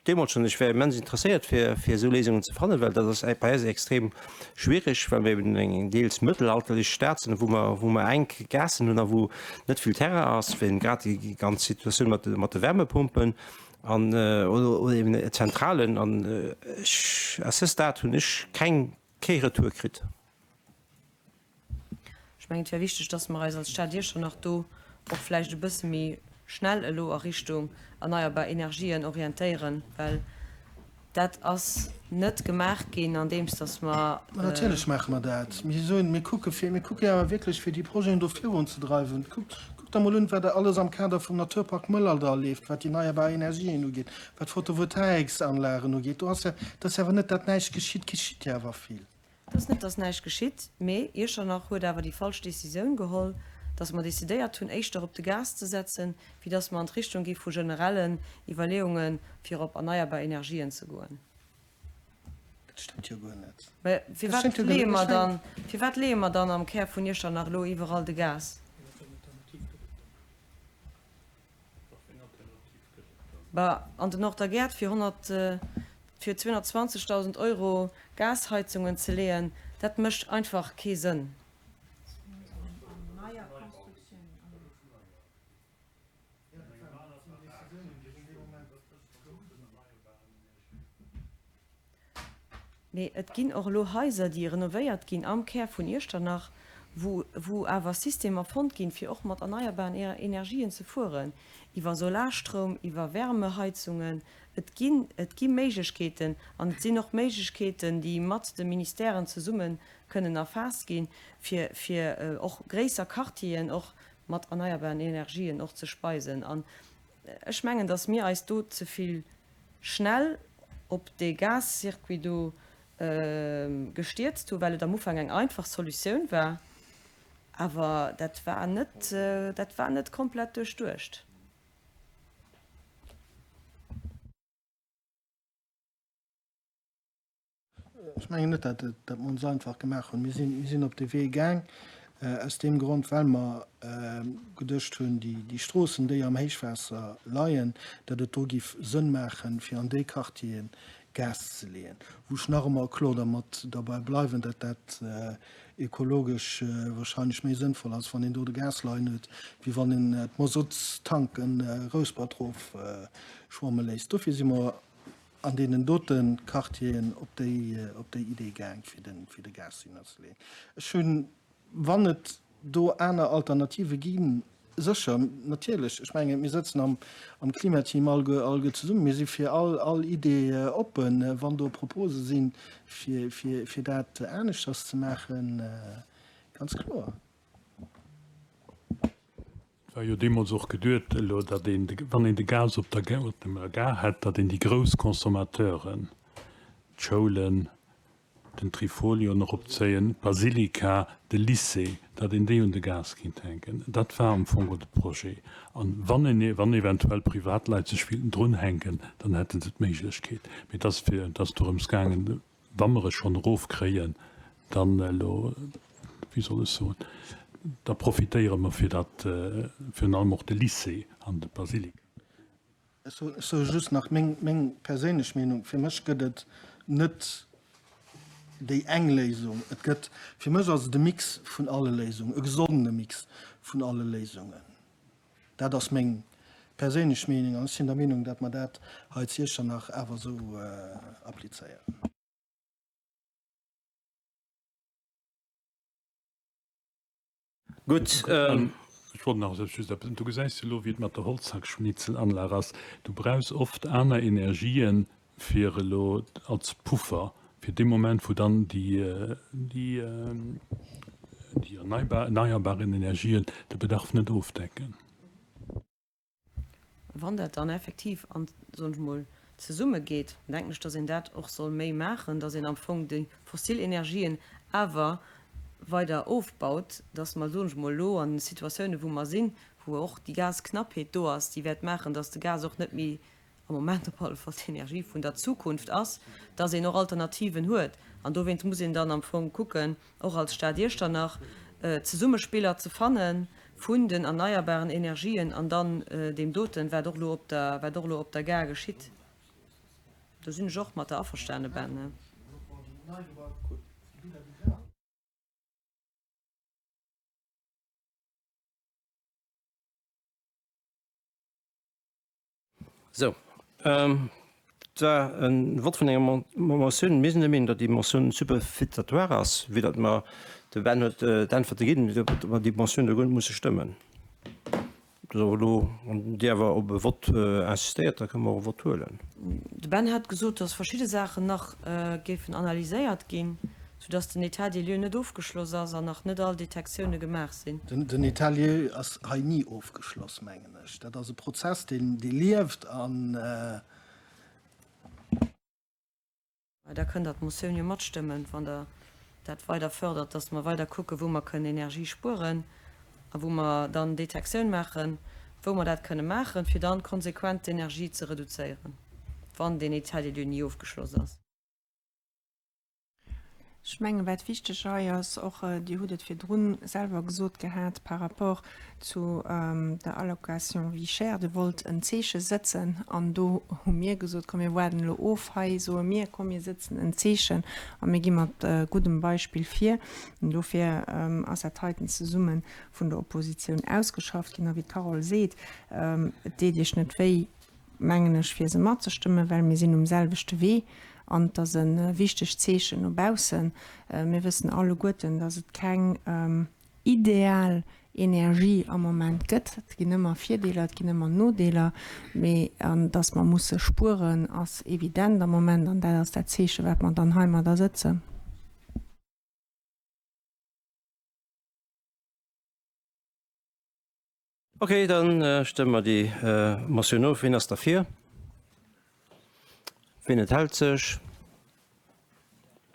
deemools schonn, ech wär immens interesséiert fir fir esou Léisungen ze fannen, well dat ass bei eis extrem schwierig, well mir eben eng deels mëttelalterlech Stad sinn, wou mer wou mer enk Gaassen hunn a wou net vill Terrain ass, wéi grad déi ganz Situatioun mat de mat de Wärmepumpen an oder oder eben Zentralen. An ech à ce stade hunn ech keng kee Retour kritt. Ech mengen, et wär wichteg, dass mer eis als Stad Iechternach do och vläicht e bësse méi schnell elo a Richtung erneierbar Energien orientéieren, well dat ass net gemaach ginn, andeems dass mer. Ma natierlech maache mer dat. Mir soen, mir kucke fir, mir kucke jo awer wierklech, fir déi Projeten do virunzedreiwen. Kuckt, kuckt der mol un, wat alles am Kader vum Naturpark Mëllerdall leeft, wat déi erneierbar Energien ugeet, wat d'Photovoltaiksanlagen ugeet. Do ass jo, et ass jo awer net, datt näischt geschitt, et geschitt jo awer vill. Et ass net, dass näischt geschitt, mee Iechternach huet awer déi falsch Décisioun geholl, dass mer décidéiert hunn, éischter op de Gas ze setzen, wéi dass mer an d'Richtung gi vu generellen Iwwerleeunge fir op erneierbar Energien ze goen. Dat stëmmt jo guer net. Mä firwat leeë mer dann, firwat leeë mer dann am Kär vun Iechternach elo iwwerall de Gas? Bah, an den Horter Gäert fir 100, fir 220.000 Euro Gasheizungen ze leeën, dat mécht einfach kee Sënn. Mee et ginn och elo Haiser, déi renovéiert ginn am Kär vun Iechternach, wou, wou awer Systemer fonnt ginn, fir och mat erneierbaren Energien ze fueren, iwwer Solarstroum, iwwer Wärmeheizungen. Et ginn, et gi Méiglechkeeten an et sinn och Méiglechkeeten, déi mat de Ministèren zesumme kënnen erfaasst ginn, fir, fir och gréisser Quartieren och mat erneierbaren Energien och ze speisen. An ech mengen, datt mir eis do ze vill schnell op dee Gascircuit do gestierzt hu well et am Ufank eng einfach Solutioun war, awer dat war net, dat war net komplett duerchduecht. Ech mengen net, datt dat mer ons einfach gemaach hunn. Mir sinn, mir sinn op de Wee gaang aus deem Grond, well mer geduecht hunn, déi, déi Stroossen, déi am Héichwaasser leien, datt et do giff Sënn maachen, fir an déi Quartiere Gas ze leeën. Wou ech nach ëmmer kloer dermat derbei bleiwen, datt dat ekologesch wahrscheinlech méi sënnvoll ass, wann een do de Gas leien huet, wéi wann een d'Mazoutstanken Rouspert erof schwamme léisst. Dofir si mer an deenen dote Quartieren op déi, op déi Idee gaang, fir de, fir de Gas hinnerzeleeën. Ech hunn, wann et do aner Alternative ginn, sécher, natierlech, ech mengen, mir sëtzen am, am Klimateam alleguer, alleguer zesummen, mir si fir all, all Idee oppen, wann do Propose sinn, fir, fir, fir dat aneschters ze maachen, ganz kloer. Et war jo deemools och geduet elo, datt een, wann een de Gas op der op der Gare hätt, datt een déi grouss Consommateuren, d'Schoulen, den Trifolion eropzéien, d'Basilika, de Lycée, datt een déi un de Gas kéint hänken. Dat war am Fong de Projet. An wann een, wann eventuell Privatleit sech wéilten drunhänken, dann hätte se d'Méiglechkeet. Mee et ass fir, et ass dorëms gaangen, Wa mer e schonn erofkréien, dann elo, wéi soll ech soen, Da profitéiere mer fir dat, virun allem och de Lycée an de Basilika. Ech soe just nach meng perséinlech Meenung, Fir mech gëtt et net déi eng Léisung. Et gëtt, fir mech ass et e Mix vun alle Léisungen, e gesondene Mix vun alle Léisungen. Dat ass meng perséinlech Meenung an ech sinn der Meenung, datt mer dat hei zu Iechternach awer esou applizéieren. Gutt. Ech wollt nach just eppes, du gesäis jo elo, wéi et mat der Holzhackschnitzelanlag ass. Du brauchs oft aner Energien, fir elo als Puffer, fir dee Moment, wou dann déi, déi, déi erneierbaren Energien de Bedarf net ofdecken. Wann dat dann effektiv an, soen ech mol, zesumme geet, dann denken ech, dass een dat och soll méi maachen, dass een am Fong déi fossil Energien awer weider ofbaut, dass mer, soen ech mol, elo an den Situatiounen, wou mer sinn, wou och déi Gasknappheet do ass, déi wäert maachen, dass de Gas och net méi am Moment op alle Fall d'Energie vun der Zukunft ass, dass een och Alternativen huet. An dowéinst muss een dann am Fong kucken, och als Stad Iechternach, Zesummespiller ze fanne vun den erneierbaren Energien an dann deem doten, wat och elo op der, wat och elo op der Gare geschitt. Do sinn ech och mat der averstane, Ben. Sou, et war e Vott vun enger Motioun. Mir sinn der Meenung, datt déi Motioun superfétatoire ass, vue datt mer, de Ben huet d'Äntwerte ginn, datt mer déi Motioun do guer net musse stëmmen. Dat ass awer elo, wann Dir awer op e Vott insistéiert, da kënne mer och e Vott huelen. De Ben hat gesot, datt verschidde Saachen nach géifen analyséiert ginn, soudatt den État des lieux net ofgeschloss ass an nach net all Detektioune gemaach sinn. Den État des lieux ass hei ni ofgeschloss, mengen ech. Dat ass e Prozess, deen lieft an. Da kënnt Der d'Motioun jo matstëmmen, wann Der dat weider fërdert, dass mer weider kucken, wou mer kënnen Energie spueren a wou mer dann Detektioun maachen, wou mer dat kënne maachen, fir dann konsequent d'Energie ze reduzéieren, wann deen État des lieux ni ofgeschloss ass. Ech mengen, wat wichteg hei ass, och Dir hutt et virdrun selwer gesot gehat par rapport zu der Allocation vie chère, Dir wollt en Zeeche sëtzen an do hu mir gesot, komm mir waarden elo of. Hei soe mir, komm mir sëtzen en Zeechen a mir gi mat guddem Beispill vir. An dofir ass dat heiten zesumme vun der Oppositioun ausgeschafft ginn. A wéi d'Carole seet, et deet Iech net wéi, mengen ech, fir se matzestëmmen, well mir sinn um selwechte Wee an et ass e wichtegt Zeechen no baussen. Mir wëssen alleguerten, dass et keng ideal Energie am Moment gëtt. Et ginn ëmmer Virdeeler, et ginn ëmmer Nodeeler, mee dass mer musse spueren, ass evident am Moment an dat ass dat Zeechen, wat mer dann heimadder sëtzen. Ok, da stëmme mer déi Motioun of. Wien ass derfir? Wien enthält sech?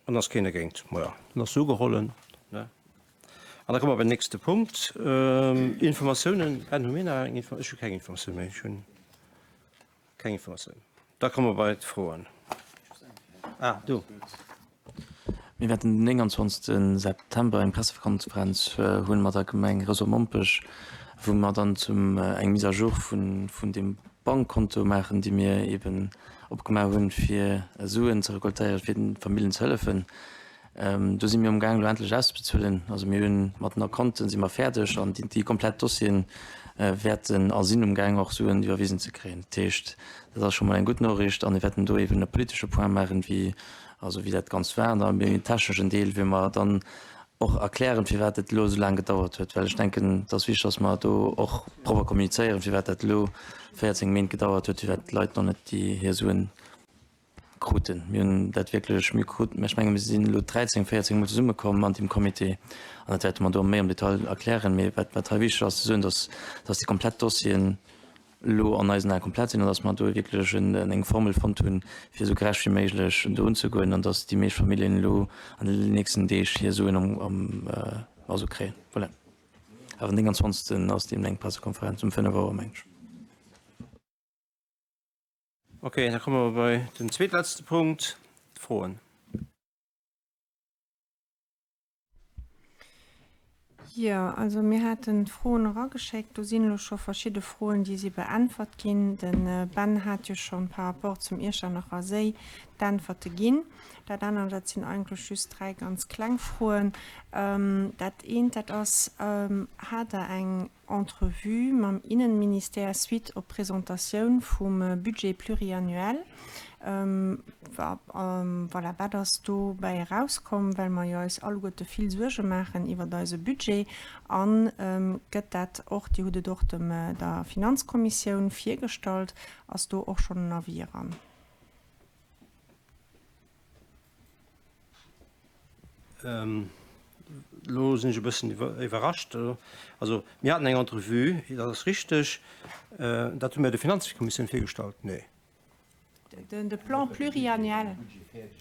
An ass keen dergéint? Voilà, dann ass se ugehollen. An da komme mer beim nächste Punkt, Informatiounen. Ben, hu mir nach eng Informatioun? Ech hu keng Informatioun méi. Ech hunn. Keng Informatioun. Da komme mer bei d'Froen. Ah, du. Mir wäerten den 29 September eng Pressekonferenz hunn mat der Gemeng Rësel-Mompech, wou mer dann zum eng Mise à jour vun vun deem Bankkonto maachen, dee mir eeben opgemaach hunn, fir Suen ze recoltéieren, fir den Familljen ze hëllefen. Do si mir um Gaang elo endlech auszebezuelen. Also mir hunn mat den Akonten si mer fäerdeg an déi komplett Dossieren wäerten a sinn um Gaang och Suen iwwerwisen ze kréien. Dat heescht, dat ass scho mol eng gutt Noriicht a mir wäerten do eeben e politesche Point maachen, wéi also wéi dat Ganzt war an da méi en techneschen Deel, wéi mer dann och erklären, firwat et elo esou laang gedauert huet. Well ech denken, et ass wichteg, datt mer do och propper kommunizéieren, firwat dat elo 14 Méint gedauert huet, firwat d'Leit nach net déi hir Suen Kruten. Mir hunn dat wierklech, mir kruten, ech menge mir sinn elo 13, 14 Mol zesummekomm an deem Comité an dat wäerte mer do méi am Detail erklären. Mee wat, wat hei wichteg ass ze soen, dass, dass déi komplett Dossieren elo an eisen Ae komplett sinn an dass mer do wierklech en, eng Formel fonnt hunn, fir esou gerecht wéi méiglech do unzegoen an dass déi meescht Familljen elo an den nächsten Deeg hir Suen am, am, also kréien. Voilà. Awer den 29. ass deemno eng Pressekonferenz um 5 Auer, meng ech. Ok, da komme mer bei den zweetletzte Punkt, d'Froen. Jo, also mir haten d'Froen erageschéckt. Do sinn elo scho verschidde Froen, déi si beäntwert ginn. De Ben hat jo schonn par rapport zum Iechternacher Séi d'Äntwerte ginn. Dat anert, dat sinn eigentlech just 3 ganz kleng Froen. Dat eent, dat ass, Hat Der eng Entrevue mam Innenministère suite op d'Presentatioun vum Budget pluriannuel? Voilà, wat ass dobäi erauskomm? Well mer jo eis alleguerte vill Suerge maachen iwwert eise Budget. A gëtt dat och, Dir hutt et och dem der Finanzkommissioun virgestallt, ass do och schonn en Avis eran? Elo sinn ech e bëssen iwwerrascht. Also mir haten eng Entrevue, dat ass richteg. Dat hu mir der Finanzkommissioun virgestallt? Nee. De Plan pluriannuel,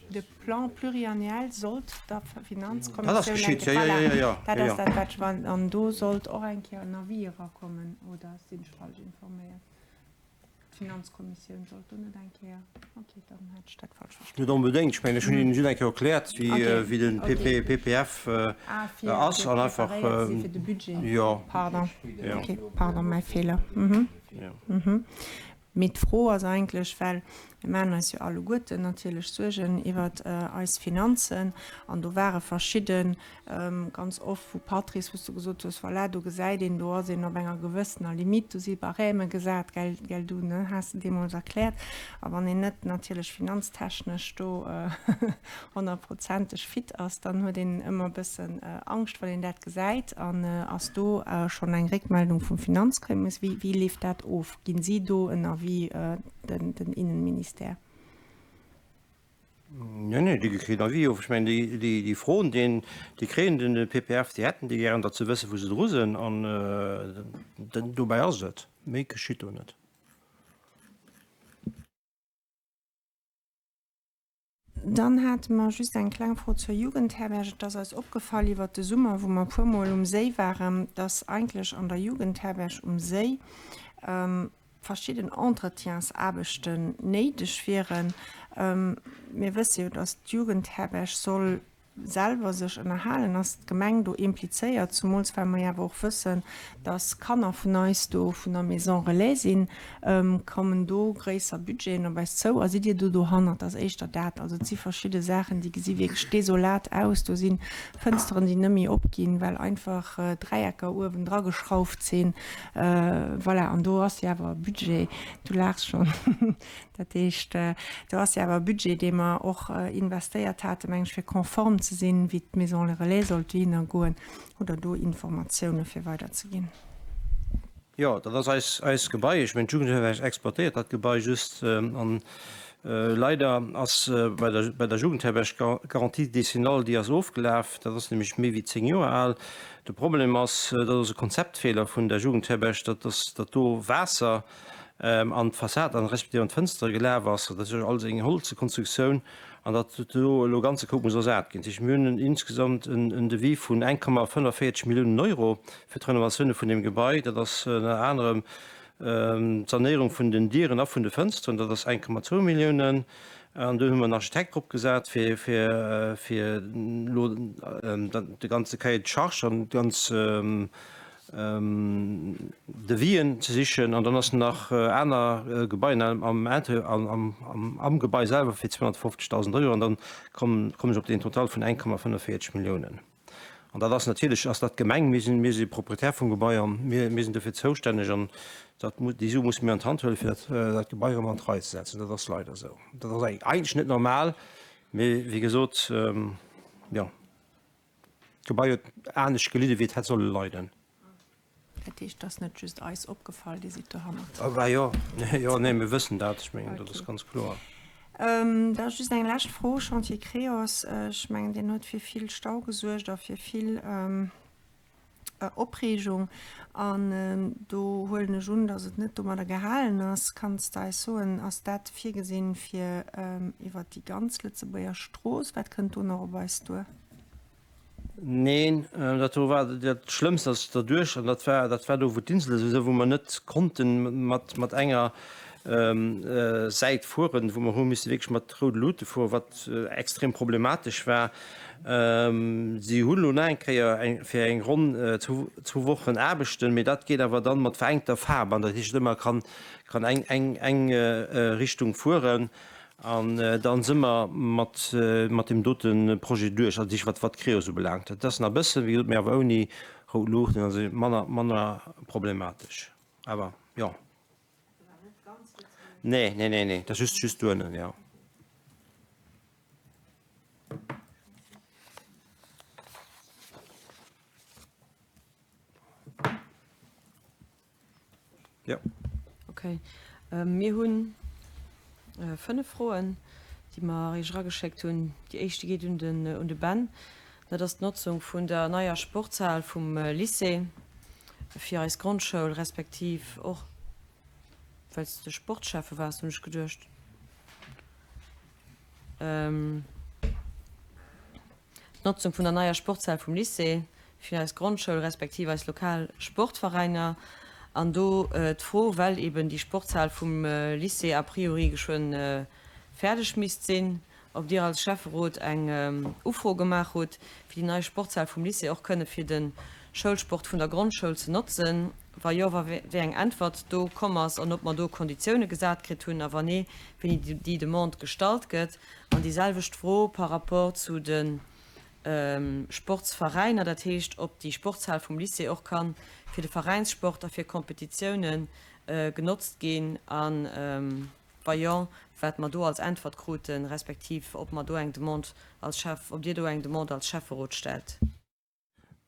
de Plan pluriannuel sollt der Finanzkommissioun. Dat ass geschitt, jo, jo, jo, jo. Dat ass dat, wat ech, an do sollt och eng Kéier en Avis erakommen, oder sinn ech falsch informéiert? D'Finanzkommissioun sollt do net eng Kéier, ok, dann hat ech dat falsch verstanen. Net onbedéngt. Ech mengen, ech hunn Ihnen just eng Kéier erkläert, wéi wéi den PP, PPF ass an einfach. Ah, fir preparéiert si fir de Budget. Jo. Pardon. Ok, pardon, mäi Feeler. Mhm. Mee d'Fro ass eigentlech, well mir maachen eis jo alleguerten natierlech Suergen iwwert eis Finanzen an do ware verschidde Ganz oft, wou Patrice, wou s du gesot hues, voilà, do gesäit een, do ass een op enger gewëssener Limite, do si Barème gesat, gell, gell du, ne, has de deemools erkläert. A wann een net natierlech finanztechnesch do honnertprozenteg fit ass, dann huet een ëmmer e bëssen Angscht, wann een dat gesäit. An ass do schonn eng Réckmeldung vum Finanzgremium? Wéi, wéi leeft dat of? Ginn si do en Avis, den, den Innenministère? Nee, nee, déi kréien Avis of. Ech mengen, déi, déi, déi froen deen, déi kréien den PPF, déi hätten déi gären, datt se wëssen, wou se dru sinn. An dobäi ass et. Méi geschitt do net. Dann hate mer just eng kleng Fro zur Jugendherberg. Et ass eis opgefall iwwert de Summer, wou mer e puermol um Séi waren, dass eigentlech an der Jugendherberg um Séi verschidden Entretiensaarbechten néideg wieren. Mir wësse jo, datt d'Jugendherberg soll selwer sech ënnerhalen. Ass d'Gemeng do implizéiert, zumools well mer jo awer och wëssen, datt Kanner vun eis do vun der Maison Relais sinn? Kommen do gréisser Budgeten op eis zou a sidd Dir do dohannert? Ass éischter dat. Also et si verschidde Saachen, déi gesi wierklech desolat aus. Do si Fënsteren, déi net méi opginn, well einfach Dräiecker uewen drageschrauft sinn. Voilà, an do ass jo awer e Budget, du laachs schonn, dat heescht, do ass jo awer e Budget, dee mer och investéiert haten, meng ech, fir konform ze sinn, wéi d'Maison relais sollt dohinner goen. Hutt Der do Informatioune fir weiderzeginn? Jo, dat ass eis, eis Gebai. Ech mengen, d'Jugendherberg exploitéiert dat Gebai just. An leider ass bei der, bei der Jugendherberg d'Garantie décennale, déi ass ofgelaf. Dat ass nämlech méi wéi 10 Joer al. De Problem ass, dat ass e Konzeptfeeler vun der Jugendherberg, datt ass, datt do Waasser an d'Fassad an respektiv an d'Fënstere gelaf ass. Dat ass jo alles eng Holzekonstruktioun an datt do elo ganze Koup muss ersat ginn. Dat heescht, mir hunn insgesamt en Devis vun 1,45 Milliounen Euro fir d'Renovatioune vun deem Gebai. Dat ass ënner anerem d'Sanéierung vun den Dieren a vun de Fënsteren, dat ass 1,2 Milliounen. An dunn hu mer en Architekt drop gesat, fir fir elo de ganze Cahier de charges an d'ganz Devisen ze sichen. An dann ass nach aner Gebaien am am Gebai selwer fir 250.000 Euro. An dann kommen ech op deen Total vun 1,45 Milliounen. An dat ass natierlech ass dat d'Gemeng, mir sinn, mir si Proprietär vum Gebai an mir, mir sinn dofir zoustänneg an dat, déi Sue musse mir an d'Hand huelen, fir dat, dat Gebai erëm an d'Rei ze setzen. Dat ass leider esou. Dat ass eigentlech net normal, mee wéi gesot, jo, d'Gebai huet anescht gelidde wéi et hätt solle leiden. Dat heescht, et ass net just eis opgefall, Dir sidd dohannert. Ah jo, jo, nee, mir wëssen dat. Ech mengen, dat ass ganz kloer. Da just eng lescht Fro, Chantier Creos, ech mengen, deen huet fir vill Stau gesuergt a fir vill Opreegung. An do huelen ech un, datt et net domadder gehalen ass. Kanns de eis soen, ass dat virgesinn fir iwwert déi ganz Lëtzebuerger Strooss? Wat kënnt do nach op eis duer? Neen, dat do war dat Schlëmmst ass derduerch an dat war, dat war do wou d'Insel esou, wou mer net konnten mat, mat enger. Säit fueren, wou mer hu misse wierklech mat roude Luute fueren, wat extrem problematesch war. Si hunn elo nach eng Kéier eng fir eng ronn zwou Wochen Aarbechten, mee dat geet awer dann mat verengter Fahrbahn, dat heescht ëmmer kann kann eng eng eng Richtung fueren an dann si mer mat mat deem dote Projet duerch, also wat wat d'Creos ubelaangt. Dat ass nach e bëssen, wéi gesot, mee awer ouni rout Luuchten, also manner manner problematesch, awer jo. Nee, nee, nee, nee, dat ass just just duerno, jo. Jo. Okay. Mir hunn 5 Froen, déi mer Iech erageschéckt hunn. Déi éischt, déi geet un den, un de Ben. Dat ass d'Notzung vun der neier Sportshal vum Lycée fir eis Grondschoul, respektiv och, well s de Sportschäffe waars, hunn ech geduecht. D'Notzung vun der neier Sportshal vum Lycée fir eis Grondschoul, respektiv eis lokal Sportveräiner. An do d'Fro, well eben déi Sportshal vum Lycée a priori geschwënn fäerdeg misst sinn, ob Dir als Schäfferot eng Ufro gemaach hutt, fir déi nei Sportshal vum Lycée och kënne fir de Schoulsport vun der Grondschoul ze notzen. Wa jo, wa wéi eng Äntwert do komm ass an ob mer do Konditioune gesat kritt hunn a wa nee, wéini déi Demande gestallt gëtt. An déi selwecht Fro par rapport zu de Sportsveräiner, dat heescht, ob déi Sportshal vum Lycée och ka fir de Veräinssport a fir Kompetitioune genotzt ginn an, Wa jo, wat mer do als Äntwert kruten, respektiv ob mer do eng Demande als Schäff, ob Dir do eng Demande als Schäfferot stellt.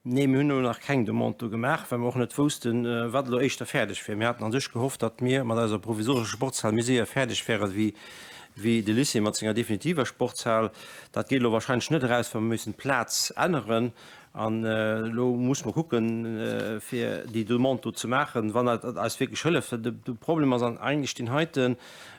Nee, mir hunn elo nach keng Demande do gemaach, well mer och net woussten, wat elo éischter fäerdeg wär. Mir haten a sech gehofft, datt mir mat eiser provisorescher Sportshal méi séier fäerdeg wären, wéi, wéi de Lycée mat senger definitiver Sportshal. Dat geet elo wahrscheinlech net eraus, well mer müssen d'Plaz änneren. An elo muss mer kucken, fir déi Demande do ze maachen, wann dat eis wierklech hëlleft. Well de Problem ass eigentlech deen heiten,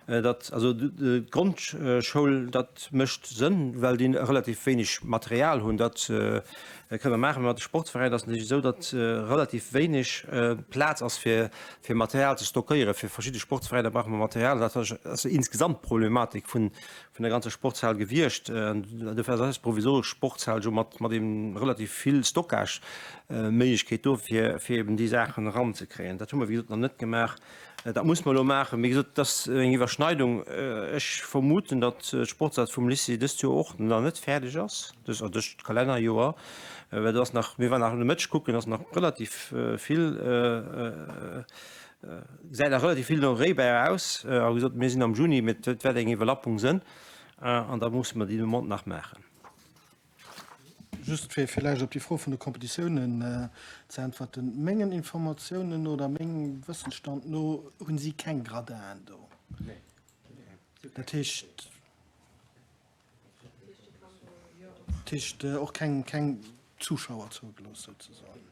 datt, also d'Grondschoul, dat mécht Sënn, well déi relativ wéineg Material hunn, dat kënne mer maachen. Mä mat de Sportveräiner ass et natierlech esou, datt relativ wéineg Plaz ass, fir Material ze stockéieren. Fir verschidde Sportsveräiner brauche mer Material. Dat ass insgesamt d'Problematik vun vun der ganzer Sportshal gewiescht. Dofir ass eis provisoresch Sportshal jo mat mat eben relativ vill Stockage-Méiglechkeet do, fir fir eben déi Saachen eranzekréien. Dat hu mer wéi gesot nach net gemaach. Dat muss mer elo maachen. Wéi gesot, et ass eng Iwwerschneidung. Ech vermuten, datt d'Sportshal vum Lycée dëst Joer och nach net fäerdeg ass, dës also dëst Kalennerjoer, well do ass nach, mir waren nach um Nomëtteg kucken, ass nach relativ vill, Gesäit nach relativ vill no Réibär aus. A wéi gesot, mir sinn am Juni, mee et wäert eng Iwwerlappung sënn an da musse mer déi Demande nach maachen. Just fir villäicht op déi Fro vun de Kompetitiounen ze äntwerten, Mengen Informatiounen no oder mengem Wëssensstand no hunn si keng Gradinen do. Dat heescht. Dat heescht och keng, keng Zuschauer zougelooss souzesoen.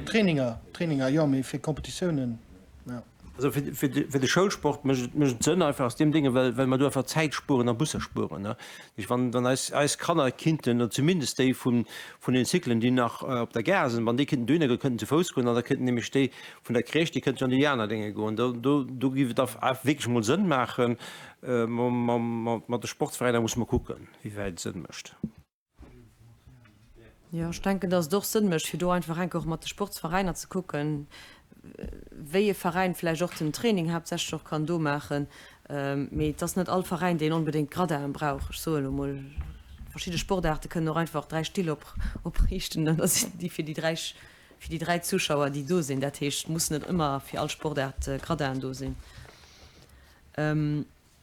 Traininger, Traininger jo, mee fir Kompetitiounen, jo. Also fir, fir de, fir de Schoulsport mécht et, mécht et Sënn einfach aus deem Dénge, well, well mer do einfach Zäit spueren a Busser spueren, ne. Ech, wann, wann eis, eis Kanner kinnten, oder zumindest déi vun, vun den Cyclen, déi nach op der Gare sinn, wann déi kinnten dohinner goen, kënnten zu Fouss goen, an da kënnten nämlech déi vun der Crèche, déi kënnten an déi aner Dénge goen. Do, do, do géif et da wierklech emol Sënn maachen. Mat de Sportsveräiner musse mer kucken, wéi wäit et Sënn mécht. Jo, ech denken, datt et och Sënn mécht, fir do einfach enke och mat de Sportsveräiner ze kucken, wéi e Veräin vläicht och den Training haaptsächlech och kann do maachen. Mee et ass net all Veräin, deen onbedéngt Gradinen brauch. Ech soe elo mol, verschidde Sportaarte kënnen och einfach 3 Still opriichten an da sinn déi fir déi 3, fir déi 3 Zuschauer, déi do sinn. Dat heescht, et muss net ëmmer fir all Sportaart Gradinen do sinn.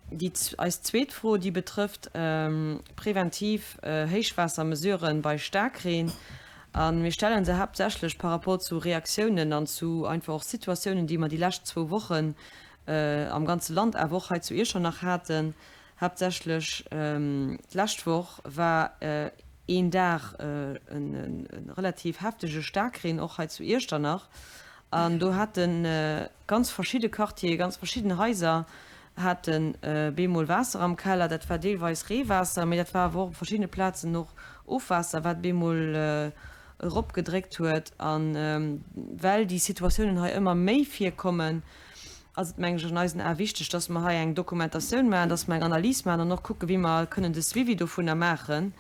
Déi, eis zweet Fro, déi betrëfft preventiv Héichwaassermesuren bei Staarkreen. A mir stelle se haaptsächlech par rapport zu Reaktiounen an zu einfach och Situatiounen, déi mer déi lescht zwou Wochen am ganze Land, awer och hei zu Iechternach haten. Haaptsächlech d'lescht Woch war een Dag e relativ heftege Staarkreen och hei zu Iechternach. An do hate ganz verschidde Quartiere, ganz verschidden Haiser hate bemol Waasser am Keller. Dat war deelweis Reewaasser, mee dat war awer och op verschiddene Plazen och Ofwaasser, wat bemol eropgedréckt huet. A well déi Situatiounen hei ëmmer méi virkommen. ass et, mengen ech, an eisen Ae wichteg, dass mer hei eng Dokumentatioun maachen, dass mer eng Analys maachen an och kucken, wéi mer kënnen de Suivi dovunner maachen.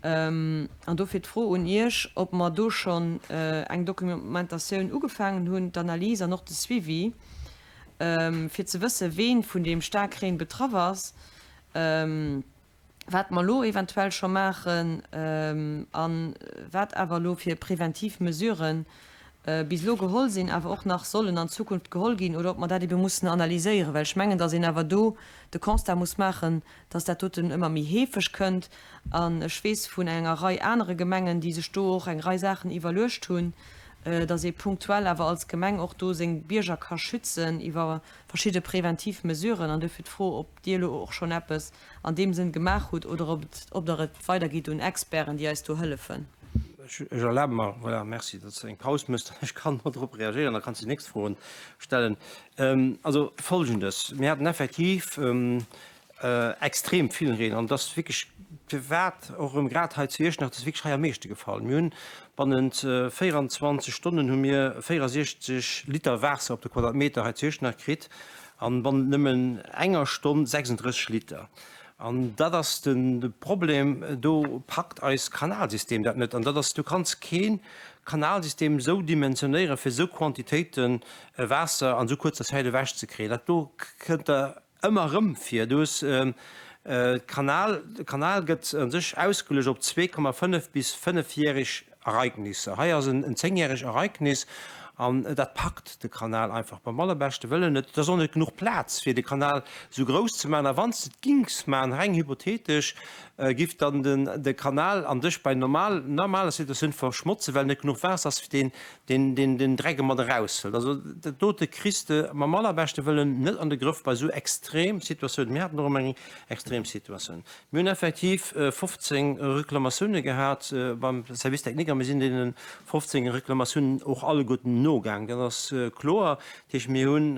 An dofir d'Fro un Iech, ob mer do schonn eng Dokumentatioun ugefaangen hunn, d'Analys an och de Suivi, fir ze wëssen, ween vun deem Staarkreen betraff ass, wat mer elo eventuell scho maachen a wat awer elo fir preventiv Mesuren bis elo geholl sinn, awer och nach sollen an Zukunft geholl ginn, oder ob mer dat ebe mussen analyséieren. Well ech mengen, datt een awer do de Constat muss maachen, datt dat doten ëmmer méi heefeg kënnt. An ech weess vun enger Rei anere Gemengen, déi sech do och eng Rei Saachen iwwerluecht hunn, datt ee punktuell awer als Gemeng och do seng Bierger ka schützen iwwer verschidde preventiv Mesuren. An duerfir d'Fro, ob Dir elo och schonn eppes an deem Sënn gemaach hutt oder ob et, ob Der et weidergitt un Experten, déi eis do hëllefen. Ech erlabe mer, voilà, merci, datt s de eng Paus méchs, ech kann elo drop reagéieren, da kanns de déi nächst Froen stellen. Also Folgendes, Mir haten effektiv extrem vill Reen an et ass wierklech, firwat och erëm grad hei zu Iechternach, et ass wierklech hei am meeschte gefall. Mir hunn bannent 24 Stonnen hu mir 64 Liter Waasser op de Quadratmeter hei zu Iechternach kritt. An bannent nëmmen enger Stonn 36 Liter. An dat ass de Problem, do packt eist Kanalsystem dat net. An dat ass, du kanns kee Kanalsystem esou dimensionéieren, fir esou Quantitéite Waasser an esou kuerzer Zäit ewechzekréien. Dat do kënnt der ëmmer erëm vir. Du hues d'Kanal, de Kanal gëtt a sech ausgeluecht op 2,5 bis fënnefjäreg Ereignisser. Hei ass en zéngjäreg Ereignis an dat packt de Kanal einfach beim allerbeschte Wëllen net. Et ass och net genuch Plaz, fir de Kanal esou grouss ze maachen. A wann s de et gings maachen, reng hypothetesch, giff dann de Kanal an sech bei normal normaler Situatioun verschmotzen, well net genuch Waasser ass, fir deen deen deen den Dreck mat eraushëlt. Also dat dote kriss de mam allerbeschte Wëllen net an de Grëff bei esou extrem Situatiounen. Mir haten och ëmmer eng extrem Situatioun. Mir hunn effektiv 15 Reklamatioune gehat beim Service technique a mir sinn deene 15 Reklamatiounen och alleguerten nogaang. Dat ass kloer. Dat heescht, mir hunn,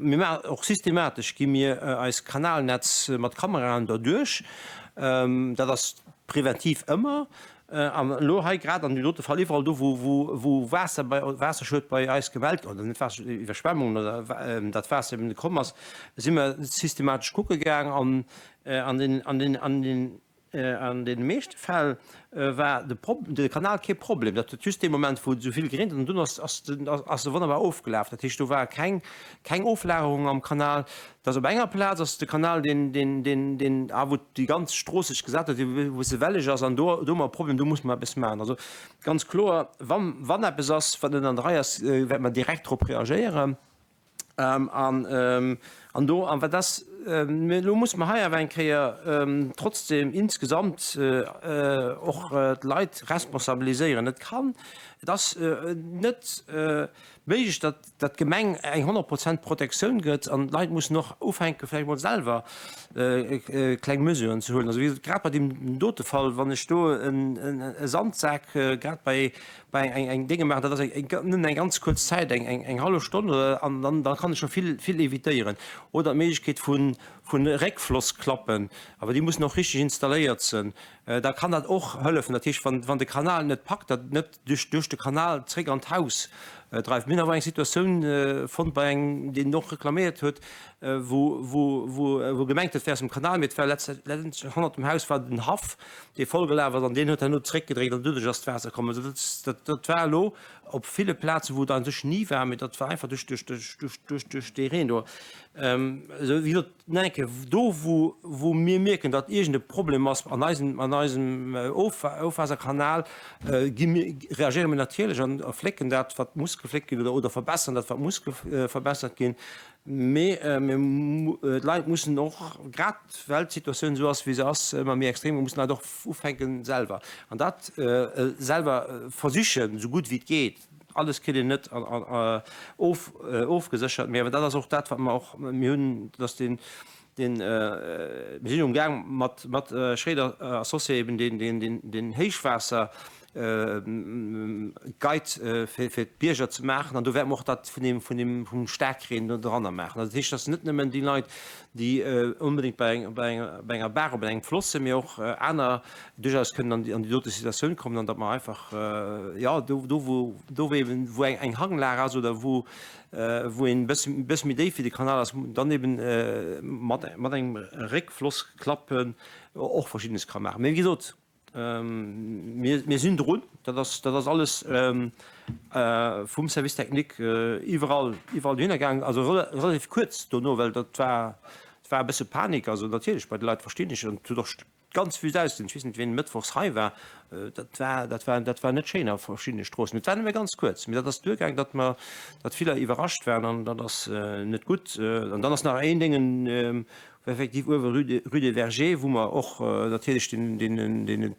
mir maachen och systematesch gi mir eis Kanalnetz mat Kameraen derduerch. Dat ass preventiv ëmmer. An elo hei grad an deem dote Fall, iwwerall do, wou Waasser bei, Waasserschued bei eis gemellt, oder net Waasser, Iwwerschwemmungen oder dat Waasser eben komm ass, si mer systematesch kucke gaang. An an den, an den, an den, an deene meeschte Fäll war de Prob, de Kanal kee Problem. Dat huet just dee Moment, wou et esou vill gereent huet, an dunn ass, ass den, ass e wonnerbar ofgelaf. Dat heescht, do war keng, keng Oflagerung am Kanal. Dass op enger Plaz ass de Kanal, deen, deen, deen, deen, ah, wou déi ganz Strooss sech gesat huet, dee wou se welleg ass, an do, do hu mer e Problem, do muss mer eppes maachen. Also ganz kloer, wann, wann eppes ass, wat net an der Rei ass, wäerte mer direkt drop reagéieren. An, an do, an wat ass, mä elo muss mer hei awer eng Kéier trotzdem insgesamt och d'Leit responsabiliséieren. Et kann, et ass net méiglech, datt, datt d'Gemeng eng 100 Prozent Protektioun gëtt an d'Leit mussen och ufänke vläicht mol selwer kleng Mesuren ze huelen. Also wéi gesot, grad bei deem dote Fall, wann ech do e Sandsak grad bei bei eng eng Dénge maachen, dat ass eng nëmmen eng ganz kuerz Zäit, eng eng eng hallef Stonn oder an dann da kann ech scho vill vill evitéieren. Oder d'Méiglechkeet vu vu Réckflossklappen, awer déi mussen och richteg installéiert sinn, da kann dat och hëllefen. Dat heescht, wann wann de Kanal net packt, datt net duerch duerch de Kanal zréck an d'Haus dreift. Mir hunn awer eng Situatioun fonnt bei engem, deen och reklaméiert huet, wou wou wou wou gemengt huet, et wär aus dem Kanal, mee et war letztendlech hannert dem Haus war den Haff, dee vollgelaf ass an deen huet herno zréckgedréckt an doduerch ass d'Waasser komm. Also dat dat dat war elo op ville Plazen, wou et eigentlech ni war, mee dat war einfach duerch duerch duerch duerch duerch duerch dee Reen do. Esou wéi gesot, nach eng Kéier, do wou wou mir mierken, datt iergend e Problem ass an eisem an eisem Ofwaasserkanal, gi mir reagéiere mir natierlech an a flécken dat, wat muss gefléckt ginn oder oder verbessern dat, wat muss verbessert ginn. Mee mir d'Leit mussen och, grad well d'Situatioun esou ass, wéi se ass, ëmmer méi extrem, mussen d'Leit och ufänken selwer an dat selwer versichen, esou gutt wéi et geet. Alles kritt een net ofgeséchert, mee awer dat ass och dat, wat mer och, mir hunn, dat ass deen, deen, mir sinn umgaang mat, mat Schréider Associés eben deen, deen, deen, deen Héichwaasser. Guide fir d'Bierger ze maachen an do wäerte mer och dat vun deem, vun deem, vum Staarkreen do dranner maachen. Also dat heescht, dass net nëmmen déi Leit, déi onbedéngt bei eng, bei enger, bei enger Baach oder bei engem Floss sinn, mee och aner duerchaus kënnen an déi, an déi dote Situatioun kommen an datt mer einfach, jo, do, do wou, do wou eben, wou eng, eng Hanglag ass oder wou, wou een e bësse, e bësse méi déif wéi de Kanal ass, dann eben mat, mat engem Réckflossklappen och Verschiddenes ka maachen. Mee wéi gesot, Mir sinn drun, dat ass, dat ass alles vum Service technique iwwerall, iwwerall dohinner gaangen, also relativ kuerz dono, well dat war, et war e bësse Panik, also natierlech bei de Leit, verstinn ech, an et huet och ganz wüst ausgesinn. Ech weess net, wien mëttwochs hei war, dat war, dat war, dat war net schéin a verschiddene Stroossen. Et war nëmme ganz kuerz, mee dat ass duergaang, datt mer, datt viller iwwerrascht waren an dat ass net gutt. An dann ass nach een Déngen, Effektiv uewe Rue des Vergers, wou mer och natierlech deene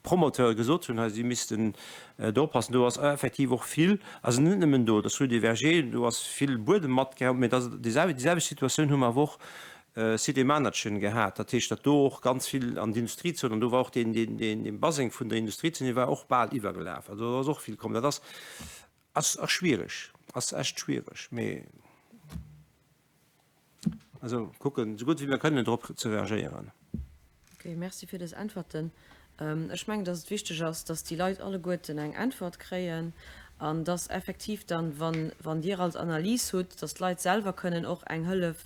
Promoteure gesot hunn, hei si missten do oppassen. Do ass effektiv och vill, also net nëmmen do, dat ass Rue des Vergers, do ass vill Buedem matgeraumt, mä dat déi selwecht Situatioun hu mer awer och Cité Manertchen gehat. Dat heescht, datt do och ganz vill an d'Industriezon, an do war och deen Baseng vun der Industriezon, dee war och bal iwwergelaf. Also do ass och vill komm. Dat ass ass schwiereg, ass echt schwiereg, mee. Also kucken, esou gutt wéi mir kënnen, drop ze reagéieren. Okay, merci fir dës Äntwerten. Ech mengen, dass et wichteg ass, dass déi Leit alleguerten eng Äntwert kréien an dass effektiv dann, wann, wann Dir als Analys hutt, dass d'Leit selwer kënnen och eng Hëllef,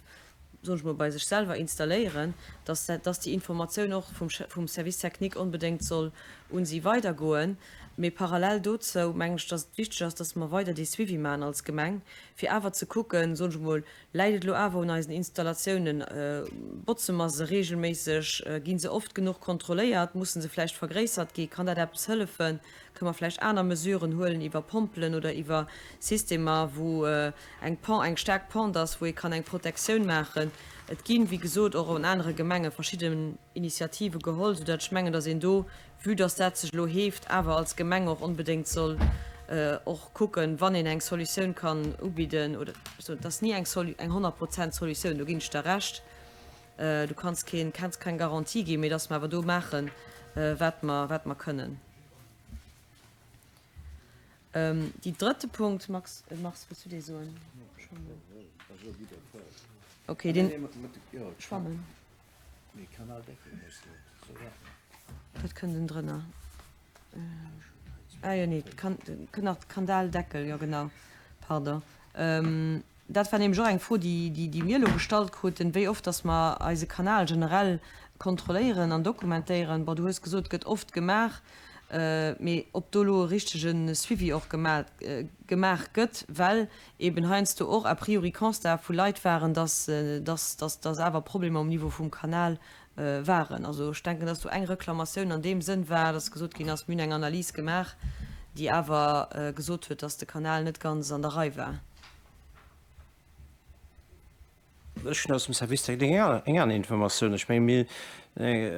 soen ech mol, bei sech selwer installéieren, dass, dass déi Informatioun och vum, vum Service technique onbedéngt soll un si weidergoen. Mee parallel dozou mengen ech, dass et wichteg ass, dass mer weider dee Suivi maachen als Gemeng, fir awer ze kucken, soen ech emol, läit et elo awer un eisen Installatiounen, botze mer se regelméisseg, gi se oft genuch kontrolléiert, musse se vläicht vergréissert gi, kann dat eppes hëllefen, kënne mer vläicht aner Mesuren huelen iwwer Pompelen oder iwwer Systemer, wou eng Pente, eng staark Pente ass, wou ee kann eng Protektioun maachen. Et ginn, wéi gesot, och an anere Gemenge verschidden Initiative geholl, soudatt ech mengen, datt een do vue dass dat sech elo heeft, awer als Gemeng och onbedéngt soll och kucken, wann een eng Solutioun kann ubidden, oder so, et ass ni eng Solu, eng 100 Prozent Solutioun, do ginn ech der Recht, du kanns keen, kanns keng Garantie ginn, mee dass mer awer do maachen, wat mer, wat mer kënnen. Déi drëtte Punkt, Max, Mars, wëlls du dee soen? Okay, deen, Schwammen. Dat kënnt en drënner. Ah jo, nee, kënnt nach Kandaldeckel, jo genau, pardon. Dat war nämlech och eng Fro, déi, déi mir elo gestallt kruten, wéi oft dass mer eise Kanal generell kontrolléieren an dokumentéieren. Bon, du hues gesot, et gëtt oft gemaach, mee ob do elo e richtege Suivi och gemaach gëtt, well eben heiansdo och a priori Constate vu Leit waren, dass, dass, dass, dass awer Problemer um Niveau vum Kanal waren. Also ech denken, dass do eng Reklamatioun an deem Sënn war, dass gesot ginn ass, mir hunn eng Analys gemaach, déi awer gesot huet, dass de Kanal net ganz an der Rei war. Ech hunn aus dem Service technique eng aner Informatioun. Ech menge mir,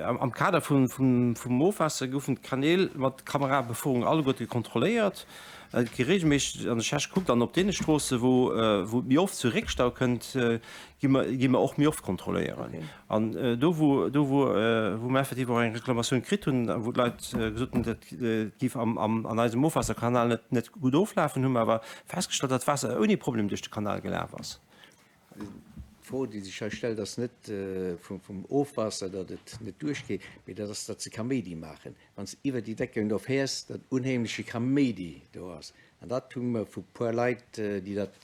am Kader vum Ofwaasser goufen d'Kanäl mat Kamerabefuerung alleguerte kontrolléiert. Et gi reegelméisseg an de Schächt gekuckt an op deene Stroosse wou et méi oft zu Réckstau kënnt, gi mer gi mer och méi oft kontrolléieren. An do wou do wou wou mer effektiv och eng Reklamatioun kritt hunn, wou d'Leit gesot hunn, dat géif am an eisem Ofwaasserkanal net net gutt oflafen, hu mer awer festgestallt, datt d'Waasser ouni Problem duerch de Kanal gelaf ass. D'Fro, déi sech hei stellt, ass net vum Ofwaasser, datt et net duerchgeet, mee dat ass, datt se Kaméidi maachen. Wann s de iwwer déi Decken do fäers, datt unheemleche Kaméidi do ass. An dat hu mer vu puer Leit, déi dat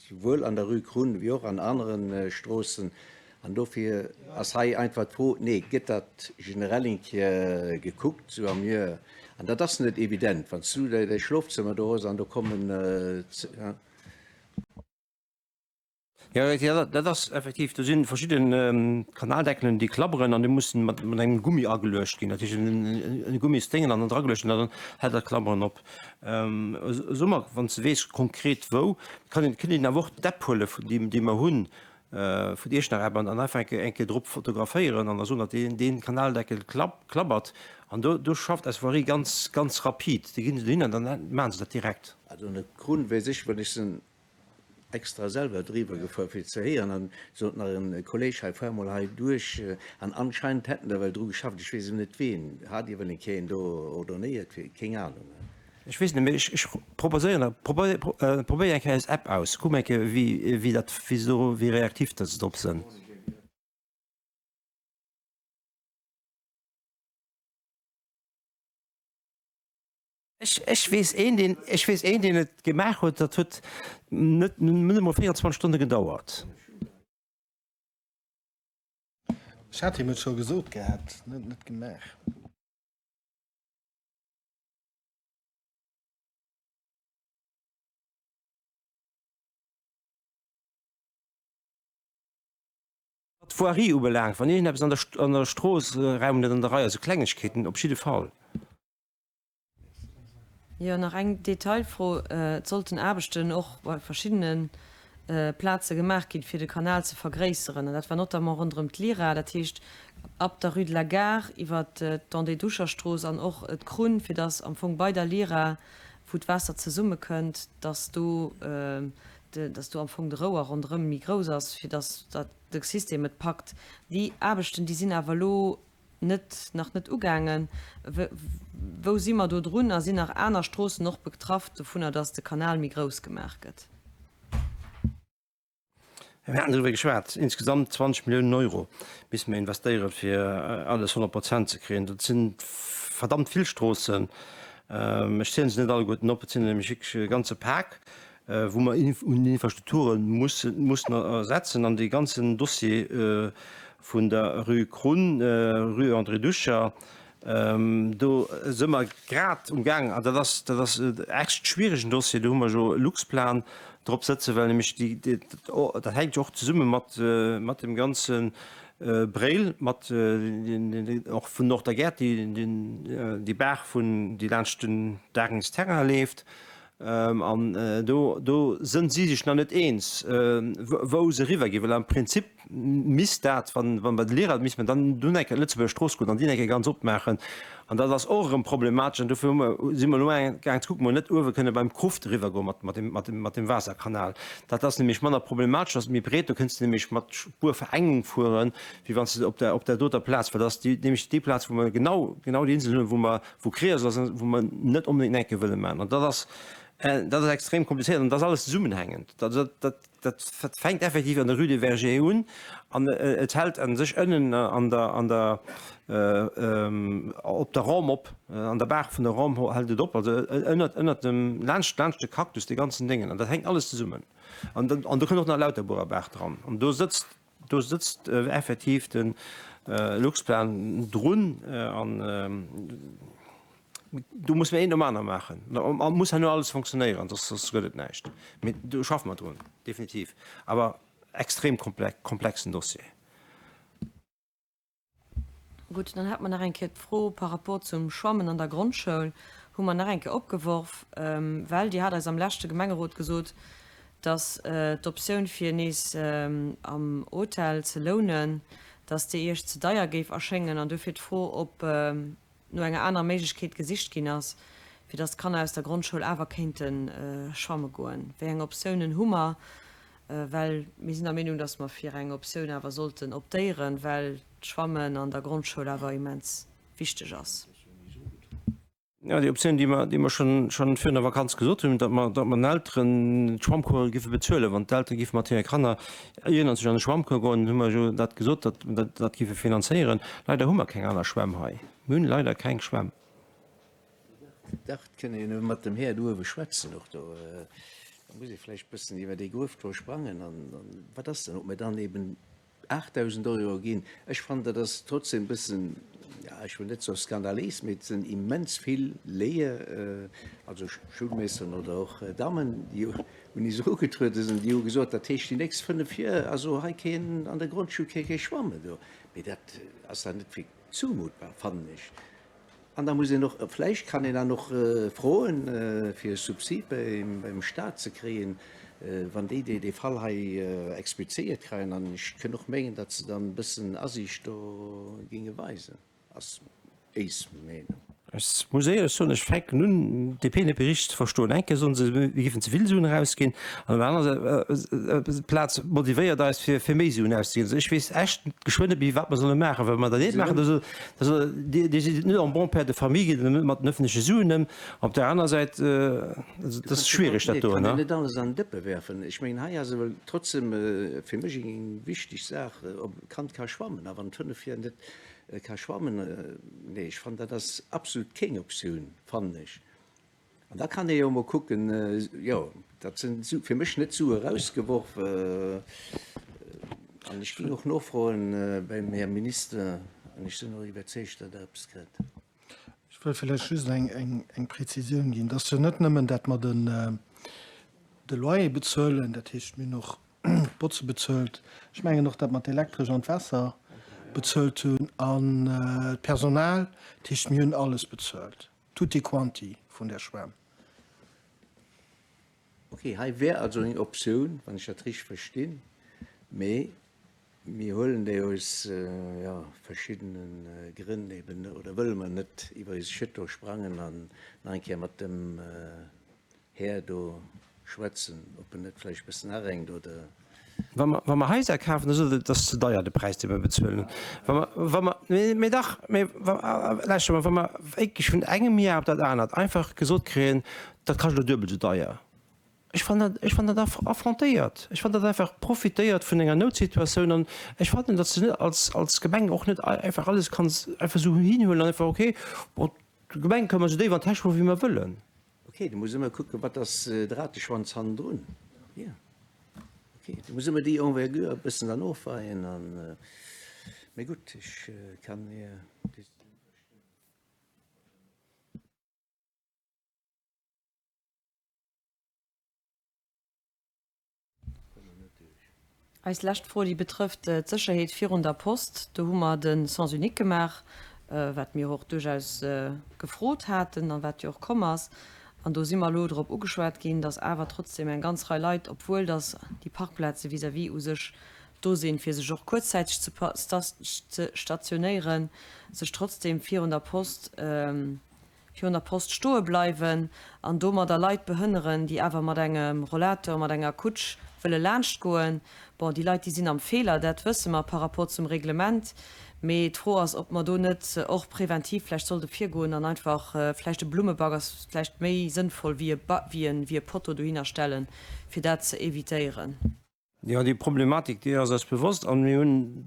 souwuel an der Rue Krunn wéi och an anere Stroossen. An dofir ass hei einfach d'Fro, nee, gëtt dat generell eng Kéier gekuckt, sou am Joer? An dat ass net evident, wann s du däi Schlofzëmmer do hues an do kommen. Jo, dat ass effektiv, do si verschidde Kanaldeckelen, déi klabberen an déi mussen mat engem Gummi ageluecht ginn. Dat heescht e Gummisdéngen an dann drageluecht ginn an dann hält dat Klabberen op. Soe mer, wann s de weess konkret wou, kann een, kënnt een awer och d'App huele vun déi, déi mer hunn, vun Iechternach App an dann einfach eng Kéier drop fotograféieren an da soen, datt deen, deen Kanaldeckel klabbert. An do, do schafft eis Voirie ganz, ganz rapid. Déi ginn dohin an dann maache se dat direkt. Also an der Krunn weess ech, wann ech se. extra selwer driwwer gefuer fir ze héieren an sot nach en Kolleg hei fuer mol hei duerch an anscheinend hätten der well dru geschafft, ech weess elo net ween, hat Dir well en Kéier een do ordonnéiert fir, keng Ahnung. Ech weess net, mee ech proposéieren der, probéier eng Kéier eis App aus, kuck mol eng Kéier wéi wéi dat wéi se do wéi reaktiv datt se drop sënn. Ech weess een, deen, ech weess een, deen et gemaach huet, dat huet net, net emol 24 Stonne gedauert. Ech hat him et scho gesot gehat, en huet et net gemaach. Wat d'Voirie ubelaangt, wann iergendeppes an der, an der Strooss Raum net an der Rei ass, esou Klengegkeeten, op jidde Fall. Jo, nach eng Detailfro. Et sollten Aarbechten och bei verschiddene Plaze gemaach ginn, fir de Kanal ze vergréisseren. An dat war notamment ronderëm d'Lira, dat heescht ab der Rue de la Gare iwwer d'André-Duscher-Strooss an och d'Krunn, fir dass am Fong bei der Lira, wou d'Waasser zesummekënnt, dass do, dass do am Fong de Rouer ronderëm méi grouss ass, fir dass de System et packt. Déi Aarbechten, déi sinn awer elo net, nach net ugaangen. Wou si mer do drun a sinn nach aner Stroossen och betraff dovunner, dass de Kanal méi grouss gemaach gëtt? Mir haten driwwer geschwat, insgesamt 20 Milliounen Euro misse mir investéieren, fir alles 100 Prozent ze kréien. Dat si verdammt vill Stroossen. Ech zielen se net alleguerten op, et sinn nämlech wierklech e ganze Pak. wou mer un Infrastrukture mussen ersetzen an dee ganzen Dossier vun der Rue Krunn, Rue André Duscher, do si mer grad um Gaang, an dat ass, dat ass e echt schwierigen Dossier, do hu mer jo e Luxplan drop sëtzen, well nämlech déi, dat hänkt jo och zesumme mat, mat dem ganze Bréil, mat och vun Nord-der-Gare, déi, déi Baach vun, déi laanscht den Daringsterrain leeft. An do, do sënn si sech nach net eens, wou se eriwwer ginn, well am Prinzip misst dat, wann, wann bei de Lehrer, misst man dann dunn eng Kéier d'Lëtzebuerger Strooss goen an déi eng Kéier ganz opmaachen. An dat ass och erëm problematesch. An dofir hu mer, si mer elo amgaang ze kucken, ob mer net uewe kënne beim Kruft eriwwer goen mat, mat deem, mat deem, mat deem Waasserkanal. Dat ass nämlech manner problematesch, ass méi breet, do kënns de nämlech mat Spuerverengung fueren, wéi wann s de op der, op där doter Plaz, well dat ass déi, nämlech déi Plaz, wou mer genau, genau déi Insel hunn, wou mer, wou Krees ass, wou mer net onbedéngt eng Kéier wëlle maachen. An dat ass, dat ass extrem komplizéiert an dat ass alles zesummenhängend. Dat, dat, dat fänkt effektiv an der Rue des Vergers un an et hält a sech ënnen an der, an der, op der Rhum op, an der Baach vun der Rhum hält et op, also ënnert, ënnert dem, laanscht, laanscht de Cactus, dee ganzen Déngen. An dat hänkt alles zesummen. An dann, an do kënnt och nach Lauterburer Baach dran. An do sëtzt Do sëtzt effektiv de Luxplan drun an do muss mer een nom aner maachen. A muss herno alles fonctionnéieren, soss soss gëtt et näischt. Mee do schaffe mer drun, definitiv. Awer extrem komplexen Dossier. Gutt, dann hate mer nach eng Kéier d'Fro par rapport zum Schwammen an der Grondschoul, hu mer nach eng Kéier opgeworf, well Dir hat eis am leschte Gemengerot gesot, dass d'Optioun fir nees am Hotel ze lounen, dass déi Iech ze deier géif erschéngen an dofir d'Fro, ob no enger anerer Méiglechkeet gesicht ginn ass, fir dass d'Kanner aus der Grondschoul awer kéinte schwamme goen. Wéi eng Optiounen hu mer? Well mir sinn der Meenung, dass mer fir eng Optioun awer sollten optéieren, well d'Schwammen an der Grondschoul awer immens wichteg ass. Jo, déi Optioun, déi mer, déi mer schonn, schonn virun der Vakanz gesot hunn, datt mer, datt mer den Elteren d'Schwammcourse géife bezuelen, wann d'Eltere géife mat hire Kanner iergendwann an de Schwammcours goen, hu mer jo dat gesot, datt mer dat, dat géife finanzéieren. Leider hu mer keng aner Schwämm hei. Mir hunn leider keng Schwämm. Dach, et kënn een mat dem Här do uewe schwätzen och do. Da muss ee vläicht bëssen iwwer dee Gruef do sprangen an wat ass dann, ob mir dann eben 8.000 Euro ginn. Ech fannen, dat ass trotzdem e bëssen, ja, ech wëll net soe skandaléis, mee et sinn immens vill Léier, also Schoulmeeschteren oder och Dammen, déi un is erugetruede sinn, déi hu gesot, dat heescht déi nächst 5 Joer ass och hei keen an der Grondschoul kee kee Schwamme do. Mee dat ass dann net wierklech zoumuttbar, fannen ech. An da muss een och, vläicht kann een dann och froen, fir e Subsid beim Stat ze kréien, wann déi dee Fall hei explizéiert kréien. An ech kënn och mengen, datt se dann e bëssen Asiicht do géinge weisen, ass éis Meenung. Ech muss éierlech soen, ech fänken un, d'DP net méi richteg ze verstoen. Eng Kéier soen se, mir géifen ze vill Suen erausginn, an op der anerer Plaz motivéiert eis, fir fir méi Suen auszeginn. Also ech weess echt geschwënn net méi, wat mer solle maachen. Wa mer dat eent maachen, da so, da so, Dir, Dir sidd net en bon père de famille, gitt net mat den öffentleche Suen ëm. Op der anerer Säit, also dat ass schwierig, dat do, ne? Kann een net alles an d'Dëppe werfen. Ech mengen, hei ass ewell trotzdem fir mech eng wichteg Saach, ob e Kand ka schwammen. A wann et 5 Joer net Ka schwammen? Nee, ech fannen dat ass absolut kéng Optioun, fannen ech. An da kann ee jo emol kucken, jo, dat sinn fir mech net Sue rausgeworf. An ech ginn och nofroen beim Här Minister an ech sinn och iwwerzeegt, datt Der eppes kritt. Ech wëll vläicht just eng Präzisioun ginn. Et ass jo net nëmmen, datt mer de Loyer bezuelen, dat heescht, mir hunn och d'Botze bezuelt. Ech mengen och, datt mer d'Elektresch an d'Waasser bezuelt hunn an d'Personal. Dat heescht, mir hunn alles bezuelt, tutti quanti vun där Schwämm. Ok, hei wär also eng Optioun, wann ech dat richteg verstinn, mee mir huelen déi aus, jo, verschiddene Grënn eben, oder wëlle mer net iwwer eise Chéteau sprangen an nach eng Kéier mat dem Här do schwätzen, ob en net vläicht e bëssen arenkt oder. Wa mer, wa mer Haiser kafen, da sot e, dat ass ze deier, de Präis, dee mer bezuelen. Wa mer, wa mer, mee, mee dach, mee wa, lauschter mol, wa mer wierklech vun engem Jar op dat anert einfach gesot kréien, dat kascht elo duebel esou deier, ech fannen dat, ech fannen dat affrontéiert. Ech fannen dat einfach profitéiert vun enger Noutsituatioun an ech fannen, datt s de net als, als Gemeng och net einfach alles kanns einfach esou hinhuelen an einfach, okay, bon, d'Gemeng kënne mer esou déif an d'Täsch goen, wéi mer wëllen. Ok, du muss ëmmer kucken, wat ass de Rateschwanz hannendrun. Jo, ok, du muss ëmmer déi Envergure e bëssen dann ofweien an, mee gutt, ech kann Är Decisioun verstoen. Eis lescht Fro, déi betrëfft d'Sécherheet virun der Post. Do hu mer de Sens unique gemaach, wat mir och duerchaus gefrot haten a wat jo och komm ass. An do si mer elo drop ugeschwat ginn, dass awer trotzdem eng ganz Rei Leit, obwuel dass déi Parkplaze vis-à-vis u sech do sinn, fir sech och kuerzzäiteg ze stationéieren, sech trotzdem virun der Post, virun der Post stoe bleiwen an domadder Leit behënneren, déi awer mat engem Rollator, mat enger Kutsch wëlle laanschtgoen. Bon, déi Leit, déi sinn am Feeler, dat wësse mer par rapport zum Reglement. Mee d'Fro ass, ob mer do net och preventiv vläicht sollte virgoen an einfach vläicht e Blummeback ass vläicht méi sënnvoll wéi e Potto dohinner stellen, fir dat ze évitéieren. Jo, déi Problematik, déi ass eis bewosst an mir hunn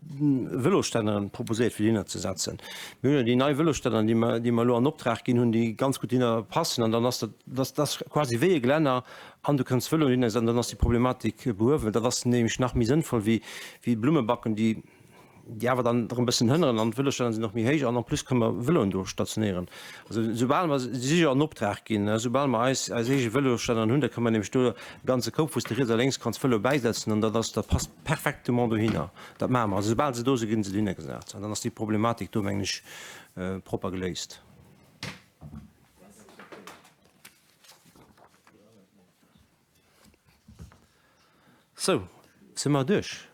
Vëlosstänneren proposéiert fir dohinner ze setzen. Mir hunn jo déi nei Vëlosstänneren, déi mer, déi mer elo an Optrag ginn hunn, déi ganz gutt dohinner passen an dann ass dat, dat ass quasi wéi e Glänner an du kënns Vëlo dohinner setzen an dann ass déi Problematik behuewen. Dat ass nämlech nach méi sënnvoll wéi, wéi Blummebacken, déi, déi awer dann erëm e bëssen hënneren an d'Vëlosständer sinn och méi héich an en plus kënne mer Vëloen do stationéieren. Also soubal mer se si jo an Optrag ginn, soubal mer eis eis eege Vëlosstänneren hunn, da kënne mer nämlech do e ganze Koup, wou s de riets a lénks kanns Vëlo bäisetzen an dat ass, dat passt perfectement dohinner. Dat maache mer. Also soubal se do sinn, ginn se dohinner gesat an dann ass déi Problematik do, mengen ech, propper geléist. Sou, si mer duerch?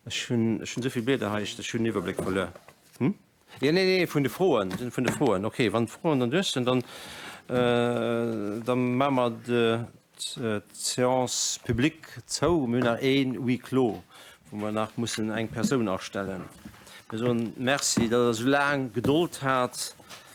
Ech hunn, ech hunn esou vill Blieder hei, ech hunn den Iwwerbléck verluer. Hm? Jo, nee, nee, vun de Froen, vun de Froen. Okay, wann d'Froen dann duerch sinn, dann, da maache mer d'Séance publique zou. Mir hunn nach ee Huis clos, wou mer nach mussen eng Persoun astellen. Mir soen Merci, datt Der esou laang Gedold hat.